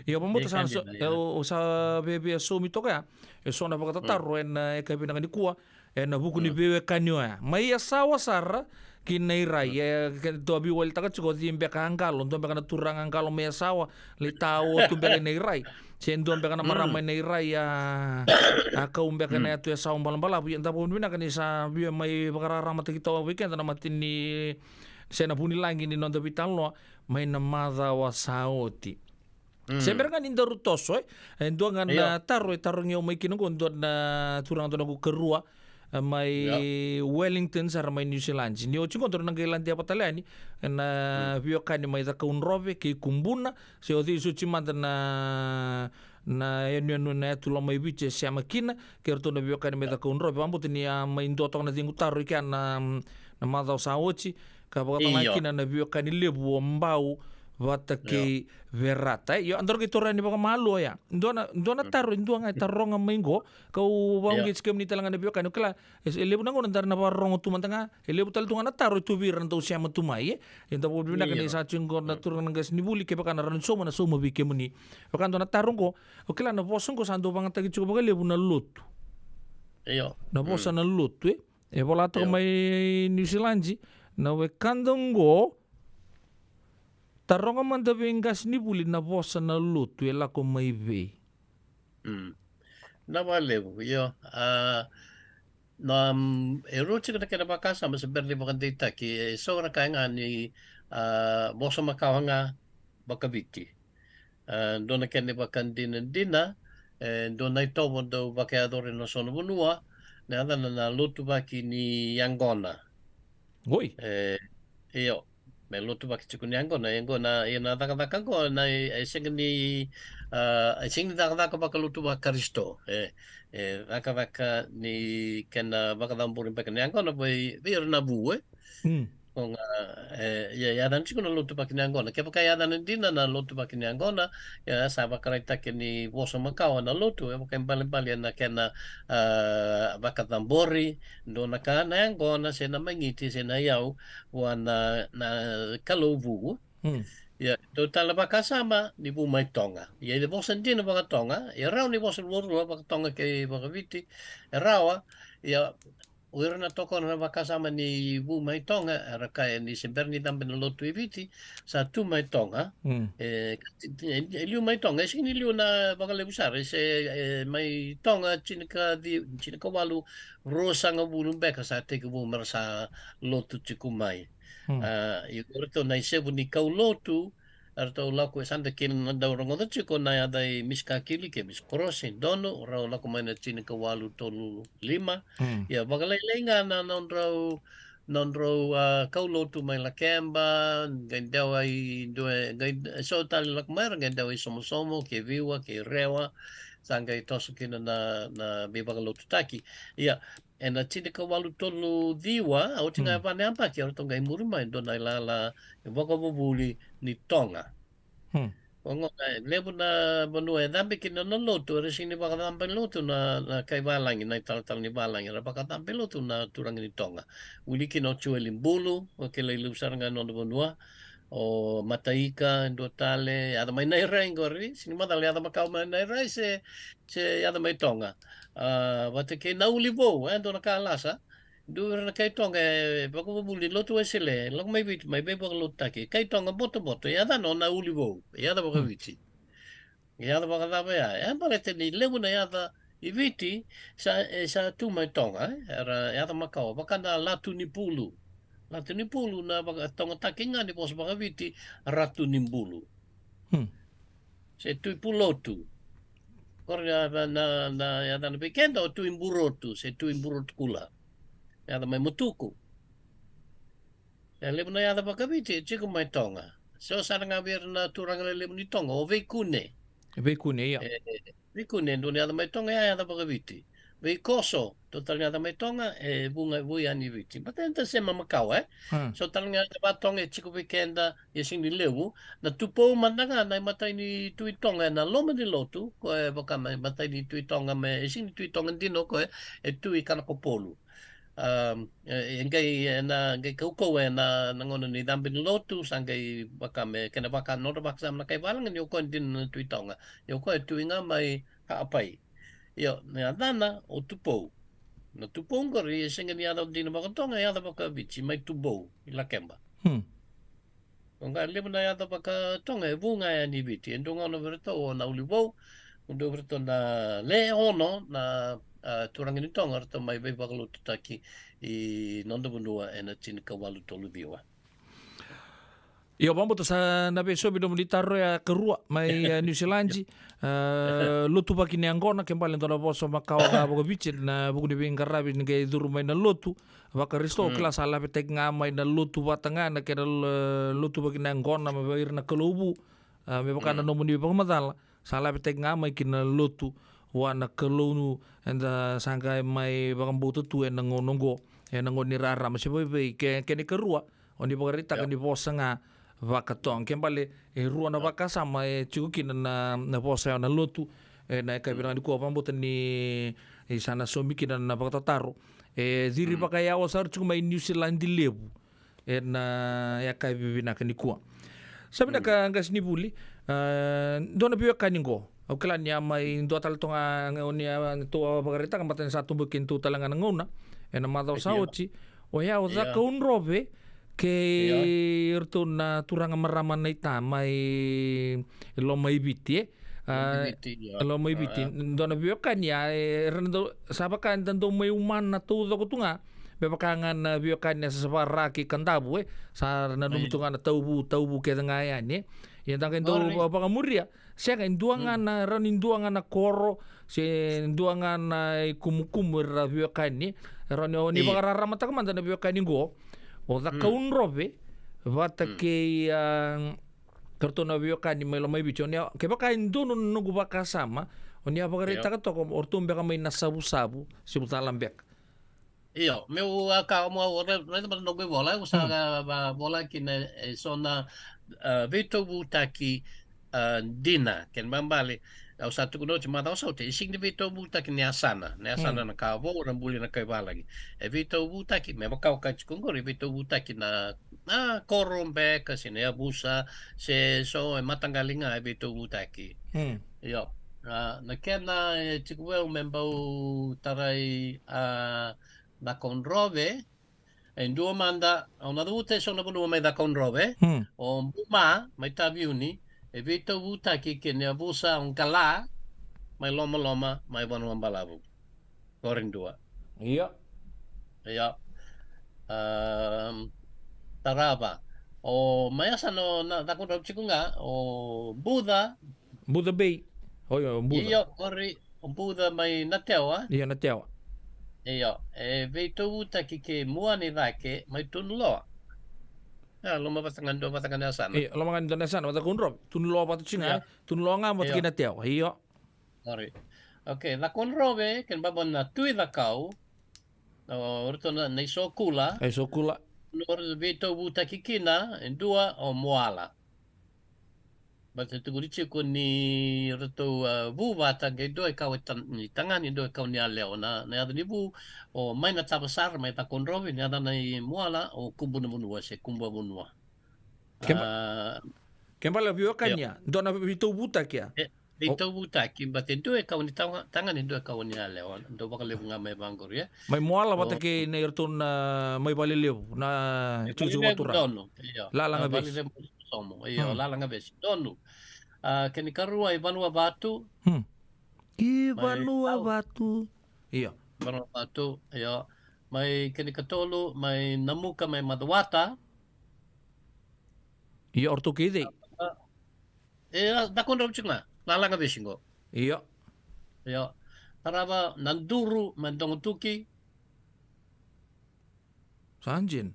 Io, vakamuta sa, e, o, o sa via, via saumi toka ya e so na vakatataro ena, e, yakavi vinaka nikua, ena vuku ni veiwekani oya. Mai Yasawa sara ki Nairai, e, ke dua veiwalitaka tiko, o cei beka a qalo, dua beka na turaga a qalo mai Yasawa, lai tao tu beka i Nairai. Se dua beka na marama i Nairai, a, a kau beka na yatu e Sawa balabalavu, ia da vakavinavinaka ni sa via mai vakararamataki toka vei keda na mata ni, se na vunilagi ni noda veitalanoa, mai na macawa sa oti. Mm. Se bera ga ni daru toso, e. E dua ga na taro e tarogi au mai kina qo, dua na turaga, dua na noqu karua, e, mai Wellington sara mai New Zealand. Ni oti qo daru na qai ladeva tale yani na veiwekani mai Cakaudrove kei Kubuna, se o cei soti mada na, na yanuyanu na yatu loma i Viti e sema kina, kei ratou na veiwekani mai Cakaudrove. Vakabauta ni a mai dua toka na cegu taro i kea na, na macawa sa oti, ka vakatale ga kina na veiwekani levu o Bau vata kei Verata. Io, a daru qai taura yani vakamalua oya. Dua na, dua na taro, e dua ga e taroga mai qo, kau vauqeti kemuni tale ga na veiwekani. O kila, e, e levu na gauna daru na vakarorogo tu mada ga, e levu tale tu ga na taro e tu vei ira na dau sema tu mai, e. Ia da vakavinavinaka ni sa tiko qo na turaga na qasenivuli, kevaka na rawa ni sauma, na sauma vei kemuni. Vaka dua na taro qo, o kila na vosa qo sa dau vagataki tiko vakalevu na lotu. Io. Na vosa na lotu, e. E vola toka mai New Zealand, na wekada qo, taroga mada vei qasenivuli na vosa na lotu e lako mai vei. Mm. Na vakalevu, io. A, na, mm, e rua tiko na kena vakasama se bera ni vakadeitaki, e so na ka ga ni, a, vosa makawa ga vakaviti. A, dua na kena ivakadinadina, e dua na itovo dau vakayacori ena so na vanua, na yacana na Lotuvaki ni Yaqona. Oi. E, io, me Lotuvaki tiko ni Yaqona, e qo na, ia na cakacaka qo na, e sega ni, a, e sega ni cakacaka vakalotu vaKarisito, e, e cakacaka ni kena vakacabori beka ni yaqona vei, vei ira na vu, e. Mm. Koga, e, ia, yacana tiko na Lotuvaki ni Yaqona. Kevaka e yacana dina na Lotuvaki ni Yaqona, ia sa vakaraitaki ni vosa makawa na lotu, e vakaibalebale na kena, a, vakacabori, dua na ka na yaqona, se na magiti, se na iyau, vua na, na Kalou vu. Mm. Ia, dua tale na vakasama ni vu mai Toga. Ia, e vosa dina vakaToga, e rawa ni vosa ruarua vakaToga kei vakaViti, e rawa, ia, o ira na tokona na vakasama ni vu mai Toga, era kaya ni se bera ni cabe na lotu i Viti, sa tu mai Toga. Mm. E, e, e liu mai Toga, e sega ni liu na vakalevu sara, e se, e, mai Toga, tinikaci-, tinikawalu, ruasagavulu beka sa tekivu mera sa lotu tiko mai. Hmm. A, ia o ratou na isevu ni kaulotu, eratou lako e, sa da kina na dau rogoca tiko na yaca i Miss Kakili kei Miss Korosi, donu, rau lako mai na tinikawalu tolu lima. Hmm. Ia, vakalailai ga na nodrau, nodrau, a, kaulotu mai Lakeba, qai dewa i dua, qai, e so tale lako mai, ra qai dewa i Somosomo, kei Viwa, kei Rewa, sa qai toso kina na, na veivakalotutaki. Ia, ena tinikawalu tolu ciwa, a oti ga, hmm, e va na yabaki, eratou qai muri mai dua na ilala vakavuvuli ni Toga. Hmm. Oqo, e levu na vanua e cabe kina na lotu, era sega ni vakacaba ni lotu na, na kaivalagi, na italatala ni valagi, era vakacaba ni lotu na turaga ni Toga. Wili kina o Joeli Bulu, o kilai levu sara ga na nona vanua, o Mataika, e dua tale, yaco mai Nairai qori, sega ni macala yaco makawa mai Nairai se, se yaco mai Toga. A, vata kei Naulivou, e dua na kalasa, dua ira na kai Toga e vakavuvuli ni lotu Wesele, lako mai Viti, mai veivakalotutaki. Kai Toga botoboto, e yacana o Naulivou, e yaca vakaviti. E yaca vakacava ya? E baleta ni levu na yaca i Viti, sa, e sa tu mai Toga, e? Era yaca makawa, vaka na Latunipulu. Latunipulu na vakatogataki ga ni vosa vakaviti, Ratu ni Bulu. Hmm. Se Tui Pulotu. Qori na, na, na, na yacana vei keda o Tui Burotu, se Tui Burotu Kula. Yaca mai Motuku. E levu na yaca vakaviti e tiko mai Toga. So sara ga vei ira na turaga lelevu ni Toga, o Veikune. Veikune, ia. E, Veikune, dua na yaca mai Toga, ya yaca vakaviti. Veikoso, dua tale na yaca mai Toga, e vuqa, vu yani i Viti. Baleta eda sema makawa, e? Hmm. So tale ga yaca va Toga e tiko vei keda, e sega ni levu. Na Tupou mada ga, na imatai ni Tui Toga, ena loma ni lotu, koya e vaka me imatai ni Tui Toga me, e sega ni Tui Toga dina o koya, e Tui Kanakopolu. Um, e, e qai, e na qai kaukauwa ena, na gauna ni cabe ni lotu, sa qai vaka me, kena vaka, nodra vakasama na kai valagi ni o koya dina na Tui Toga. Ia o koya e Tui ga mai Haʻapai. Io, na yacana o Tupou. Na Tupou qori, e sega ni yaca dina vakaToga, e yaca vakaviti, mai Tubou, i Lakeba. Hmm. Oqo e levu na yaca vakaToga, e vu ga yani i Viti. E dua ga o vei iratou o Naulivou, e dua vei iratou na le ono na, a, turaga ni Toga, eratou mai veivakalotutaki i noda vanua ena tinikawalu tolu ciwa. Io, vakabauta sa na veisovi nomuni taro ya karua mai, e, Niusiladi. A, Lotuvaki ni Yaqona, ke bale dua na vosa makawa ga vakaviti, na vuku ni veiqaravi ni qai curu mai na lotu vaKarisito, mm, kila sa lavetaki ga mai na lotu vata ga na kena lo-, Lotuvaki ni Yaqona me vei ira na Kalou vu, a, me vaka na, mm, nomuni vakamacala, sa lavetaki ga mai ki na lotu vua na Kalou eda sa qai mai vakabauta tu ena gauna oqo, ena gauna ni rarama se vaivei, ke, kena ikarua, o ni vakaraitaka, io, ni vosa ga vakaToga. Ke bale, e rua na, io, vakasama e tiko kina na, na vosa ya na lotu, ena yakavi, mm, vinaka nikua, vakabauta ni, e, sa na saumi kina na vakatataro. E ciri, mm, vakayawa sara tiko mai Niusiladi levu ena yakavi vinaka nikua. Sa vinaka, mm, qasenivuli, a, dua na veiwekani qo. Au kila ni a mai dua tale toka ga, o ni a tou a vakaraitaka, baleta ni sa tubu kina tou tale ga na gauna ena macawa sa oti. Oya o, io, Cakaudrove kei, io, iratou na turaga marama naita mai Lomaiviti, e? A, Lomaiviti, io. Lomaiviti. A. Dua na veiwekani, a, e, era na dau, sa vaka eda dau mai umana taucoko tu ga, me vaka ga na veiwekani a Sasavara kei Kadavu, e? Sa nanumi, io, tu ga na tauvu, tauvu kece ga yani, e? Ia da qai dau vakamuria. Sega, e dua ga na, rawa ni dua ga na koro se dua ga na ikumukumu era veiwekani. Rawa ni o ni vakararamataka mada na veiwekani qo, o Cakaudrove vata kei a, ka ratou na veiwekani mai Lomaiviti. O ni a, kevaka e donu na noqu vakasama, o ni a vakaraitaka toka o ratou beka mai Nasavusavu, Sivucala beka. Io, meu a ka mo au raica mada noqu ivola, au sa vola kina e so na veitauvutaki dina, kena ibalebale au sa tukuna oti macawa sa oti, e sega ni veitauvutaki ni yasana, na yasana na ka vou, na buli na kai valagi. E veitauvutaki me vaka o kaya tiko qori, e veitauvutaki na, na koro beka se na yavusa, se so e mataqali ga e veitauvutaki. Io. Na kena e tiko vei au me bau tarai a Cakaudrove, e dua mada, au na cavuta e so na vanua mai Cakaudrove, o Buma mai Taveuni, e veitauvutaki kei na yavusa o Qala mai Lomaloma mai Vanuabalavu. Qori dua. Io. Io. Tarava. O mai yasana o Cakaudrove tiko ga, o Buca. Buca Bay. Oi, o Buca. Io, qori o Buca mai Natewa. Io, Natewa. Io, e veitauvutaki kei Muanaicake mai Tunuloa. A, loma vata ga dua vata ga na yasana. Io, loma ga dua na yasana vata Cakaudrove. Tunuloa vata tiko ga, Tunuloa ga vata kei Natewa. Io. Qori. Okay, Cakaudrove kena ibalebale na Tui Cakau. O ratou na Isokula. Isokula. O ratou veitauvutaki kina e dua o Moala. Baleta e tukuni tiko ni ratou vu vata, qai dua e kau ni tagane, dua e kau ni yalewa. Na yaca ni vu o mai na tavasara mai Cakaudrove, na yacana i Moala o Kubunavanua se Kubuavanua. Kena ibalebale veiwekani ya, dua na veitauvutaki ya. Veitauvutaki, baleta e dua e kau ni tagane, dua e kau ni yalewa, dua vakalevu ga mai vaqori e. Mai Moala vata kei na iratou na mai Valelevu, na tikotiko Vatura. Donu, io. Lalaga Vesi. Valelevu Somo, io, Lalaga Vesi, donu. A, kena ikarua i Vanuavatu. I Vanuavatu. Io. Vanuavatu, io. Mai kena ikatolu mai Namuka mai Macuata. Io, o ratou kei cei? E, a, Cakaudrove tiko ga, Lalaga Vesi qo. Io. Io. Tarava Naduru mai Dogotuki. Sa dina.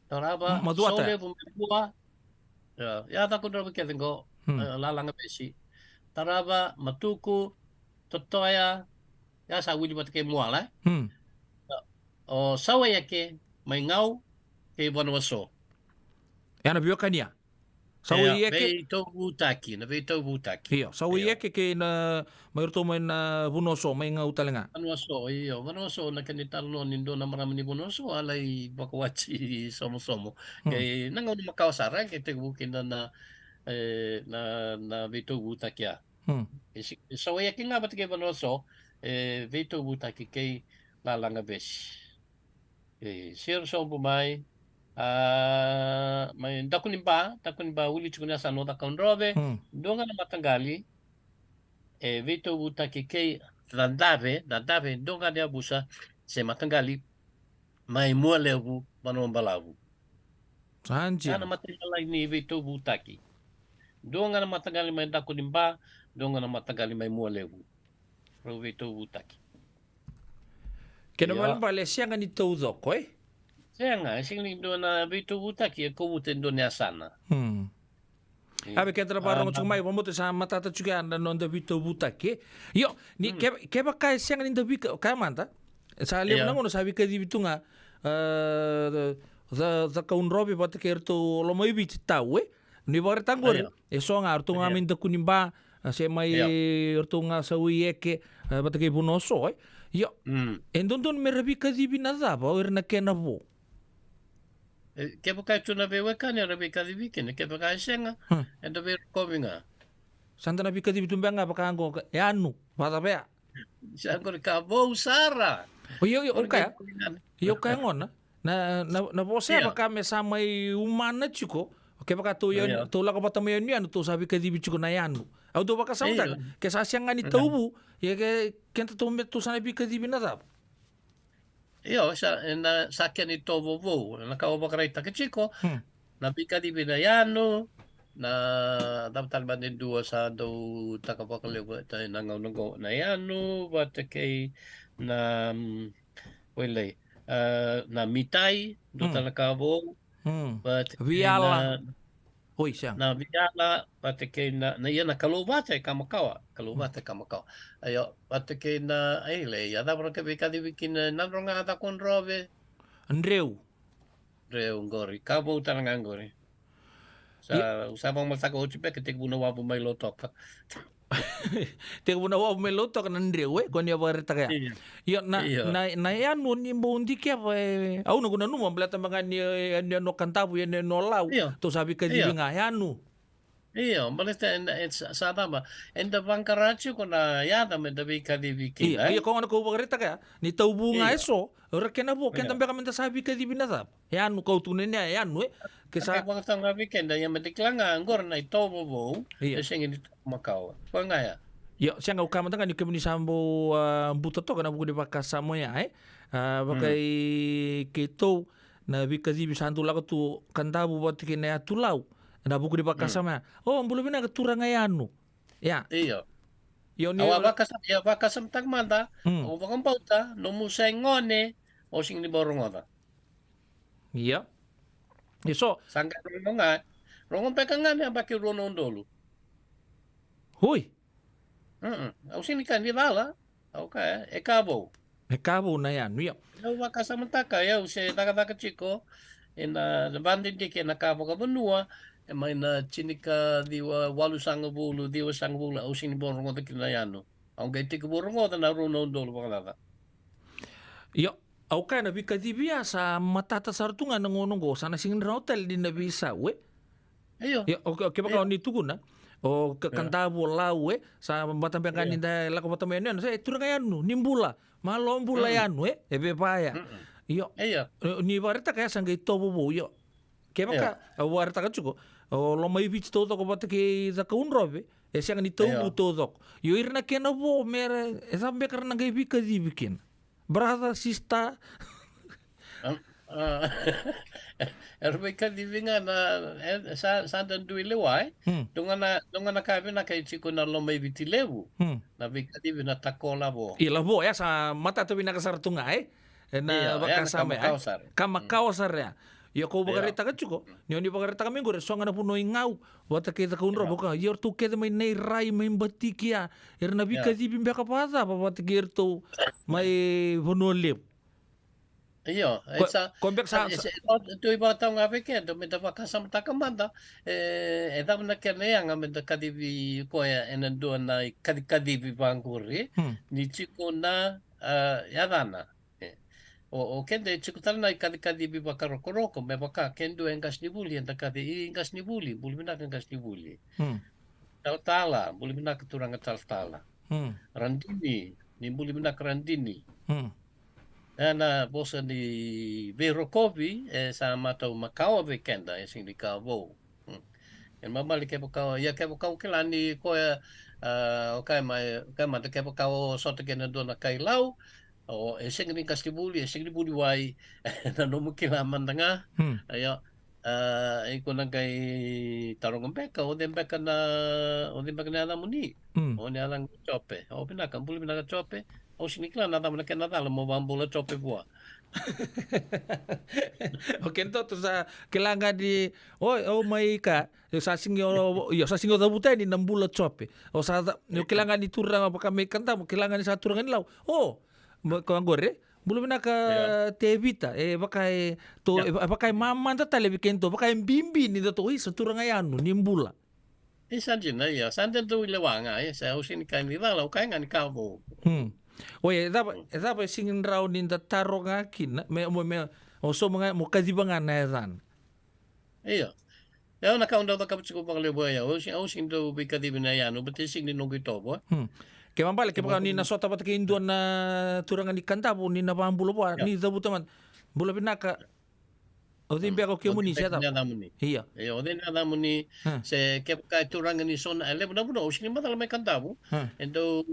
Tarava Macuata. Solevu mai Bua. Io, ia Cakaudrove kece qo. Lalaga Vesi. Tarava Matuku, Totoya. Ia sa wili vata kei Moala e. O Sauaieke mai Gau kei Vanuaso. Ia na veiwekani ya. Sauaieke. Veitauvutaki, na veitauvutaki. Io, Sauaieke kei na mai ratou mai na Vanuaso, mai Gau tale ga. Vanuaso, io, Vanuaso na kena italanoa ni dua na marama ni Vanuaso a lai vakawati Somosomo. Kei na gauna makawa sara ke tekivu kina na, e, na, na veitauvutaki ya. E Sauaieke ga vata kei Vanuaso e veitauvutaki kei Lalaga Vesi. E, Siro Sobu mai, a, mai Dakuniba, Dakuniba wili tiko ni yasana o Cakaudrove, dua ga na mataqali e veitauvutaki kei Cadave, Cadave dua ga na yavusa se mataqali mai Mualevu, Vanuabalavu. Sa dina. Ia na mataqali ni veitauvutaki. Dua ga na mataqali mai Dakuniba, dua ga na mataqali mai Mualevu. Rau veitauvutaki. Kena ibalebale e sega ni taucoko e? Sega, e sega ni dua na veitauvutaki e kovuta e dua na yasana. A, vei keda na vakarorogo tiko mai, vabauta sa matata tiko ya na noda veitauvutaki e. Io, ni kevaka e sega ni da veika, kaya mada. Sa levu na gauna sa veikacivi tu ga, e, Cakaudrove vata kei ratou Lomaiviti tau e. Ni vakaraitaka qori, e so ga ratou ga mai Dakuniba, a, se mai ratou ga Sauaieke, e, vata kei Vanuaso e. Io. E dodonu me ra veikacivi na cava o ira na kena vo? E, kevaka e tu na veiwekani era veikacivi kina, kevaka e sega, eda veirokovi ga. Sa da na veikacivi tu beka ga vaka qo, yanu, vakacava ya? Sa qori ka vou sara. O io, io, o kaya. Io, kaya gona. Na, na, na vosa ya vaka me sa mai umana tiko. Kevaka tou lako vata mai yanuyanu, tou sa veikacivi tiko na yanu. Au dau vakasamataka ke sa sega ni tauvu, ia ke, keda tou me tou sa na veikacivi na cava? Io, sa, e na, sa kena itovo vou, na ka au vakaraitaka tiko, na veikacivi na yanu, Na cava tale mada e dua sa dau taka vakalevu e na gauna oqo, na yanu vata kei na, mm, wailei, a, na mitai, dua tale na ka vou. Vata kei na, oi, sega, na viala vata kei na, na, ia na kalouvata e ka makawa, kalouvata e ka makawa. Io, vata kei na, ai, le, ia cava na ka veikacivi kina, na droga, cakudrove. Dreu. Dreu qori, ka vou tale ga qori. Sa, ia, sa vakamalataka oti beka, tekivu na wavu mai Lautoka. Tekivu na wavu mai Lautoka na dreu, e, ko ni a vakaraitaka ya. Io. Io, na, io, na, na yanu ni bau dikeva, e, au na, ko nanuma baleta me ga ni, e, ni yanu Kadavu, e, ni yanu Lau. Io. Tou sa veikacivi, io, ga yanu. Io, baleta e, e, sa, sa cava. Eda vaqara tiko na yaca meda veikacivi kina, io, e? Io, ko gona ko vakaraitaka ya. Ni tauvu ga, io, eso, o ira kena vo, keda, io, beka meda sa veikacivi na cava. Yanu, kau tukuna ni a yanu, e. Ke sa, e vakatau ga vei keda, ia meda kila ga, qori na itovo vou, io, e sega ni makawa. Ko ga ya. Io, sega, au kaya mada ga ni kemuni sa bau, a, buta toka na vuku ni vakasama ya, e. A, vakai keitou, na veikacivi sa dau lako tu Kadavu vata kei na yatu Lau. Na vuku ni vakasama ya. O, bula vinaka turaga yanu. Ia. Io. Io, ni au a vakasama, ia vakasamataka mada, mm, au vakabauta, nomu sa i gone, o sega ni bau rogoca. Ia. Ia so. Sa qai rogo ga, rogo beka ga ni yabaki rua na udolu. Oi. Mm-mm. Au sega ni kaya ni cala. Au kaya, e ka vou. E ka vou na yanu, io. Au vakasamataka, au se cakacaka tiko ena, na vakadidike ena ka vakavanua, e mai na tinikaciwa walusagavulu, ciwasagavulu, au sega ni bau rogoca kina na yanu. Au qai tekivu rogoca na rua na udolu vakacaca. Io, au kaya na veikacivi ya sa matata sara tu ga na gauna oqo, sa na sega ni rawa tale ni na veisau, e? Io. Io, o, o, kevaka, io, o ni tukuna, o Ka-, io, Kadavu, o Lau, e, sa vata beka ga, io, ni da lako vata mai yanuyanu, sa, e, turaga yanu, ni bula, malo bula, mm, yanu, e, e vevaya. Mm-mm. Io. Io. E, ni vakaraitaka ya sa qai tovo vou, io. Kevaka, io, au vakaraitaka tiko, o Lomaiviti taucoko vata kei Cakaudrove, e sega ni tauvu, io, taucoko. Io, ira na kena vo, mera, e cava beka ra na qai veikacivi kina. Brother, sister. Am, a, era veikacivi ga na, e, sa, sa da dui lewa, e? Hmm. Dua ga na, dua ga na ka vinaka e tiko na Lomaiviti levu. Hmm. Na veikacivi na tako lavo. I lavo, ya sa matata vinaka sara tu ga, e? E na, io, ya na vakasama, e? Ka makawa sara. Ka makawa sara ya. Ia ko, io, vakaraitaka tiko, mm, ni o ni vakaraitaka mai qori, e so ga na vanua i Gau, vata kei Cakaudrove, io, vaka, ia o ratou kece mai Nairai, mai Batiki ya, era na, io, veikacivi beka vakacava vata kei ratou mai Vanua Levu. Io, e ko, sa, ko beka sa, sa, sa, e, e, tu i vakatau ga vei keda, meda vakasamataka mada, e, e cava na kena yaga meda kacivi koya ena dua na ikacikacivi vaqori, hmm, ni tiko na, a, yacana. E. O, o keda e tiko tale na ikacikacivi vakarokoroko, me vaka ke dua e qasenivuli, eda kaci, i qasenivuli, bula vinaka qasenivuli. Hmm. Talatala, bula vinaka turaga talatala. Hmm. Radini, ni bula vinaka radini. Hmm. E na vosa ni veirokovi, e sa matau makawa vei keda, e sega ni ka vou. Hmm. E mamali kevaka, ia kevaka o kila ni koya, a, o kaya mai, o kaya mada kevaka o sota kei na dua na kai Lau, o, e sega ni qasenivuli, e sega ni vuniwai, na nomu kila mada ga. Hmm. Io, a, iko na qai taroga beka, o cei beka na, o cei beka na yacamuni? Hmm. O ni yacaqu Jope. O vinaka, bula vinaka Jope. Au sega ni kila na cava na kena cala mo vakabula Jope vua. O keda tu sa kila ga ni, o, o mai ka, o sa sega ni o, io, sa sega ni o cavuta yani na bula Jope. O sa ca-, o kila ga ni turaga vaka mai Kadavu, kila ga ni sa turaga ni Lau. O, ma, ko qori, bula vinaka, io, Tevita, e vaka e, to, io, e vaka e mamada tale vei keda, vaka e bibi ni da to, isa turaga yanu, ni bula. Isa dina, ia, sa da dau lewa ga, ia, sa au sega ni kaya ni cala, au kaya ga ni ka vou. Hmm. Oi, e cava, hmm, e cava e sega ni rawa ni da taroga kina, me, mo, me, o sauma ga, mo kaciva ga na yacana. Io. Ia, na ka au dau cakava tiko vakalevu, ia, au sega, au sega ni dau veikacivi na yanu, baleta e sega ni noqu itovo. Hmm. Kevaka bale, kevaka ni na sota vata kei dua na turaga ni Kadavu, ni na vakabula vua, io, ni cavuta mada. Bula vinaka. O cei beka o kemuni, se cava? Io. Io, o cei na yacamuni, hmm, se kevaka e turaga ni so na, e levu na vanua, au sega ni macala mai Kadavu. Hmm. E dau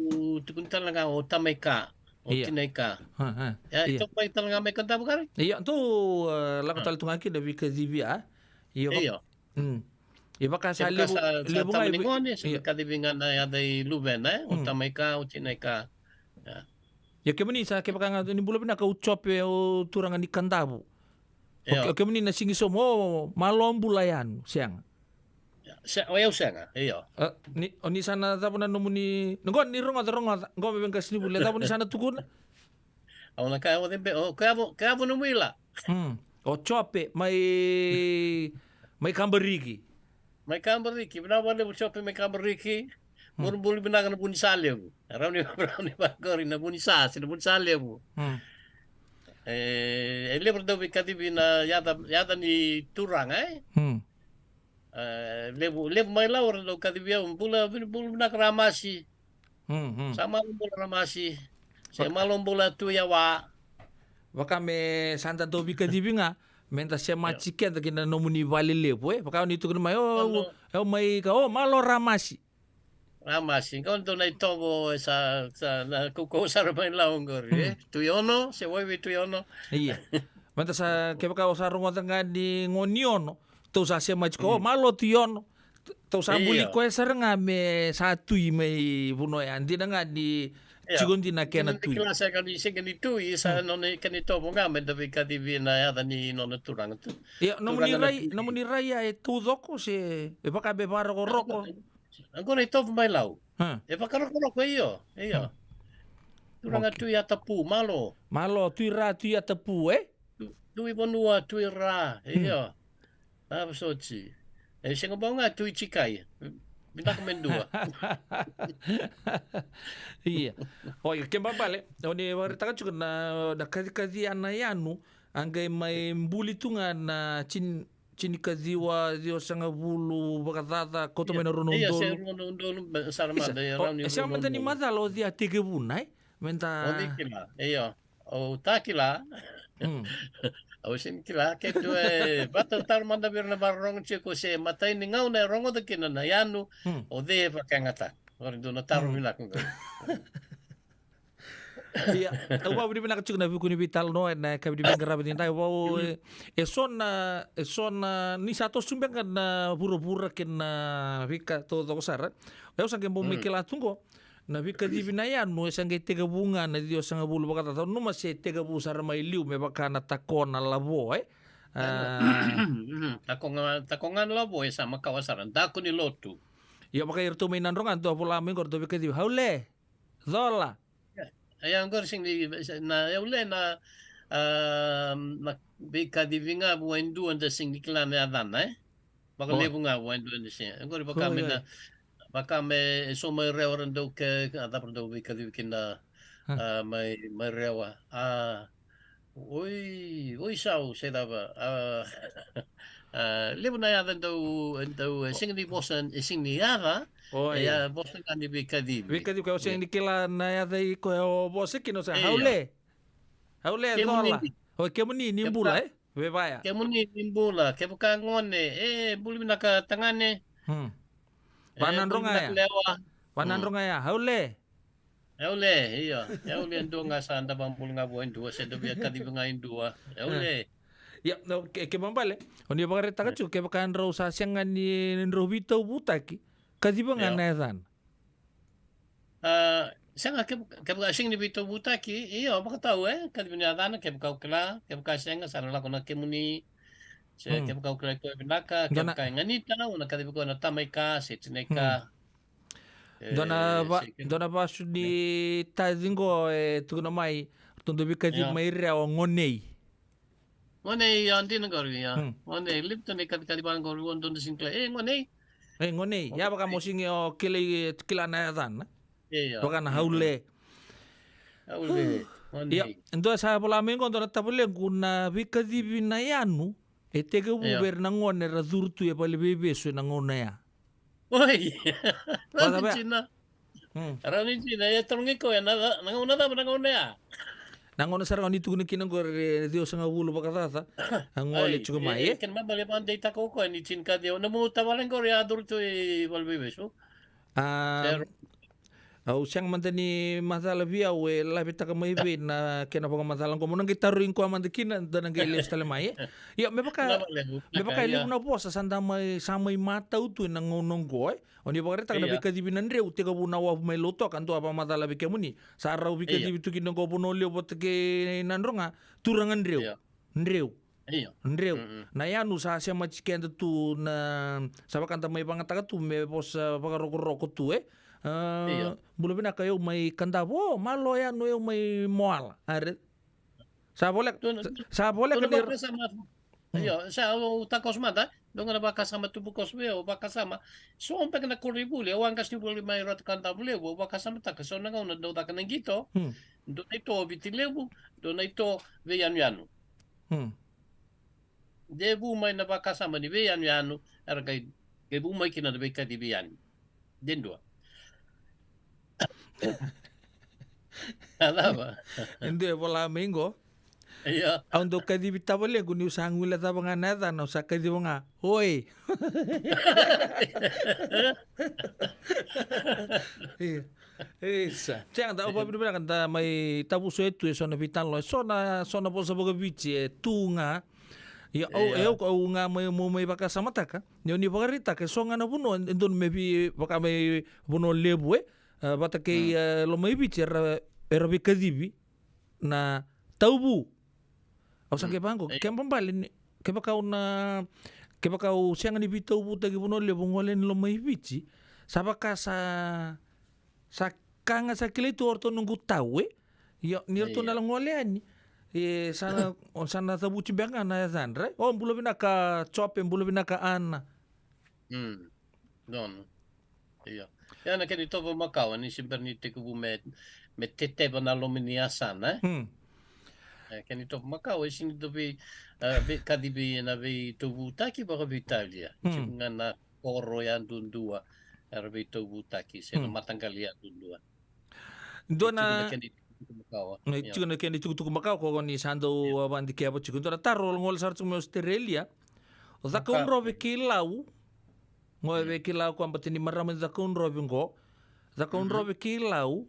tukuni tale ga o tamai ka, o, io, tinai ka. Hmm, hmm. Ia, io, e toka mai tale ga mai Kadavu kare? Io, tou, e, lako, hmm, tale tu ga kina veikacivi, a? Io. Io. Hmm. E vaka sa levu, levu ga tama ni gone, sa kacivi ga na yaca i luvena, e? O tama i ka, o tina i ka. Ia kemuni sa kevaka ga ni bula vinaka o Jope, o turaga ni Kadavu. O kemuni na sigi sobu, o malo bula yanu, sega. Se, o yau sega, io. Ni, o ni sa na cava na nomuni, na gone ni rogoca, rogoca, gone vei qasenivuli, cava ni sa na tukuna? Au na kaya o cebe, o kaya vo, kaya vo nomu ila. O Jope mai, mai Kabariki. Mai Kabariki, vinaka vakalevu Jope mai Kabariki. Buli, buli vinaka na vunisa levu. Rauni, rauni vakori na vunisa, se na vunisa levu. E, e levu ra dau veikacivi na yaca, yaca ni turaga, e? E, levu, levu mai Lau ra dau kacivi au, bula, bula vinaka Ramasi. Sa malo bula Ramasi. Se malo bula Tui Awa. Vaka me sa da dau veikacivi ga, me da semati keda ki na nomuni vale levu, e? Vaka o ni tukuna mai, o, o mai ka, o malo Ramasi. Ramasi, qo dua na itovo e sa, sa na kaukauwa sara mai Lau qori, e? Tui Ono, se wai vei Tui Ono. Ia. Meda sa, kevaka o sa rogoca ga ni gone ni Ono, tou sa semati ko, o malo Tui Ono. Tou sa buli koya sara ga me sa tui mai vanua ya, dina ga ni tiko dina kena tui. Kila sega ni, sega ni tui, sa nona kena itovo ga meda veikacivi na yaca ni nona turaga tu. Ia, nomuni rai, nomuni rai ya e taucoko se e vaka me vakarokoroko? Qo na itovo mai Lau. E vakarokoroko, io, io. Turaga Tui Yatapu, malo. Malo, Tui Ra, Tui Yatapu, e? Tu, Tui Vanua, Tui Ra, io. A, vosoti. E sega bau ga Tui Tikai. Vinaka me dua. Ia. O, ia, kena ibalebale, o ni vakaraitaka tiko na, na kacikaci ya na yanu, a qai mai buli tu ga na tini, tinikaciwa, ciwasagavulu, vakacaca, kauta mai na rua na udolu. Ia, se rua na udolu, sara mada, ia, rauni rua na udolu. E sega mada ni macala o cei a tekivuna, e? Meda... O cei kila, io. Au ta kila. Au sega ni kila, keitou e vakatataro mada vei ira na vakarorogo tiko se matai ni gauna e rogoca kina na yanu, o cei e vakayagataka. Qori dua na taro vinaka qori. Ia, au vakavinavinaka tiko na vuku ni veitalanoa ena yakavi ni veiqaravi edaidai. Vau, e, e so na, e so na, ni sa toso beka na vuravura kei na veika taucoko sara. Au sa qai bau mai kila tu qo. Na veikacivi na yanu, e sa qai tekivu ga na ciwasagavulu vakacaca, au nanuma se tekivu sara mai liu me vaka na tako na lavo, e? A, tako ga, tako ga na lavo, e sa makawa sara, daku ni lotu. Ia, vaka iratou mai Nadroga, dua vola mai qo, ratou veikacivi, Haule, Cola. Ia, qori sega ni, na, Haule na, a, na veikacivi ga vua e dua da sega ni kila na yacana, e? Vakalevu ga vua e dua ni se. Qori vaka me na, vaka me so mai Rewa ra dau ke, a cava ra dau veikacivi kina, a, mai, mai Rewa. A, oi, oi sau, se cava. A, a, levu na yaca dau, dau, e sega ni vosa, e sega ni yaca, e a vosa ga ni veikacivi. Veikacivi, ka o sega ni kila na yaca i koya o vosa kina, o sa, Haule. Haule, Cola. O kemuni, ni bula, e? Vevaya. Kemuni ni bula, kevaka gone, e, bula vinaka tagane. Hmm. E, Vanadroga ya. Lewa. Vanadroga ya, Haule. Haule, io. Haule e dua ga sa da vakabula ga vua e dua, se da via kacivi ga e dua. Haule. Ia, no, ke, kena ibalebale, o ni vakaraitaka tiko, kevaka drau sa sega ni drau veitauvutaki, kaciva ga na yacana. A, sega, ke, kevaka sega ni veitauvutaki, io, vakatau, e, kacivi na yacana, kevaka o kila, kevaka sega, sa na lako na kemuni, se kevaka o kila koya vinaka, kevaka e ganita, o na kacivi koya na tama i ka, se tina i ka. E, dua na va-, dua na vasu ni taci qo, e, tukuna mai, ratou dau veikacivi mai Rewa, Gonei. Gonei, ia, dina qori, ia. Gonei, levu tu na kacikaci vaqori, ua dodonu sega ni kila. E, Gonei. E, Gonei. Ia, vaka mo sega ni o kila, kila na yacana. Ia. Vaka na Haule. Haule, Gonei. Ia, dua sa vola mai qo, dua na tavalequ, na veikacivi na yanu e tekivu vei ira na gone era curu tu e valeniveivesu ena gauna ya. Oi. Rawa ni dina. Hmm. Rawa ni dina, e tarogi koya, na, na gauna cava na gauna ya? Na gauna sara ga ni tukuna kina qori, e, ciwasagavulu vakacaca. A gole tiko mai, e? Kena ibalebale vakadeitaka o koya ni tinikaciwa. Nomu tavale qori a curu tu i valeniveivesu. A, Au sega mada ni macala vei au e lavetaka mai vei na kena vakamacala qo. Mo na qai tarogi koya mada kina, da na qai lesu tale mai, e? Io, me vaka, me vaka e levu na vosa sa da mai, sa mai matau tu ena gauna qo, e? O ni vakaraitaka na veikacivi na dreu, tekivu na wavu mai Lautoka, dua vakamacala vei kemuni. Sa rau veikacivi tu kina qo Vanua Levu vata kei Nadroga, turaga dreu. Dreu. Io. Dreu. Na yanu sa sema tiko keda tu na, sa vaka da mai vagataka tu me vosa vakarokoroko tu, e? A, bula vinaka, au mai Kadavu, o, malo yanu, au mai Moala. Are. Sa voleka, sa voleka ni ra. Io, sa au takoso mada, dou ga na vakasama tubu koso vei au, vakasama. So beka na koronivuli, au a qasenivuli mai Ratu Kadavulevu, au vakasamataka, so na gauna dou caka na qito, dou na ito Viti Levu, dou na ito veiyanuyanu. De vu mai na vakasama ni veiyanuyanu, era qai, qai vu mai kina na veikacivi yani. De dua. A cava? E dua e vola mai qo. Io. Au dau kacivi tavalequ niu sa guilecava ga na yacana, au sa kaciva ga. Oi. Io. Isa. Sega, da, au vakavinavinaka da mai tavuso e tu e so na veitalanoa, e so na, so na vosa vakaviti e tu ga. Ia, au, e au, au ga mai, mo mai vakasamataka. Ni o ni vakaraitaka, e so ga na vanua, e donu me vei, vaka mai Vanua Levu, e, a, vata kei, e, Lomaiviti, era, era veikacivi na tauvu. Au sa qai vaqo, ke babale ni, kevaka au na, kevaka au sega ni veitauvutaki Vanua Levu, gole yani Lomaiviti, sa vaka sa, sa ka ga sa kilai tu o ratou noqu tau, e? Io, ni ratou na la gole yani. E, sa na, o sa na cavuti beka ga na yacadra, e? O, bula vinaka Jope, bula vinaka Ana. Donu. Io. Ia na kena itovo makawa, ni se bera ni tekivu me, me teteva na loma ni yasana, e? E, kena itovo makawa, e sega ni dau vei, e, veikacivi ena veitauvutaki vakaveitalia. Tiko ga na koro yadudua era veitauvutaki, se na mataqali yadudua. Dua na, e tiko na kena itukutuku makawa. Io. Tiko na kena itukutuku makawa, ko ni sa dau, a, vakadikeva tiko. Dua na taro, gole sara tiko mai Australia. O Cakaudrove kei Lau. Qo e vei kila o koya bata ni marama ni Cakaudrove qo. Cakaudrove kei Lau,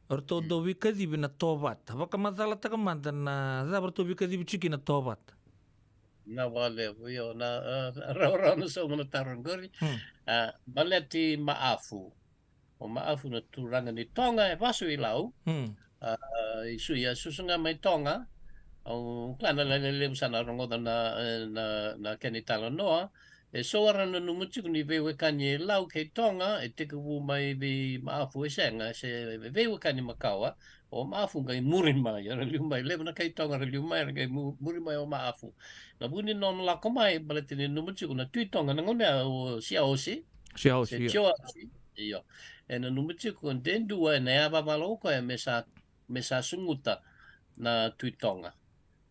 ratou dau veikacivi na Tovata. Vakamacalataka mada na cava ratou veikacivi tiko kina na Tovata. Na vakalevu, io, na, e, rawarawa na sauma na taro qori. A, baleti Maafu. O Maafu na turaga ni Toga e vasu i Lau. A, i su, ia susu ga mai Toga. Au kila na lewe levu sa na rogoca na, e, na, na kena italanoa. E so era nanuma tiko ni veiwekani e Lau kei Toga, e tekivu mai vei Maafu, e sega, se veiwekani makawa. O Maafu qai muri mai, era liu mai, levu na kai Toga era liu mai, era qai mu-, muri mai o Maafu. Na vu ni nona lako mai, baleta ni nanuma tiko na Tui Toga, na gauna ya o Siaosi. Siaosi, se io. Siaosi, io. E nanuma tiko de dua ena yavavala o koya me sa, me sa suguta na Tui Toga.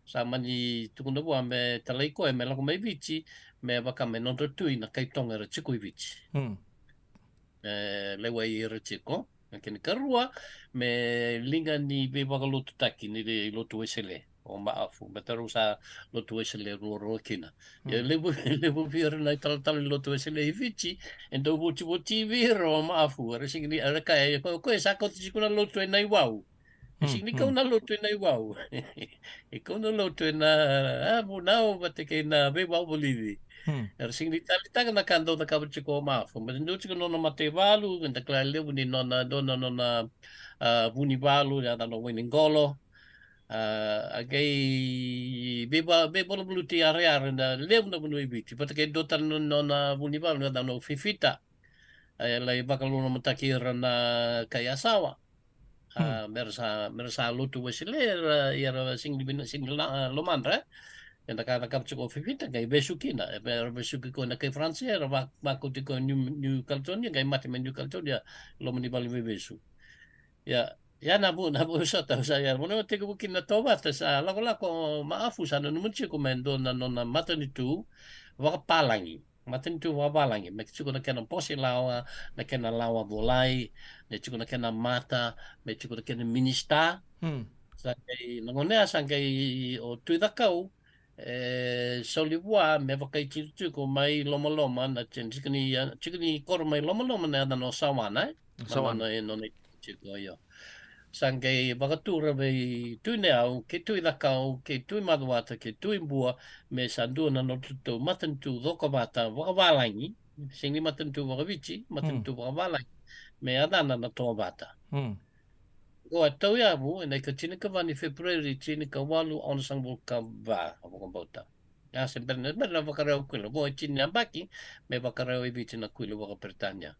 Sa mani tukuna vua me talai koya me lako mai Viti, me vaka me nodra tui na kai Toga era tiko i Viti. E lewai ira tiko. Na kena karua, me liga ni veivakalotutaki ni le-, lotu Wesele, o Maafu, me tarau sa lotu Wesele ruarua kina. Ia levu, levu vei ira na italatala ni lotu Wesele i Viti, e dau votivoti vei ira o Maafu, era sega ni, era kaya, ko, ko e sa kauta tiko na lotu e Naiwau. E sega ni kau na lotu e Naiwau. E kau na lotu ena, a, Vunau vata kei na veivakavulici. Era sega ni taleitaka na ka dau cakava tiko o Maafu. Baleta dau tiko nona mataivalu, eda kila levu ni nona, dua na nona, a, vunivalu, yacana o Wainiqolo. A, a qai veiva-, veivaluvaluti yarayara ena levu na vanua i Viti. Vata kei dua tale na nona vunivalu, yacana o Fifita. A, e lai vakalolomataki ira na kai Yasawa. A, mera sa, mera sa lotu Wesele, era, era sega ni vina-, sega ni la-, a, lomadra, e. Eda ka cakava tiko o Fifita, qai vesu kina. E, era vesuki koya na kai Faranse, era va-, vakauti koya New, New Caledonia, qai mate mai New Caledonia, loma ni valeniveivesu. Ia, ia na vu, na vu sota, sa ia, vanua tekivu kina na Tovata, sa lakolako o Maafu, sa nanuma tiko me dua na nona matanitu vakapalagi. Matanitu vakavalagi, me tiko na kena bose lawa, na kena lawa volai, me tiko na kena mata, me tiko na kena minisita. Sa qai, na gauna ya sa qai o Tui Cakau e soli vua me vakaitikotiko mai Lomaloma, na tiko ni, tiko ni koro mai Lomaloma na yacana o Sawana, e? Sawana. Na nona, nona Tiko, io. Sa qai vakatura vei Tui Nayau, kei Tui Cakau, kei Tui Macuata, kei Tui Bua, me sa dua na nodratou matanitu cokovata vakavalagi, sega ni matanitu vakaviti, matanitu vakavalagi, me yacana na Tovata. Hmm. Qo a tauyavu ena ika tinikava ni Feperueri, tinikawalu onosagavulu ka va, au vakabauta. A se bera na, bera na vakarau kuila, vo e tini na yabaki me vakarau e Viti na kuila vakaperitania.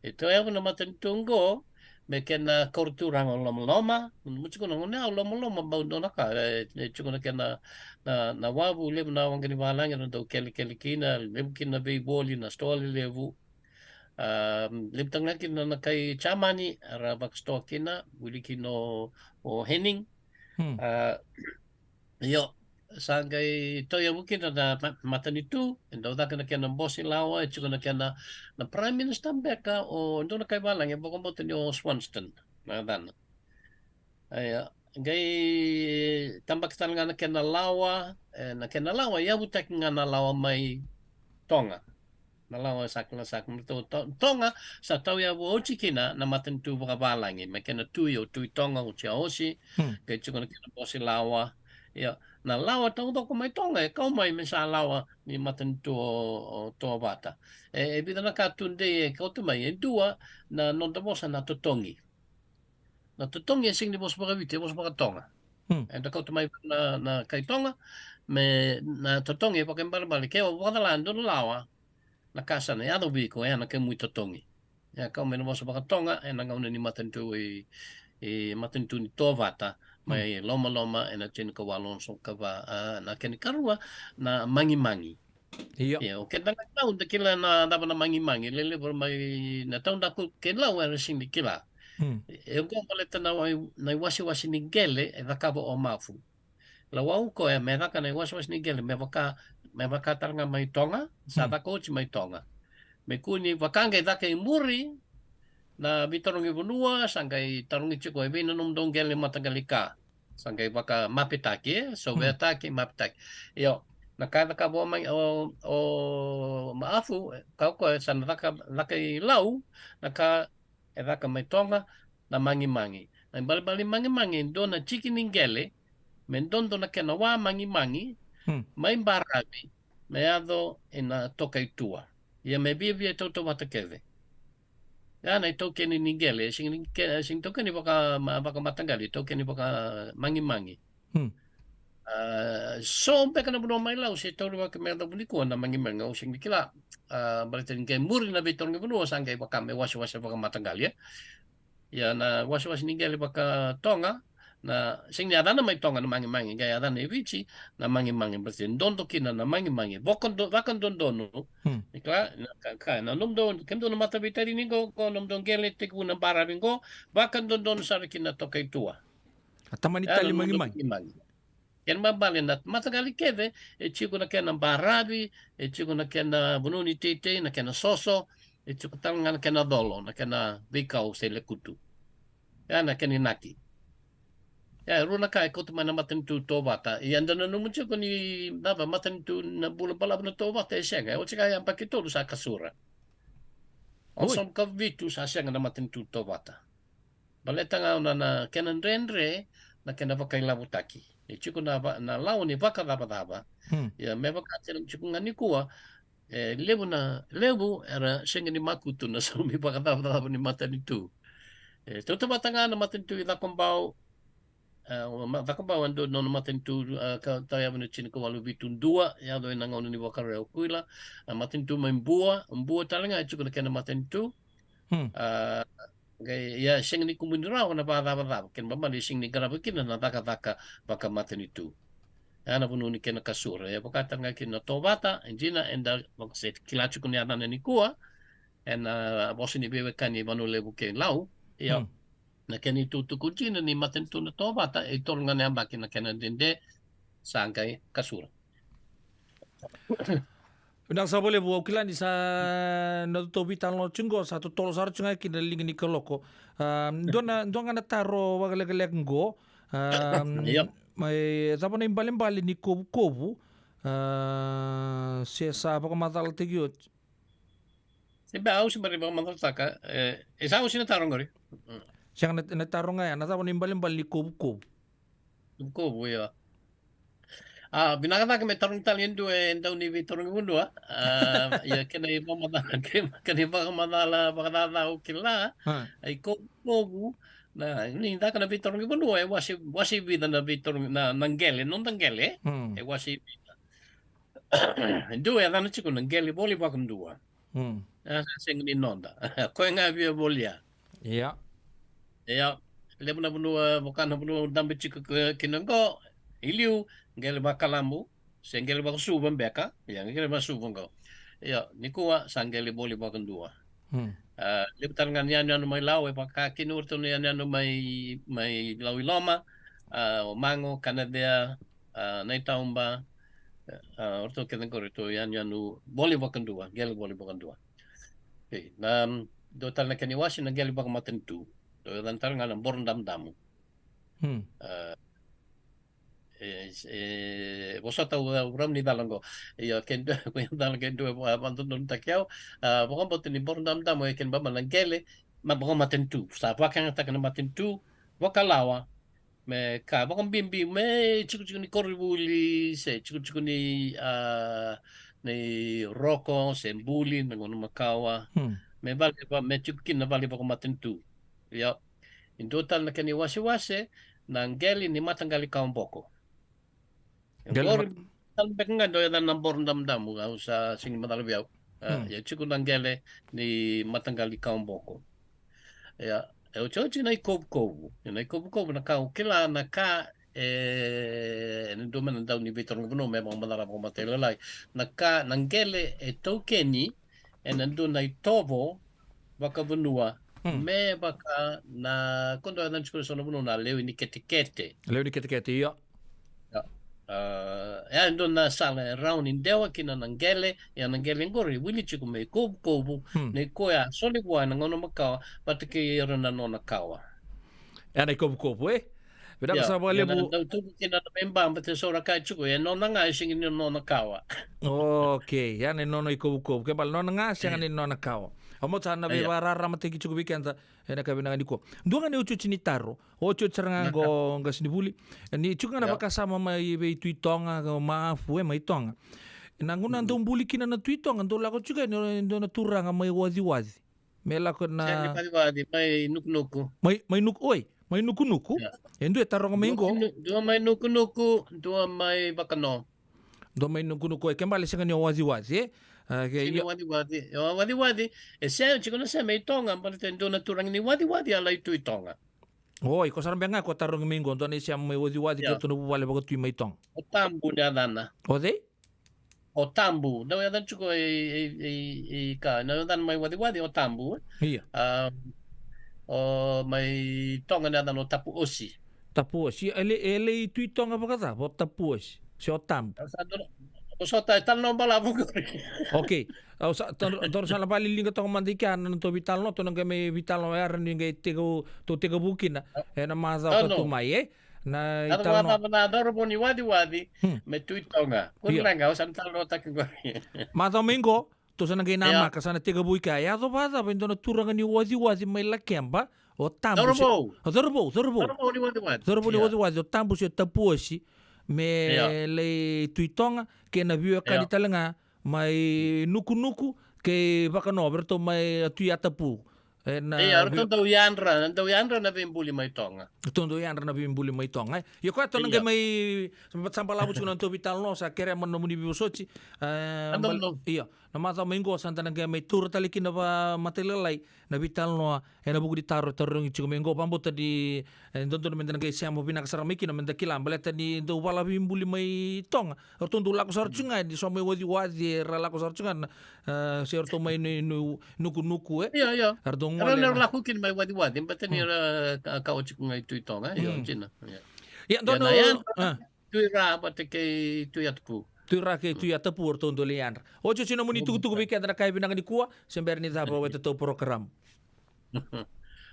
E tauyavu na matanitu qo me kena kauraturaga o Lomaloma. Mo tiko na gauna ya o Lomaloma bau dua na ka, e, e tiko na kena, na, na wavu, levu na waqa ni valagi era dau kelekele kina, levu kina na veivoli, na sitoa lelevu. A, levu tale ga kina na kai Jamani era vakasitoa kina, wili kina o, o Henning. Hmm. A, io, sa qai tauyavu kina na ma-, matanitu, e dau caka na kena bose lawa, e tiko na kena, na Prime Minister beka, o dua na kai valagi, e vakabauta ni o Swanston na yacana. Io, qai tabaki tale ga na kena lawa, e, na kena lawa, e yavutaki ga na lawa mai Toga. Na lawa sa kila, sa kila, to-, to-, Toga sa tauyavu oti kina na matanitu vakavalagi, me kena tui, o Tui Toga, o Tui Aosi, hmm, qai tiko na kena bose lawa. Ia, na lawa taucoko mai Toga e kau mai me sa lawa ni matanitu o, o Tovata. E, e vica na ka tudei e kauta mai, e dua na noda vosa na totogi. Na totogi e sega ni vosa vakaViti, e vosa vakaToga. Hmm. Eda kauta mai na, na kai Toga, me na totogi e vakaibalebale, ke o vakacala e dua na lawa, na ka sa na yaco vei iko, e na kemu itotogi. E kau mai na vosa vakaToga ena gauna ni matanitu i, i matanitu ni Tovata, mai, hmm, Lomaloma ena tinikawalu onosagavulu ka va, a, na kena ikarua, na magimagi. Io. Io, o keda ga i Lau da kila na cava na magimagi, lelevu mai na taudaku kei Lau era sega ni kila. Hmm. E oqo baleta na wai-, na iwasewase ni qele e cakava o Mafu. Lau au koya me caka na iwasewase ni qele me vaka, me vaka tale ga mai Toga, sa, hmm, caka oti mai Toga. Me kua ni vaka qai caka i muri na veitarogi vanua, sa qai tarogi tiko e vei na nomudou qele mataqali ka. Sa qai vakamapetaki, e, sovetaki, hmm, mapetaki. Io, na ka e cakava o mai, o, o Mafu, ka o koya sa na caka, caka i Lau, na ka e caka mai Toga, na magimagi. Na ibalebale ni magimagi e dua na tiki ni qele me dodo na kena wa magimagi, hmm, mai baravi me yaco ina tokaitua. Ia me viavia tautauvata kece. Ya na itaukeni ni qele, e sega ni ke-, e sega ni taukeni vaka ma-, vakamataqali, itaukeni vakamagimagi. Hmm. A, so beka na vanua mai Lau se taurivaki me yacova nikua na magimagi, au sega ni kila. A, baleta ni qai muri na veitarogi vanua, sa qai vaka me wasewase vakamataqali, e. Ia na wasewase ni qele vakaToga, na sega ni yacana mai Toga na magimagi, qai yacana e Viti na magimagi, baleta ni dodo kina na magimagi, vakado-, vakadodonu. Hmm. Ni kila, na ka, ka, na nomudou, kemudou na mataveitarini qo, qo nomudou qele tekivu na baravi qo, vakadodonu sara kina tokaitua. A tamani, ya, tali na nomudou magimagi. Magimagi. Kena ibalebale na mataqali kece, e tiko na kena baravi, e tiko na kena vanua ni teitei, na kena soso, e tiko tale ga na kena colo, na kena veikau se lekutu. Ya na kena inaki. Ya, e rua na ka e kauta mai na matanitu Tovata. Ia da nanuma tiko ni cava matanitu na bula balavu na Tovata, e sega. E oti ga e yabaki tolu sa kasura. Oi. Onosagavulu ka vitu sa sega na matanitu Tovata. Baleta ga na, na kena dredre, na kena vakailavotaki. E tiko na va-, na lawa ni vakacavacava. Hmm. Ia me vaka tiko ga nikua, e levu na, levu era sega ni makutu na saumi vakacavacava ni matanitu. E tautauvata ga na matanitu i Cakobau, e, o ma-, Cakobau e dua na nona matanitu, e, ka tauyavu na tinikawalu vitu dua, yaco ena gauna ni vakarau kuila, a matanitu mai Bua, Bua tale ga e tiko na kena matanitu. Hmm. A, qai, ia, sega ni kumuni rawa na vakacavacava, kena ibalebale sega ni qarava kina na cakacaka vakamatanitu. Ya na vanua ni kena kasura, e vaka tale ga kina na Tovata, e dina eda vaka se kila tiko ni yacana nikua ena vosa ni veiwekani Vanua Levu kei Lau. Ia, hmm, na kena itukutuku dina ni matanitu na Tovata, e tolu ga na yabaki na kena dede, sa qai kasura. Vinaka sara vakalevu, au kila ni sa na totovi tale na oti qo, sa totolo sara oti ga kina na liga ni kaloko. A, dua na, dua ga na taro vakalekaleka qo. A, ia, mai cava na ibalebale ni kovukovu, a, se sa vakamacalataki oti? Se bau, au se bera ni vakamacalataka, e, e sa oti na taro qori. Mm. Sega na, na taro ga ya, na cava na ibalebale ni kovukovu? Kovukovu, io. A, vinaka cake me tarogi tale e dua e dau ni veitarogi vanua. A, ia kena ivakamacala, ke-, kena ivakamacala vakacaca au kila. A. Ai kovukovu, na, ni caka na veitarogi vanua, e wase, wase vica na veitarogi, na, na qele, noda qele. Hmm. E wase vica. E dua e yacana tiko na qele voli vakadua. Hmm. A, sa sega ni noda. Koya ga via volia. Ia. Ia. Levu na vanua, vaka na vanua dabe tiko ki-, kina qo, i liu, qele vakalabu, se qele vakasuva beka, ia, qele vakasuva qo. Ia, nikua, sa qele voli vakadua. Hmm. A, levu tale ga na yanuyanu mai Lau, e vaka kina o ratou na yanuyanu mai, mai Lau i loma, a, o Mago, Kanacea, a, Naitauba, a, o ratou kece qori, ratou yanuyanu voli vakadua, qele voli vakadua. Okei, na, dua tale na kena iwase na qele vakamatanitu. Dua yacana tale ga na boro damudamu. Hmm. A, e, e, vosota au, au rawa ni cala qo. Ia, ke dua, ko ia cala ke dua, e va-, vakadodonutaki au. A, vakabauta ni boro damudamu, e kena ibalebale na qele, ma vakamatanitu. Sa vakayagataka na matanitu, vakalawa, me ka vakabibi, me tikotiko ni koronivuli, se tikotiko ni, a, ni roko, se buli, na gauna makawa. Hmm. Me vale va-, me tiko kina na vale vakamatanitu. Ia. E dua tale na kena iwasewase, na qele ni mataqali kawa boko. Qele qori mat- tale beka ga dau yacana na boro damudamu, au sa sega ni macala vei au. A, hmm, ia tiko na qele ni mataqali kawa boko. Ia, e otioti na ikovukovu. Na ikovukovu na ka au kila na ka, e, ena dua mai na dau ni veitarogi vanua me vakamacala vakamatailalai. Na ka, na qele e taukeni ena dua na itovo vakavanua, hmm, me vaka na, ko dau yacana tiko e so na vanua na lewe ni ketekete. Lewe ni ketekete, ia. Ia. A, e dua na sala e rawa ni dewa kina na qele, ia na qele qori e wili tiko me ikovukovu, hmm, ni koya a soli vua ena gauna makawa, vata kei ira na nona kawa. E na ikovukovu, e? Vinaka sara vakalevu. Ia, na dau tubu kina na veibaba, te so ra kaya tiko, e nona ga, e sega ni nona kawa. Okei, ia na nona ikovukovu. Ke bale nona ga, sega ni nona kawa. Au mau sa na veivakararamataki tiko vei keda, ena ka vinaka nikua. Dua ga na iotioti ni taro. Otioti sara ga qo, qasenivuli. Ni tiko ga na vakasama mai vei Tui Toga, o Mafu, e, mai Toga. Na gauna dau buli kina na Tui Toga, dau lako tiko e dua na turaga mai Waciwaci. Me lako na... Sega ni Waciwaci, mai Nukunuku. Mai, mai Nuku, oi, mai Nukunuku. Ia. E dua e taroga mai qo. Dua mai Nu-, dua mai Nukunuku, dua mai Vakano. Dua mai Nukunuku, e, ke bale sega ni o Waciwaci, e? A, ke, sega ni ia. Waciwaci, o Waciwaci. E se, tiko na se mai Toga, baleta e dua na turaga ni Waciwaci a lai Tui Toga. Oi, ko sara beka ga ko tarogi mai qo, dua na isema mai Waciwaci, ia, kei ratou na vuvale vakatui mai Toga. O Tabu na yacana. O cei? O Tabu, dau yacana tiko e, e, e, e ka, na yacana mai Waciwaci o Tabu, e? Ia. A, o mai Toga na yacana o Tapuosi. Tapuosi, e lai, e lai Tui Toga vakacava o Tapuosi? Se o Tabu? Au sa dau, au sa ta-, talanoa balavu qori. Okei. Au sa, tou, tou sa na vakaliliga toka mada i kea na nodatou veitalanoa, tou na qai mai veitalanoa, era ni qai teka-, tou tekivu kina ena macawa ka tu mai, e? Na italanoa. Na cava na cauravou ni Waciwaci, hmm, me Tui Toga. Ia. Kua ni leqa, au sa na talanoataka qori. Macawa mai qo, tou sa na qai namaka, sa na tekivu i kea. Ia. Yaco vakacava e dua na turaga ni Waciwaci mai Lakeba, o Tabu se, cauravou. O cauravou, cauravou. Cauravou ni Waciwaci. Cauravou ni Waciwaci, o Tabu se o Tapuosi, me lai Tui Toga, kei na veiwekani tale ga mai Nukunuku kei Vakanova, eratou mai a Tui Yatapu. E na... Ia, eratou dau yadra, dau yadra na veibuli mai Toga. Eratou dau yadra na veibuli mai Toga, e. Ia, koya tou na qai mai, sa balavu tiko na nodatou veitalanoa, sa kerea mai na nomuni veivosoti. E, ia, na macawa mai qo sa da na qai mai taura tale kina vakamatailalai na veitalanoa ena vuku ni taro e tarogi tiko mai qo, vakabauta ni, e, dodonu meda na qai sema vinaka sara mai kina, meda kila, baleta ni dau vala veibuli mai Toga. Eratou dau lako sara tiko ga, ni so mai Waciwaci, era lako sara tiko ga na, e, se eratou mai Nu-, Nu-, Nukunuku, e? Ia, ia. Eratou gole na lako kina mai Waciwaci, baleta ni era ka-, kawa tiko ga i Tui Toga, e? Ia, donu, e. Tui Ra vata kei Tui Yatapu. Tui Ra kei Tui Yatapu, eratou dau lai yadra. Otioti na nomuni tukutuku vei keda na ka e vinaka nikua, se bera ni cava o itatou porokaramu.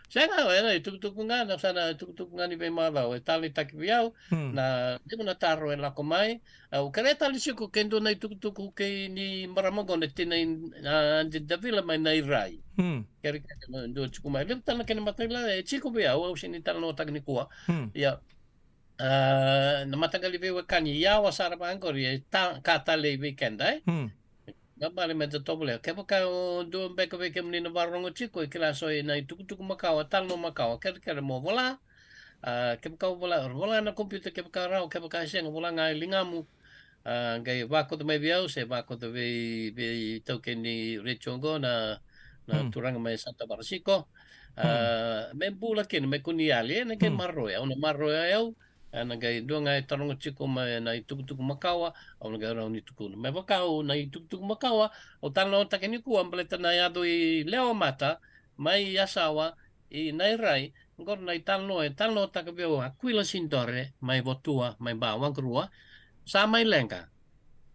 Sega, e na itukutuku ga, na sa na itukutuku ga ni veimacawa e taleitaki vei au. Hmm. Na levu na taro e lako mai. Au kerea tale tiko ke dua na itukutuku kei ni marama qo na tina i, a, Adi Davila mai Nairai. Hmm. Kerekere, e dua tiko mai. Levu tale na kena matailalai e tiko vei au, au sega ni talanoataka nikua. Hmm. Ia, a, na mataqali veiwekani yawa sara vaqori e ta, ka talei vei keda, e? Hmm. Ga vale me da tovolea. Kevaka o dua beka vei kemuni na vakarorogo tiko, e kila so e na itukutuku makawa, talanoa makawa, kerekere mo vola. A, kevaka o vola, vola na computer, kevaka rawa, kevaka e sega, vola ga e ligamu. A, qai vakoto mai vei au, se vakoto vei, vei taukei ni retio qo na, na Hmm. turaga mai Santa Francisco. A, Hmm. me bula kina, me kua ni yali, e na qai Hmm. maroroya, au na maroroya au, e na qai dua ga e taroga tiko mai na itukutuku makawa, au na qai rawa ni tukuna. Me vaka au na itukutuku makawa, au talanoataka nikua, baleta na yaco i Lewa Mata, mai Yasawa, i Nairai, qori na italanoa, e talanoataka vei au Aquila Sidore, mai Votua, mai Ba, Waqarua, sa mai leqa.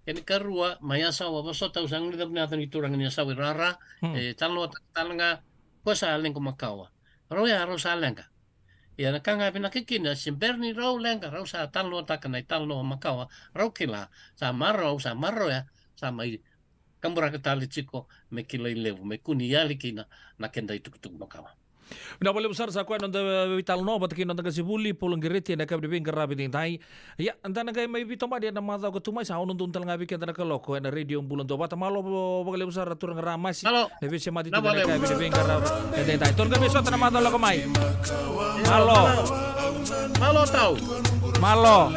Kena ikarua, mai Yasawa, vosota au sa guileca vinaka ni turaga ni Yasawa i rara, Hmm. e talanoataka tale ga, ko sa leqa makawa. Rau ya, rau sa leqa. Ia na ka ga vinaka kina, se bera ni rau leqa, rau sa talanoataka na italanoa makawa, rau kila, sa marau, sa maroroya, sa mai kaburaka tale tiko, me kilai levu, me kua ni yali kina na keda itukutuku makawa. Vinaka vakalevu sara, sa koya na noda veitalanoa vata kei na noda qasenivuli Paula Qiriti ena yakavi ni veiqaravi edaidai. Ia, da na qai mai veitaubani ena macawa ka tu mai, sa ono donu tale ga vei keda na kaloko ena Radio Bula Duavata. Malo vakalevu sara turaga Ramasi. Malo. Na veisemati tiko ena yakavi ni veiqaravi edaidai. Tou na qai mai sota na macawa lako mai. Malo. Malo tau. Malo.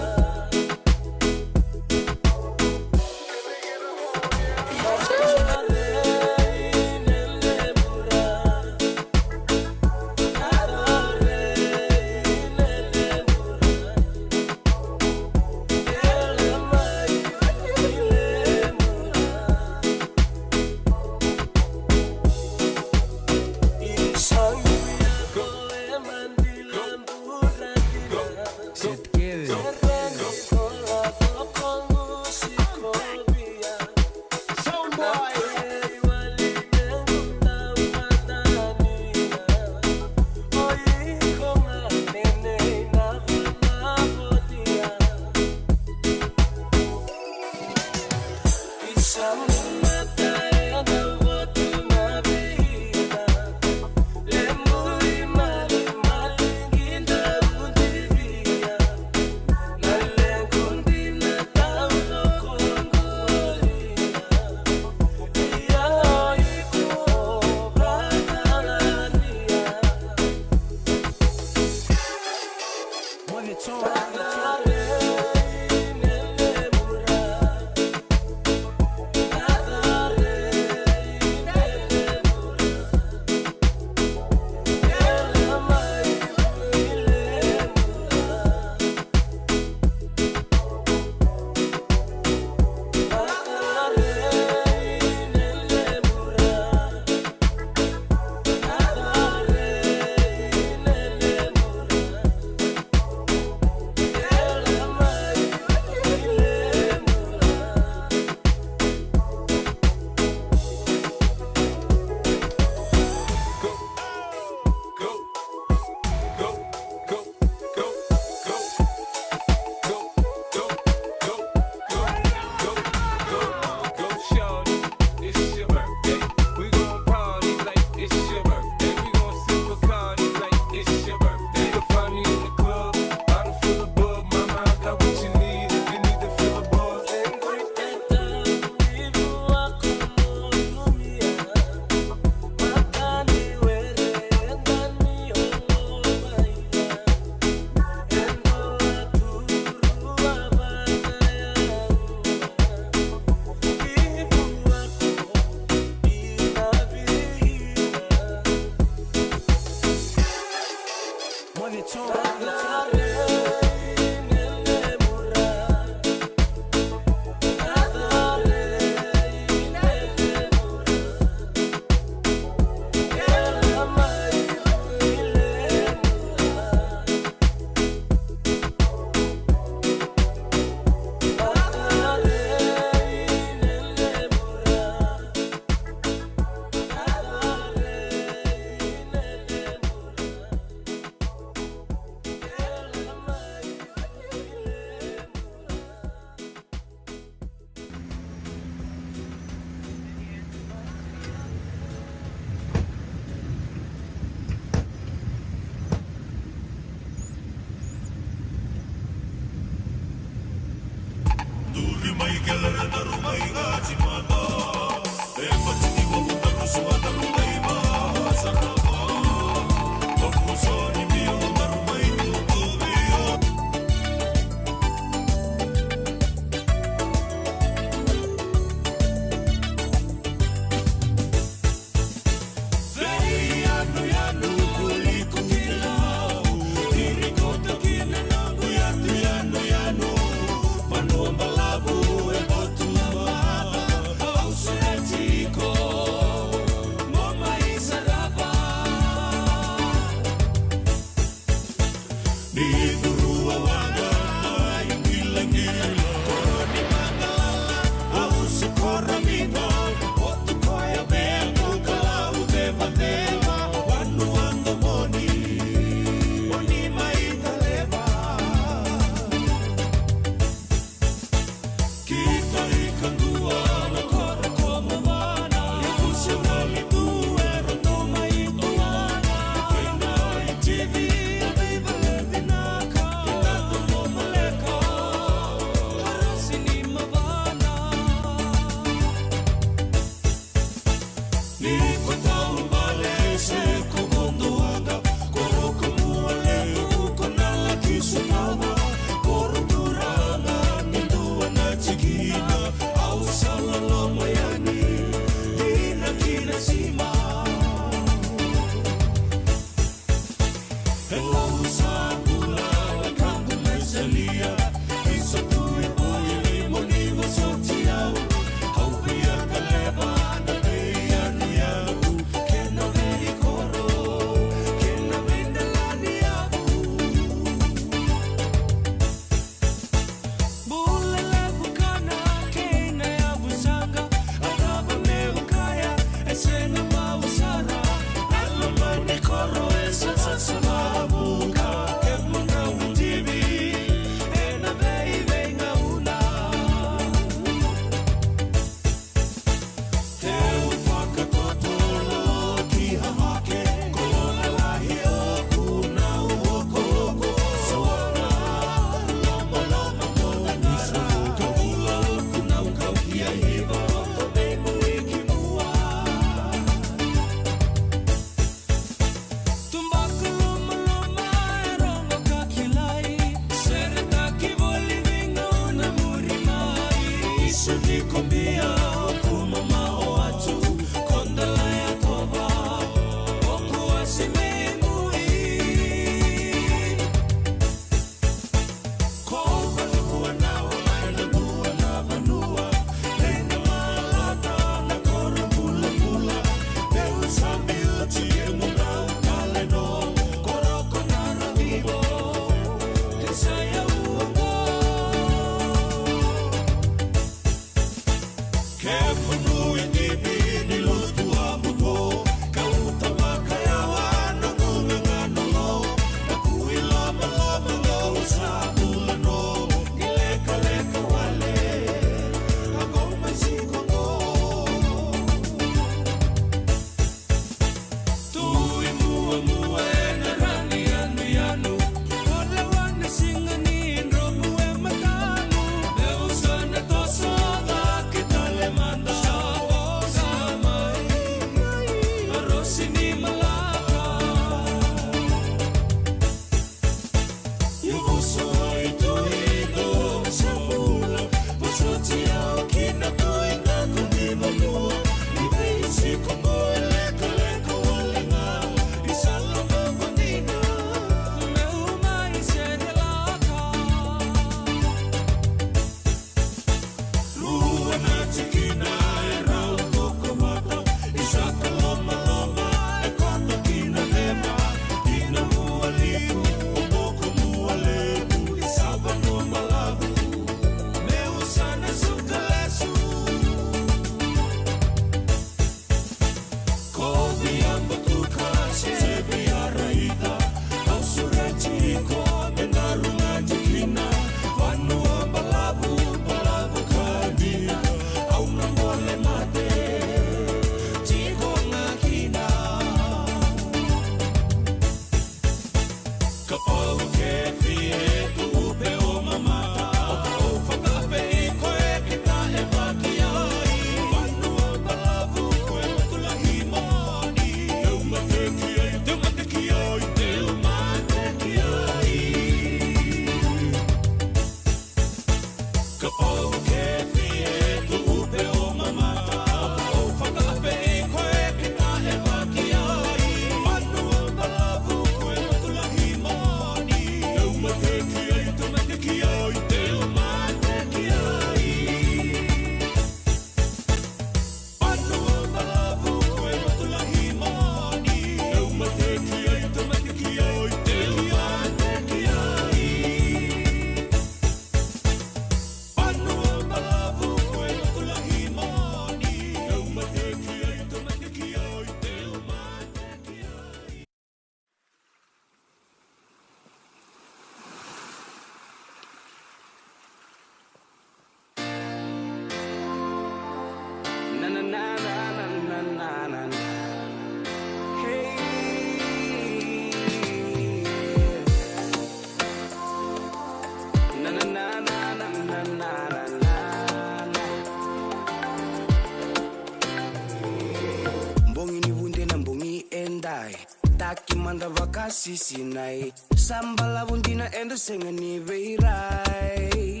Bogi ni vude na bogi edai, taki mada vakasisinai. Sa balavu dina eda sega ni veirai.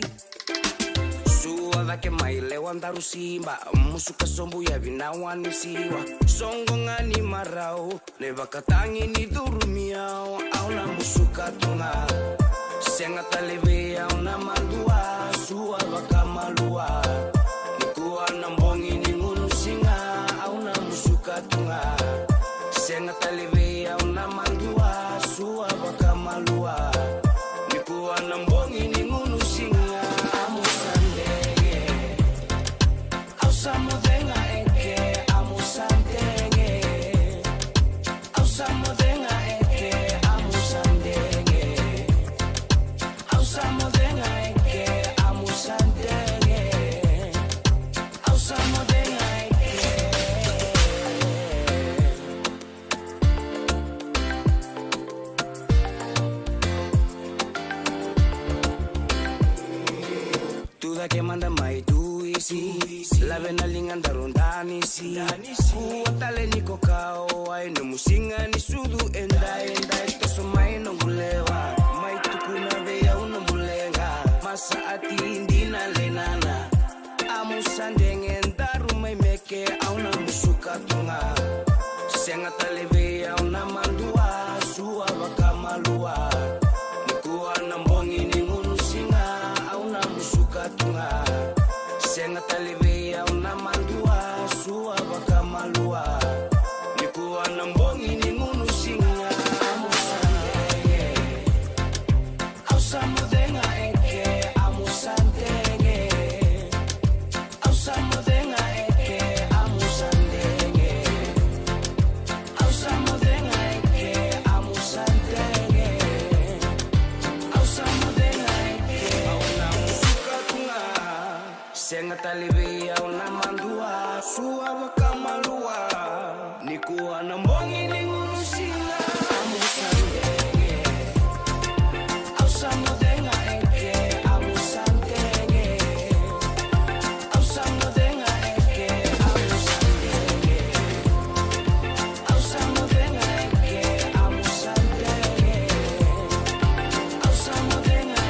Sua cake mai lewa daru siba, musuka sobu yavi na wani siwa. Soqo ga ni marau, na ivakatagi ni curumi au, au na musuka tu ga. Sega tale vei au na madua, sua vakamalua. Nikua na bogi ni gunu siga, au na musuka tu ga. Sega tale vei au na madua, sua vakamalua. Nikua na bogi ni gunu siga, amu sa dege. Au sa moce ga eke, amu sa dege. Au sa moce ga eke, amu sa dege. Au sa moce ga eke, amu sa dege. Au sa moce ga eke. Tu cake mada mai tu isi, lave na liga daru danisi. Kua tale ni ko kau, ai nomu siga ni sucu edai, edai. Toso mai noqu lewa, mai tukuna vei au nomu leqa. Masa ati dina lenana. Amu sa dege daru mai meke, au na musuka tu ga. Sega tale vei au na madua, sua vakamalua. Nikua na bogi ni gunu siga, au na musuka tu ga. Sega tale vei au na madua, sua vakamalua. Nikua na bogi ni gunu siga, amu sa dege. Au sa moce ga eke, amu sa dege. Au sa moce ga eke, amu sa dege. Au sa moce ga eke, amu sa dege. Au sa moce ga eke, au na musuka tu ga. Sega tale vei au na madua, sua vakamalua. Nikua na bogi ni gunu siga, amu sa dege. Au sa moce ga eke, amu sa dege. Au sa moce ga eke, amu sa dege. Au sa moce ga eke, amu sa dege. Au sa moce ga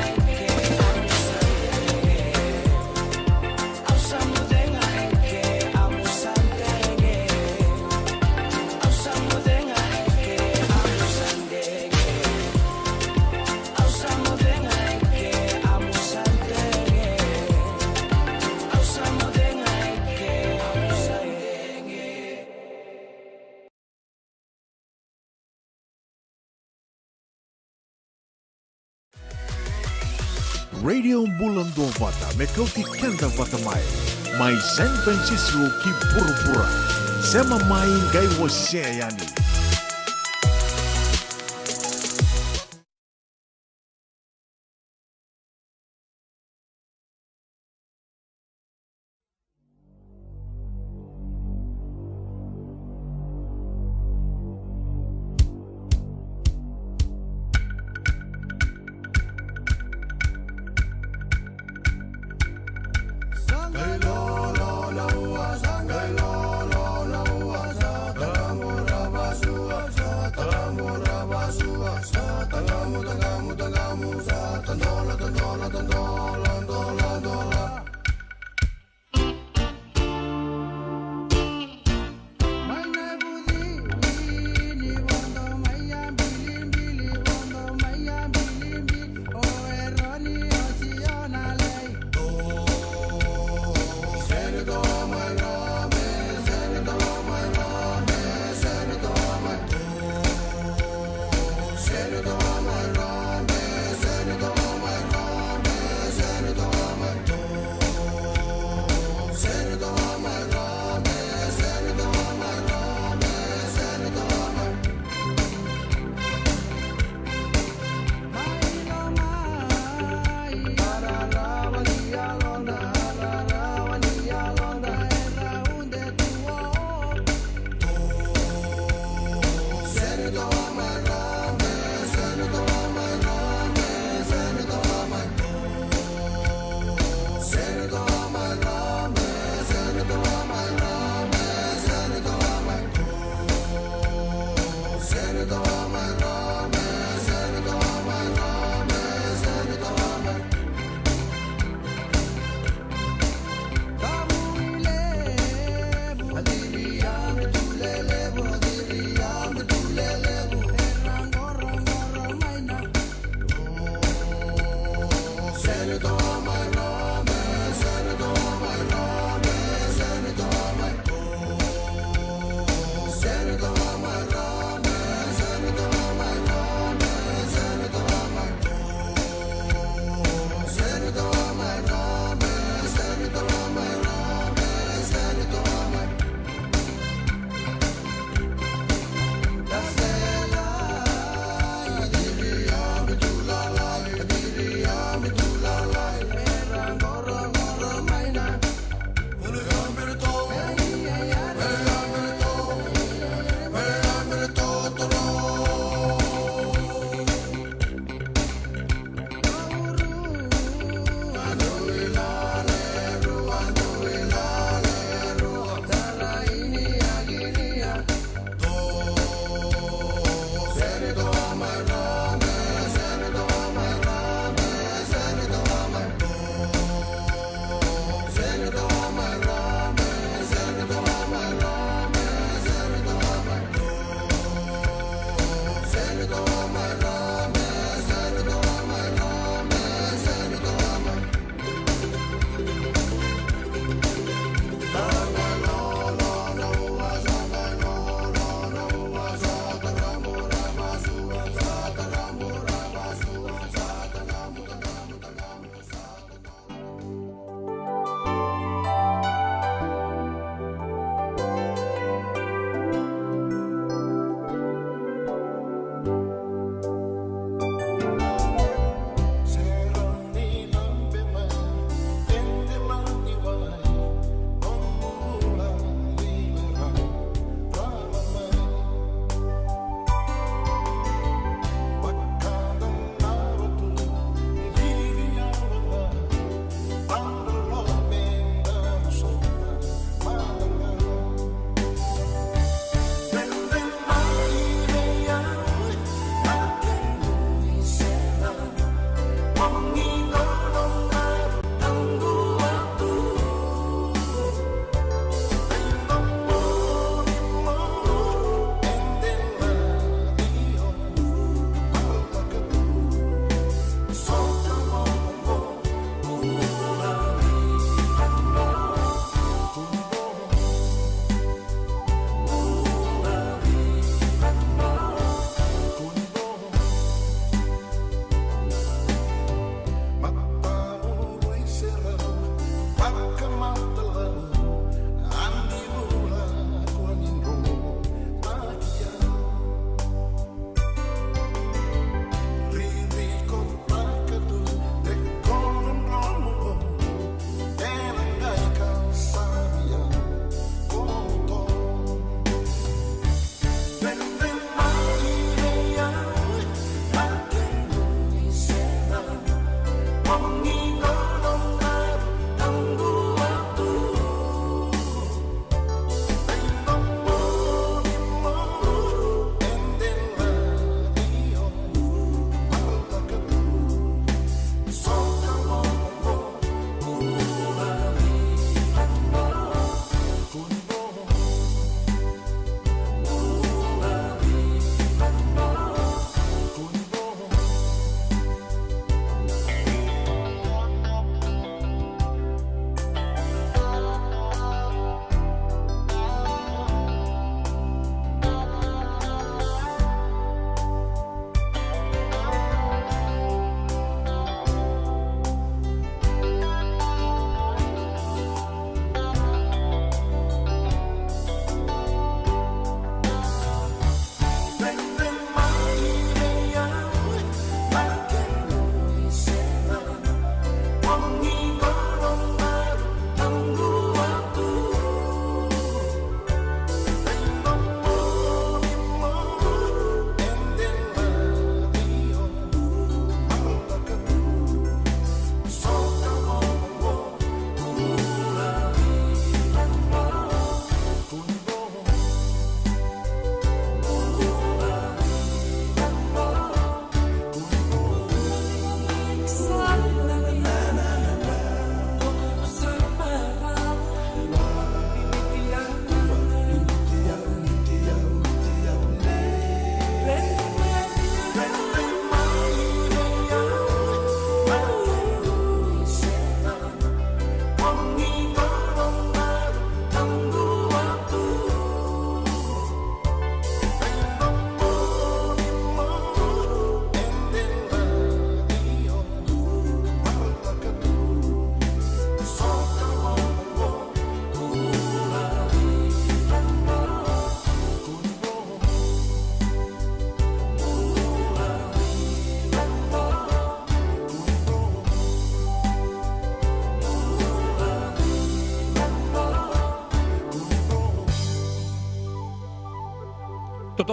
Radio Bula Duavata, me kauti keda vata mai. Mai San Francisco ki vuravura. Sema mai, qai wasea yani.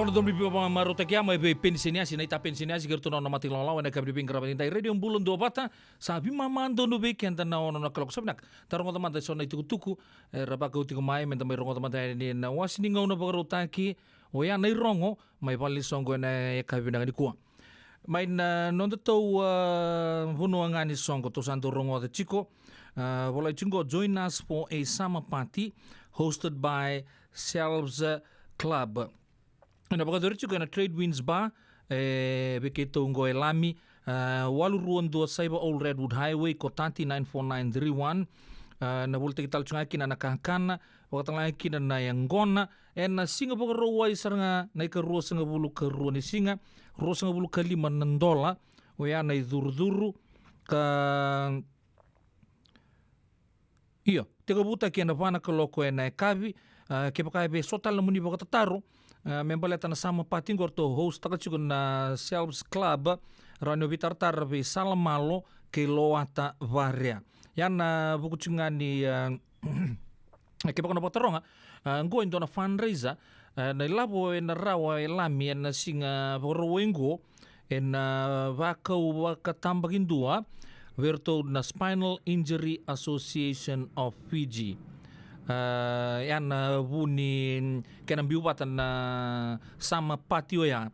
Ono donu ni veivakamarautaki mai vei Peniseniasi, na ita Peniseniasi kei ratou na nona mata ilawalawa ena yakavi ni veiqaravi edaidai. Radio Bula Duavata, sa veimama donu vei keda na ono na kaloko. Sa vinaka, da rogoca mada eso na itukutuku era vakau tiko mai, meda mai rogoca mada yani na wase ni gauna vakarautaki, oya na irogo mai vale ni soqo ena yakavi vinaka nikua. Mai na nodatou, ah, vanua ga ni soqo, tou sa dau rogoca tiko, ah, volai tiko qo, "Join us for a summer party hosted by Selves Club." Ena vakayacori tiko ena Trade Winds Bar, e, vei keitou qo e Lami, ah, walu rua dua saiva Old Redwood Highway, Cotati nine four nine three one. Ah, na volitaki tale tiko ga kina na kakana, vakatalega kina na yaqona, ena siga Vakarauwai sara ga, na ikaruasagavulu ka rua ni siga, ruasagavulu ka lima na dola, oya na icurucuru, ka, io, tekivutaki ena va na kaloko ena yakavi. Ah, kevaka e vei so tale na nomuni vakatataro, ah, me baleta na summer party qo eratou host-taka tiko na Selves Club, rawa ni o veitaratara vei Salamalo kei Loata Varea. Ia na vuku tiko ga ni, ah, kevaka o na vakataroga, ah, qo e dua na fundraiser, ah, na ilavo ena rawa e Lami ena siga Vakarauwai qo, ena vakau vakatabakidua vei iratou na Spinal Injury Association of Fiji. Ah, ia na vu ni kena biu vata na summer party oya,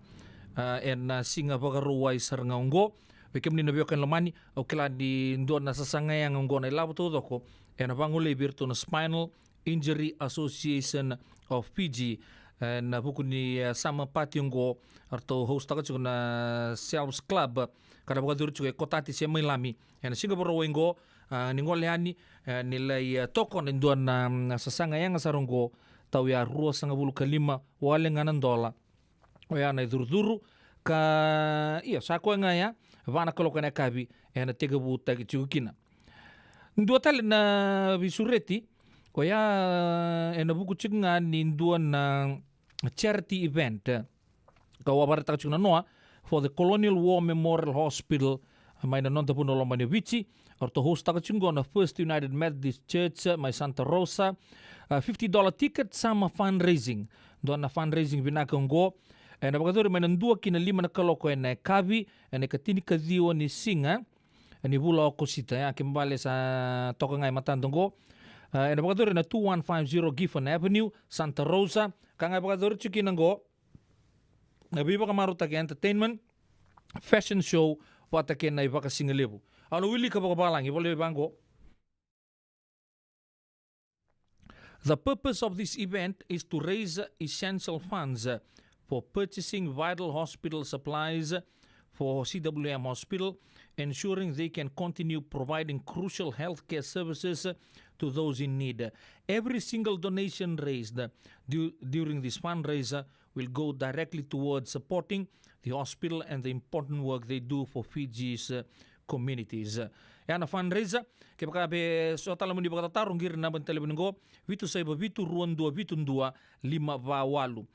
ah, ena siga Vakarauwai sara ga oqo. Vei kemuni na veiwekani lomani, au kila ni dua na sasaga yaga oqo na ilavo taucoko ena vagolei vei iratou na Spinal Injury Association of Fiji. Ena vuku ni, eh, summer party oqo eratou host-taka tiko na Selves Club, ka na vakayacori tiko e Cotati se mai Lami ena siga Vakarauwai qo, ah, ni gole yani, eh, ni lai, eh, tokona e dua na, mm, sasaga yaga sara oqo, tauya ruasagavulu ka lima wale ga na dola, oya na icurucuru, ka, io, sa koya ga ya, va na kaloko ena yakavi ena tekivutaki tiko kina. Dua tale na veisureti, oya ena vuku tiko ga ni dua na charity event, eh, ka vakaraitaka tiko na noa, for the Colonial War Memorial Hospital, mai na noda vanua lomani o Viti. Eratou host-taka tiko qo na First United Methodist Church, eh, mai Santa Rosa. Ah, fifty dollar ticket, summer fundraising. Dua na fundraising vinaka oqo. Ena vakayacori mai na dua ki na lima na kaloko ena yakavi, ena ikatinikaciwa ni siga ni vula o Okosita, ya, kena ibalebale sa toka ga e matada oqo. Ah, ena vakayacori ena two one five zero Gifford Avenue, Santa Rosa. Ka ga e vakayacori tiko kina oqo na veivakamarautaki, entertainment, fashion show, vata kei na ivakasigalevu. Au na wilika vakavalagi, volai vaqo. The purpose of this event is to raise essential funds for purchasing vital hospital supplies for C W M Hospital, ensuring they can continue providing crucial healthcare services to those in need. Every single donation raised du-, during this fundraiser will go directly towards supporting the hospital and the important work they do for Fiji's, uh, communities. Ya na fundraiser, kevaka e vei so tale na nomuni vakatataro, qiri na naba ni talevoni qo, vitu saiva vitu, rua dua vitu dua, lima va walu.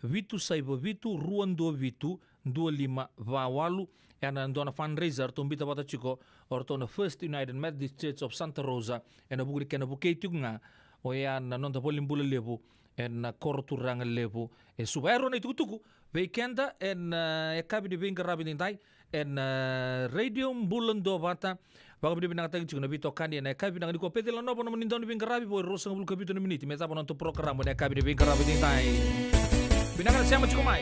Vitu saiva vitu, rua dua vitu, dua lima va walu. Ya na dua na fundraiser eratou biuta vata tiko o iratou na First United Methodist Church of Santa Rosa, ena vuku ni kena vukei tiko ga oya na noda valenibula levu ena koro turaga levu e Suva. E rua na itukutuku vei keda ena, eh, yakavi ni veiqaravi edaidai ena, eh, Radio Bula Duavata. Vakavinavinakataki tiko na veitokani ena yakavi vinaka nikua. Peceli Nova na nomuni dau ni veiqaravi, vo e ruasagavulu ka vitu na miniti me cava na noda porokaramu ena yakavi ni veiqaravi edaidai. Vinaka na sema tiko mai.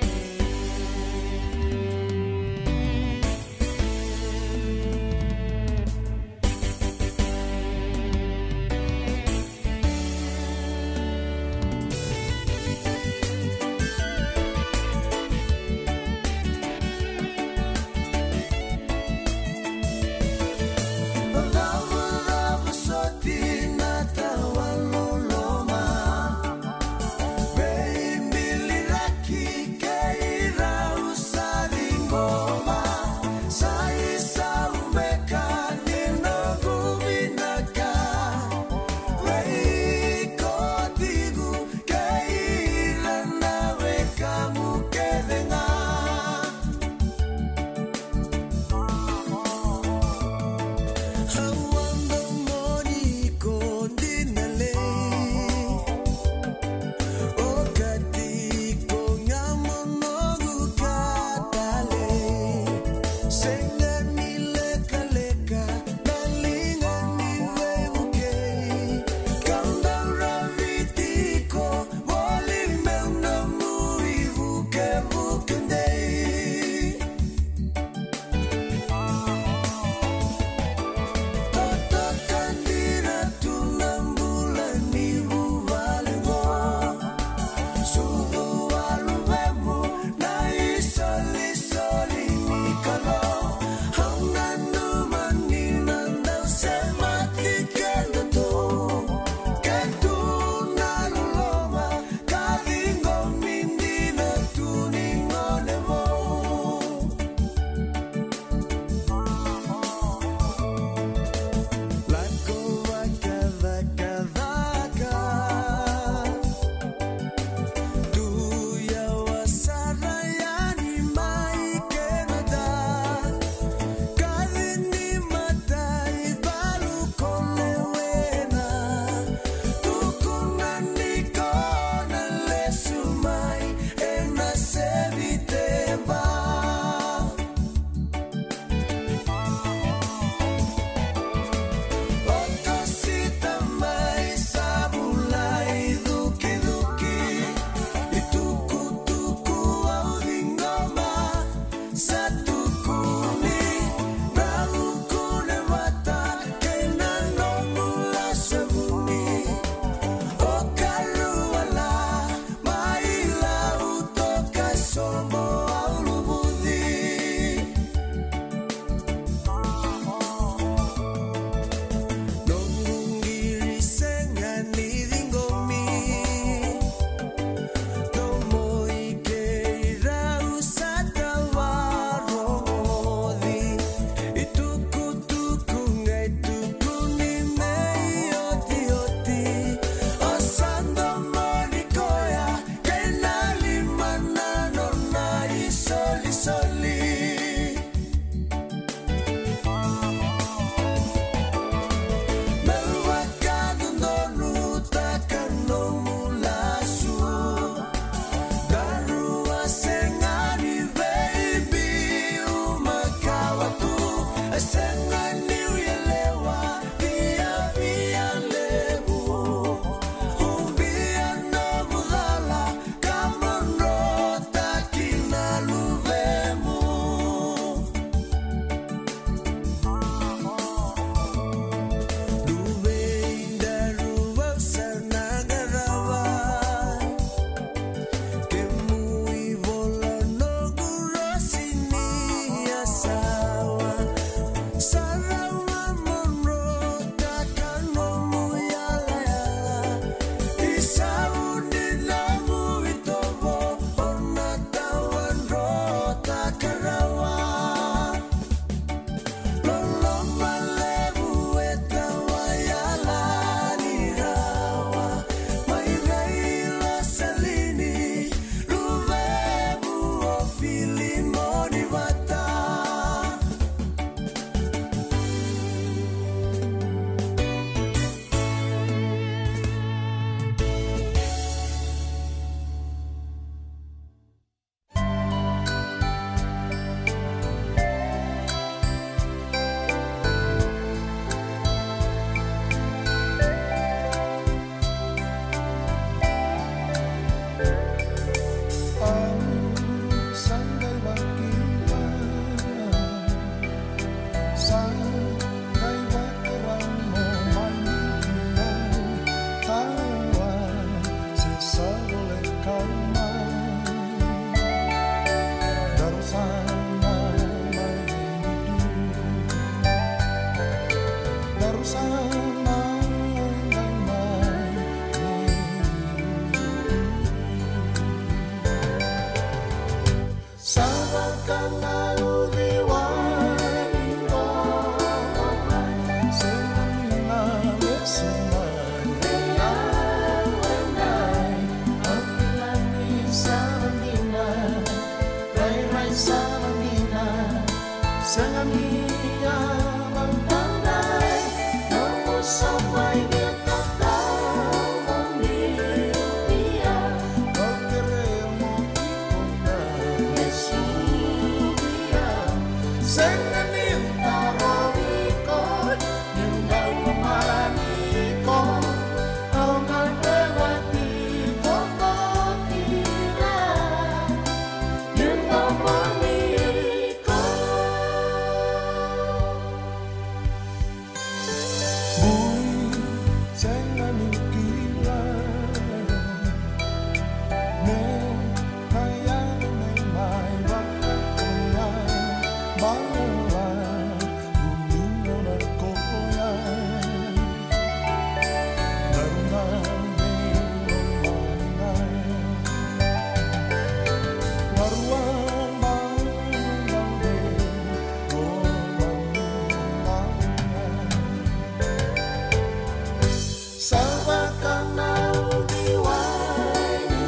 Sa vaka na uciwai ni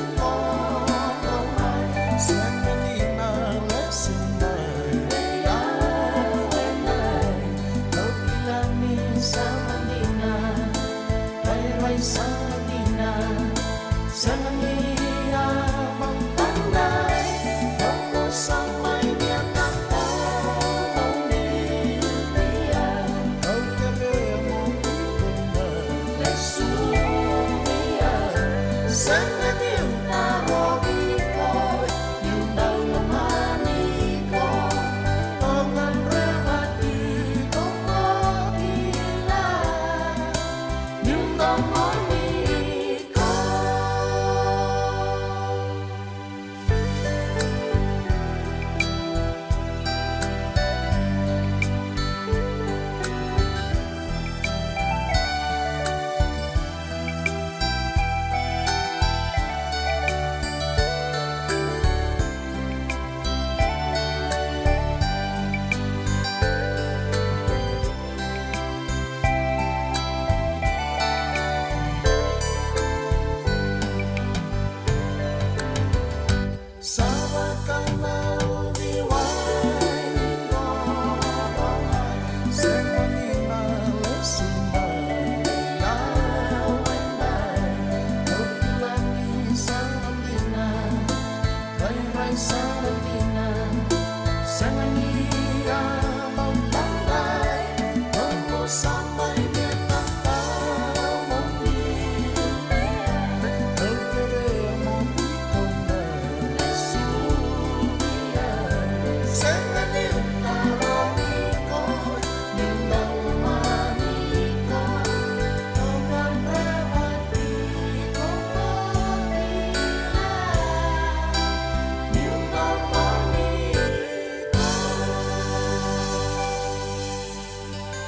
lomai, sega ni na lesu mai. Vei au e dai, au kila ni sa na dina, rairai sa na dina. Sega ni a vakatanai, noqu sa mai via tatau mo ni via. Au kerea mo ni kona, Iesu via. Sega ni tarovi ko, ni dau lomani ko. Au na reva tiko ko kila.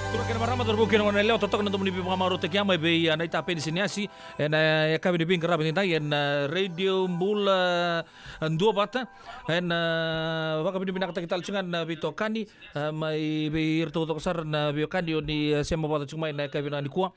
Turaga kei na marama, cauravou kei na goneyalewa, totoka na domo ni veivakamarautaki mai vei, a, Naita Peniseniasi ena, e, yakavi ni veiqaravi edaidai ena, a, Radio Bula, a, Duavata. Ena, a, vakavinavinakataki tale tiko ga na veitokani, a, mai vei iratou taucoko sara na veiwekani o ni, a, sema vata tiko mai ena yakavi vinaka nikua.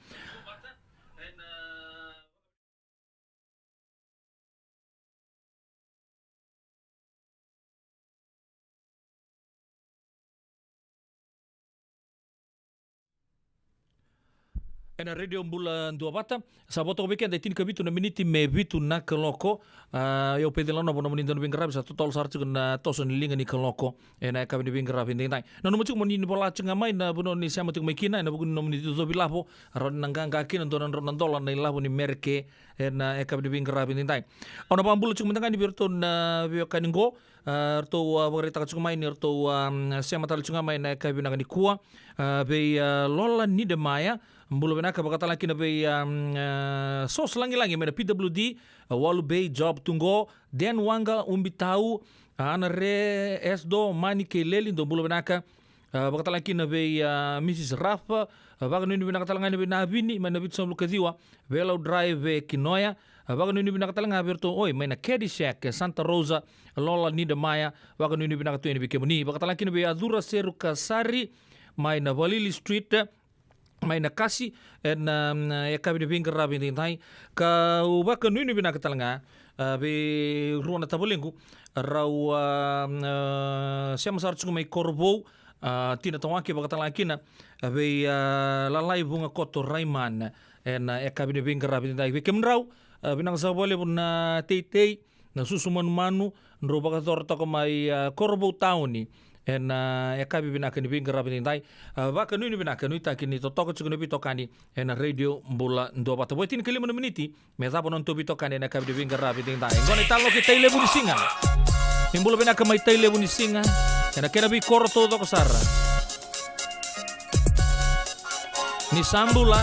Ena Radio Bula Duavata, sa vo toka vei keda e tinikavitu na miniti me vitu na kaloko. A, o au Peceli Nanovo, nomuni dau ni veiqaravi, sa totolo sara tiko na toso ni liga ni kaloko ena yakavi ni veiqaravi edaidai. Nanuma tiko mo ni vola tiko ga mai na vanua ni sema tiko mai kina ena vuku ni nomuni icocovi ilavo, rawa ni na qaqa kina dua na drau na dola na ilavo ni Mereke ena yakavi ni veiqaravi edaidai. Au na vakabula tiko mada ga yani vei iratou na veiwekani qo, a, ratou, a, vakaraitaka tiko mai ni ratou, a, sema tale tiko ga mai ena yakavi vinaka nikua, a, vei, a, Lola Nidemaya, bula vinaka, vaka tale ga kina vei, a, a, Sos Lagilagi mai na P W D, a, Walu Bay Job tu qo, Den Waqa Ubitau, a, Ana Re Esdo, Mani kei Leli, dou bula vinaka. A, vakatalega kina vei, a, Mrs Rafa, a, vakanuinui vinaka talega yani vei Navini, mai na vitusagavulu ka ciwa, Velau Drive e Kinoya, a, vakanuinui vinaka talega vei iratou, oi, mai na Caddyshack, e Santa Rosa, Lola Nidamaya, vakanuinui vinaka tu yani vei kemuni, vakatalega kina vei Acura Seru Kasari, mai na Valili Street, mai na Kasi, ena, mm, yakavi ni veiqaravi edaidai, kau vakanuinui vinaka talega, a, vei rua na tavalequ, rau, a, mm, a, sema sara tiko mai Korovou, a, Tina Tawake vakatalega kina, a, vei, a, Lalai Vugakoto Raiman, ena, a, yakavi ni veiqaravi edaidai. Vei kemudrau, a, vinaka saka vakalevu na teitei, na susu manumanu, drau vakayacora toka mai, a, Korovou tauni, ena, a, yakavi vinaka ni veiqaravi edaidai, a, vakanuinui vinaka, nuitaki ni totoka tiko na veitokani, ena Radio Bula Duavata. Vo e tinikalima na miniti, me cava na nodatou veitokani ena yakavi ni veiqaravi edaidai. Qo na italanoa kei Tailevu ni Siga. Ni bula vinaka mai Tailevu ni Siga, ena kena veikoro taucoko sara. Ni sa bula.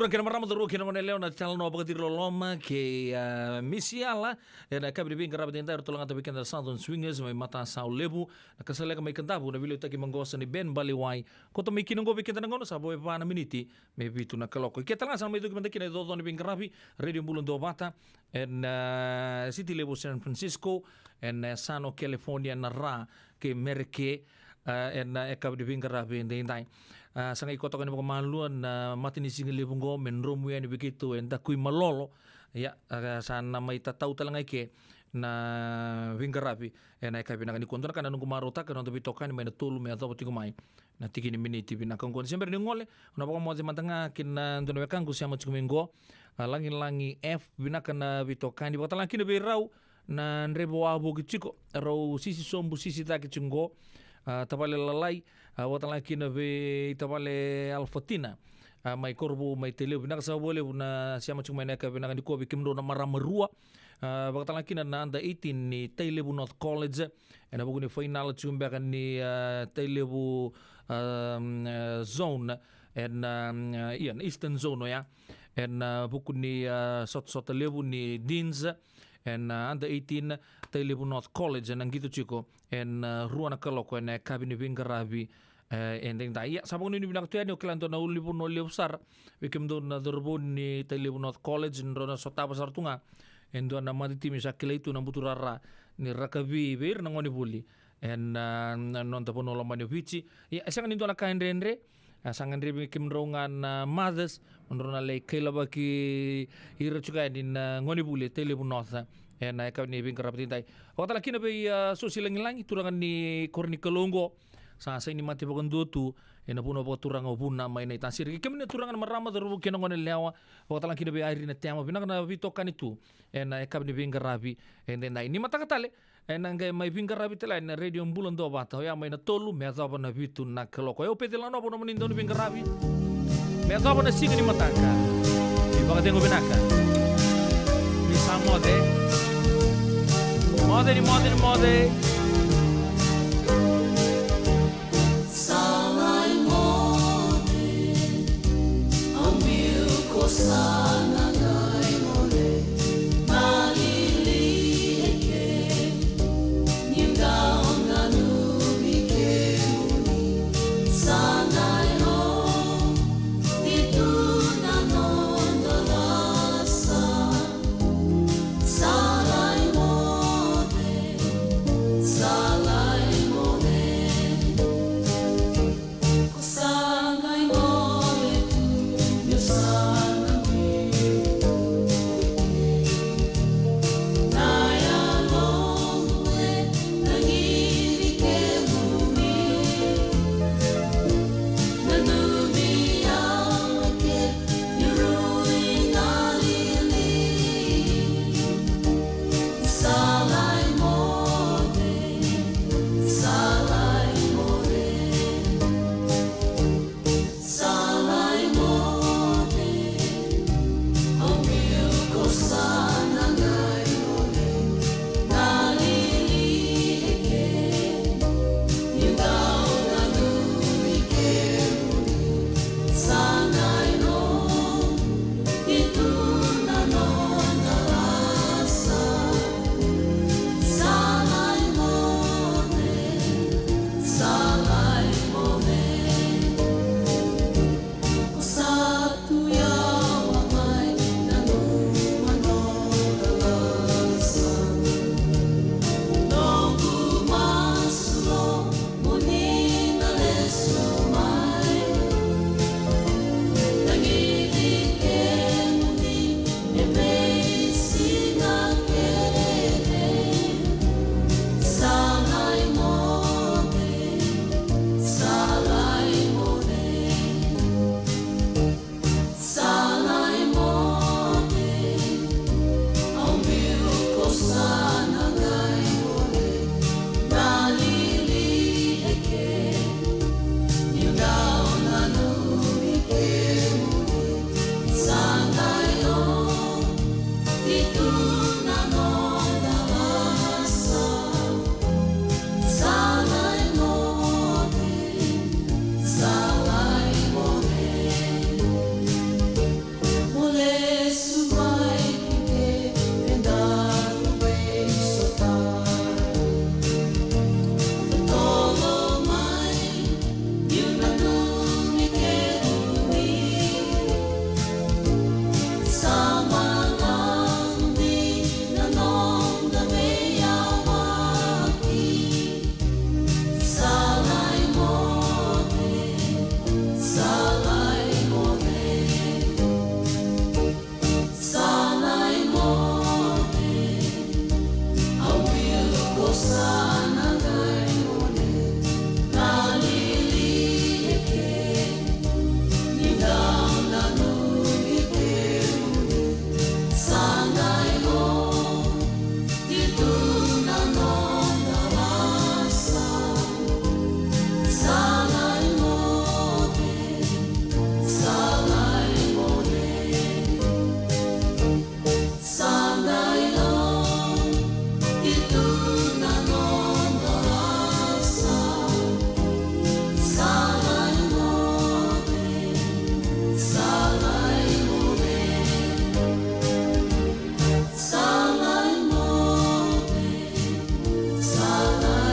Kena marama, cauravou kei na goneyalewa, na talanoa vakaciriloloma kei, ah, Misi Yala. Ena yakavi ni veiqaravi edaidai, eratou lagata vei keda na Southern Swingers mai Matasau Levu, na Kasaleka mai Kadavu, na veiliutaki maqosa ni Ben Baliwai. Koto mai kina oqo vei keda na gauna sa vo e va na miniti me vitu na kaloko. Ike tale ga sa na mai cuki mada kina e coco ni veiqaravi, Radio Bula Duavata, ena, ah, City Levu o San Francisco, ena, ah, Sano, California, na Ra kei Mereke, ah, ena, ah, yakavi ni veiqaravi edaidai. Ah, sa qai koto toka yani vakamalua na matanisiga levu oqo me dromu yani vei keitou e Dakuimalolo. Ia, ah, sa na mai tatau tale ga ike na veiqaravi ena yakavi vinaka nikua. Dua na ka na noqu marautaka na noda veitokani mai na tolu me yacova tiko mai na tiki ni miniti vinaka oqo. Ni se bera ni gole, au na vakamoce mada ga kina dua na wekaqu sema tiko mai oqo, ah, Lagilagi F, vinaka na veitokani. Vakatalega kina vei rau na draiva wavoki tiko, rau sisi sobu, sisi cake tiko oqo, ah, tavale lalai, ah, vakatalega kina vei tavale Alfatina, ah, mai Korovou, mai Tailevu. Vinaka saka vakalevu na sema tiko mai ena yakavi vinaka nikua. Vei kemudrau na marama rua, ah, vakatalega kina na under eighteen ni Tailevu North College, ena vuku ni fainala tiko beka ni, ah, Tailevu, ah, ah, zone, ena, ah, ia, na Eastern Zone oya, ena, ah, vuku ni, ah, sotasota levu ni Deans, ena, ah, under eighteen, Tailevu North College, ena qito tiko ena, ah, rua na kaloko ena yakavi ni veiqaravi, eh, edaidai. Ia, sa vakanuinui vinaka tu yani, au kila e dua na ulunivanua levu sara vei kemudou na cauravou ni Tailevu North College, drau na sotava sara tu ga e dua na mata timi sa kilai tu na buturara ni rakavi vei ira na gonevuli ena, ah, na noda vanua lomani o Viti. Ia, e sega ni dua na ka e dredre, ah, sa gadrevi kemudrau ga na mothers mo drau na lai kailavaki ira tiko yani na gonevuli e Tailevu North ena yakavi ni veiqaravi edaidai. Vakatalega kina vei, ah, Sosi Lagilagi, turaga ni koro ni Kalou oqo, sa saini mate vakadua tu ena vanua vakaturaga o Vuna mai Naitasiri. Kei kemuni na turaga, na marama, cauravou kei na goneyalewa, vakatalega kina vei Irina Tema, vinaka na veitokani tu ena yakavi ni veiqaravi edaidai. Ni mataka tale ena qai mai veiqaravi tale ena Radio Bula Duavata, oya mai na tolu me yacova na vitu na kaloko. Au Peci Lanoa, nomuni dauniveiqaravi, me yacova na siga ni mataka. Ni vakacegu vinaka. Ni sa moce. Moce, ni moce, ni moce.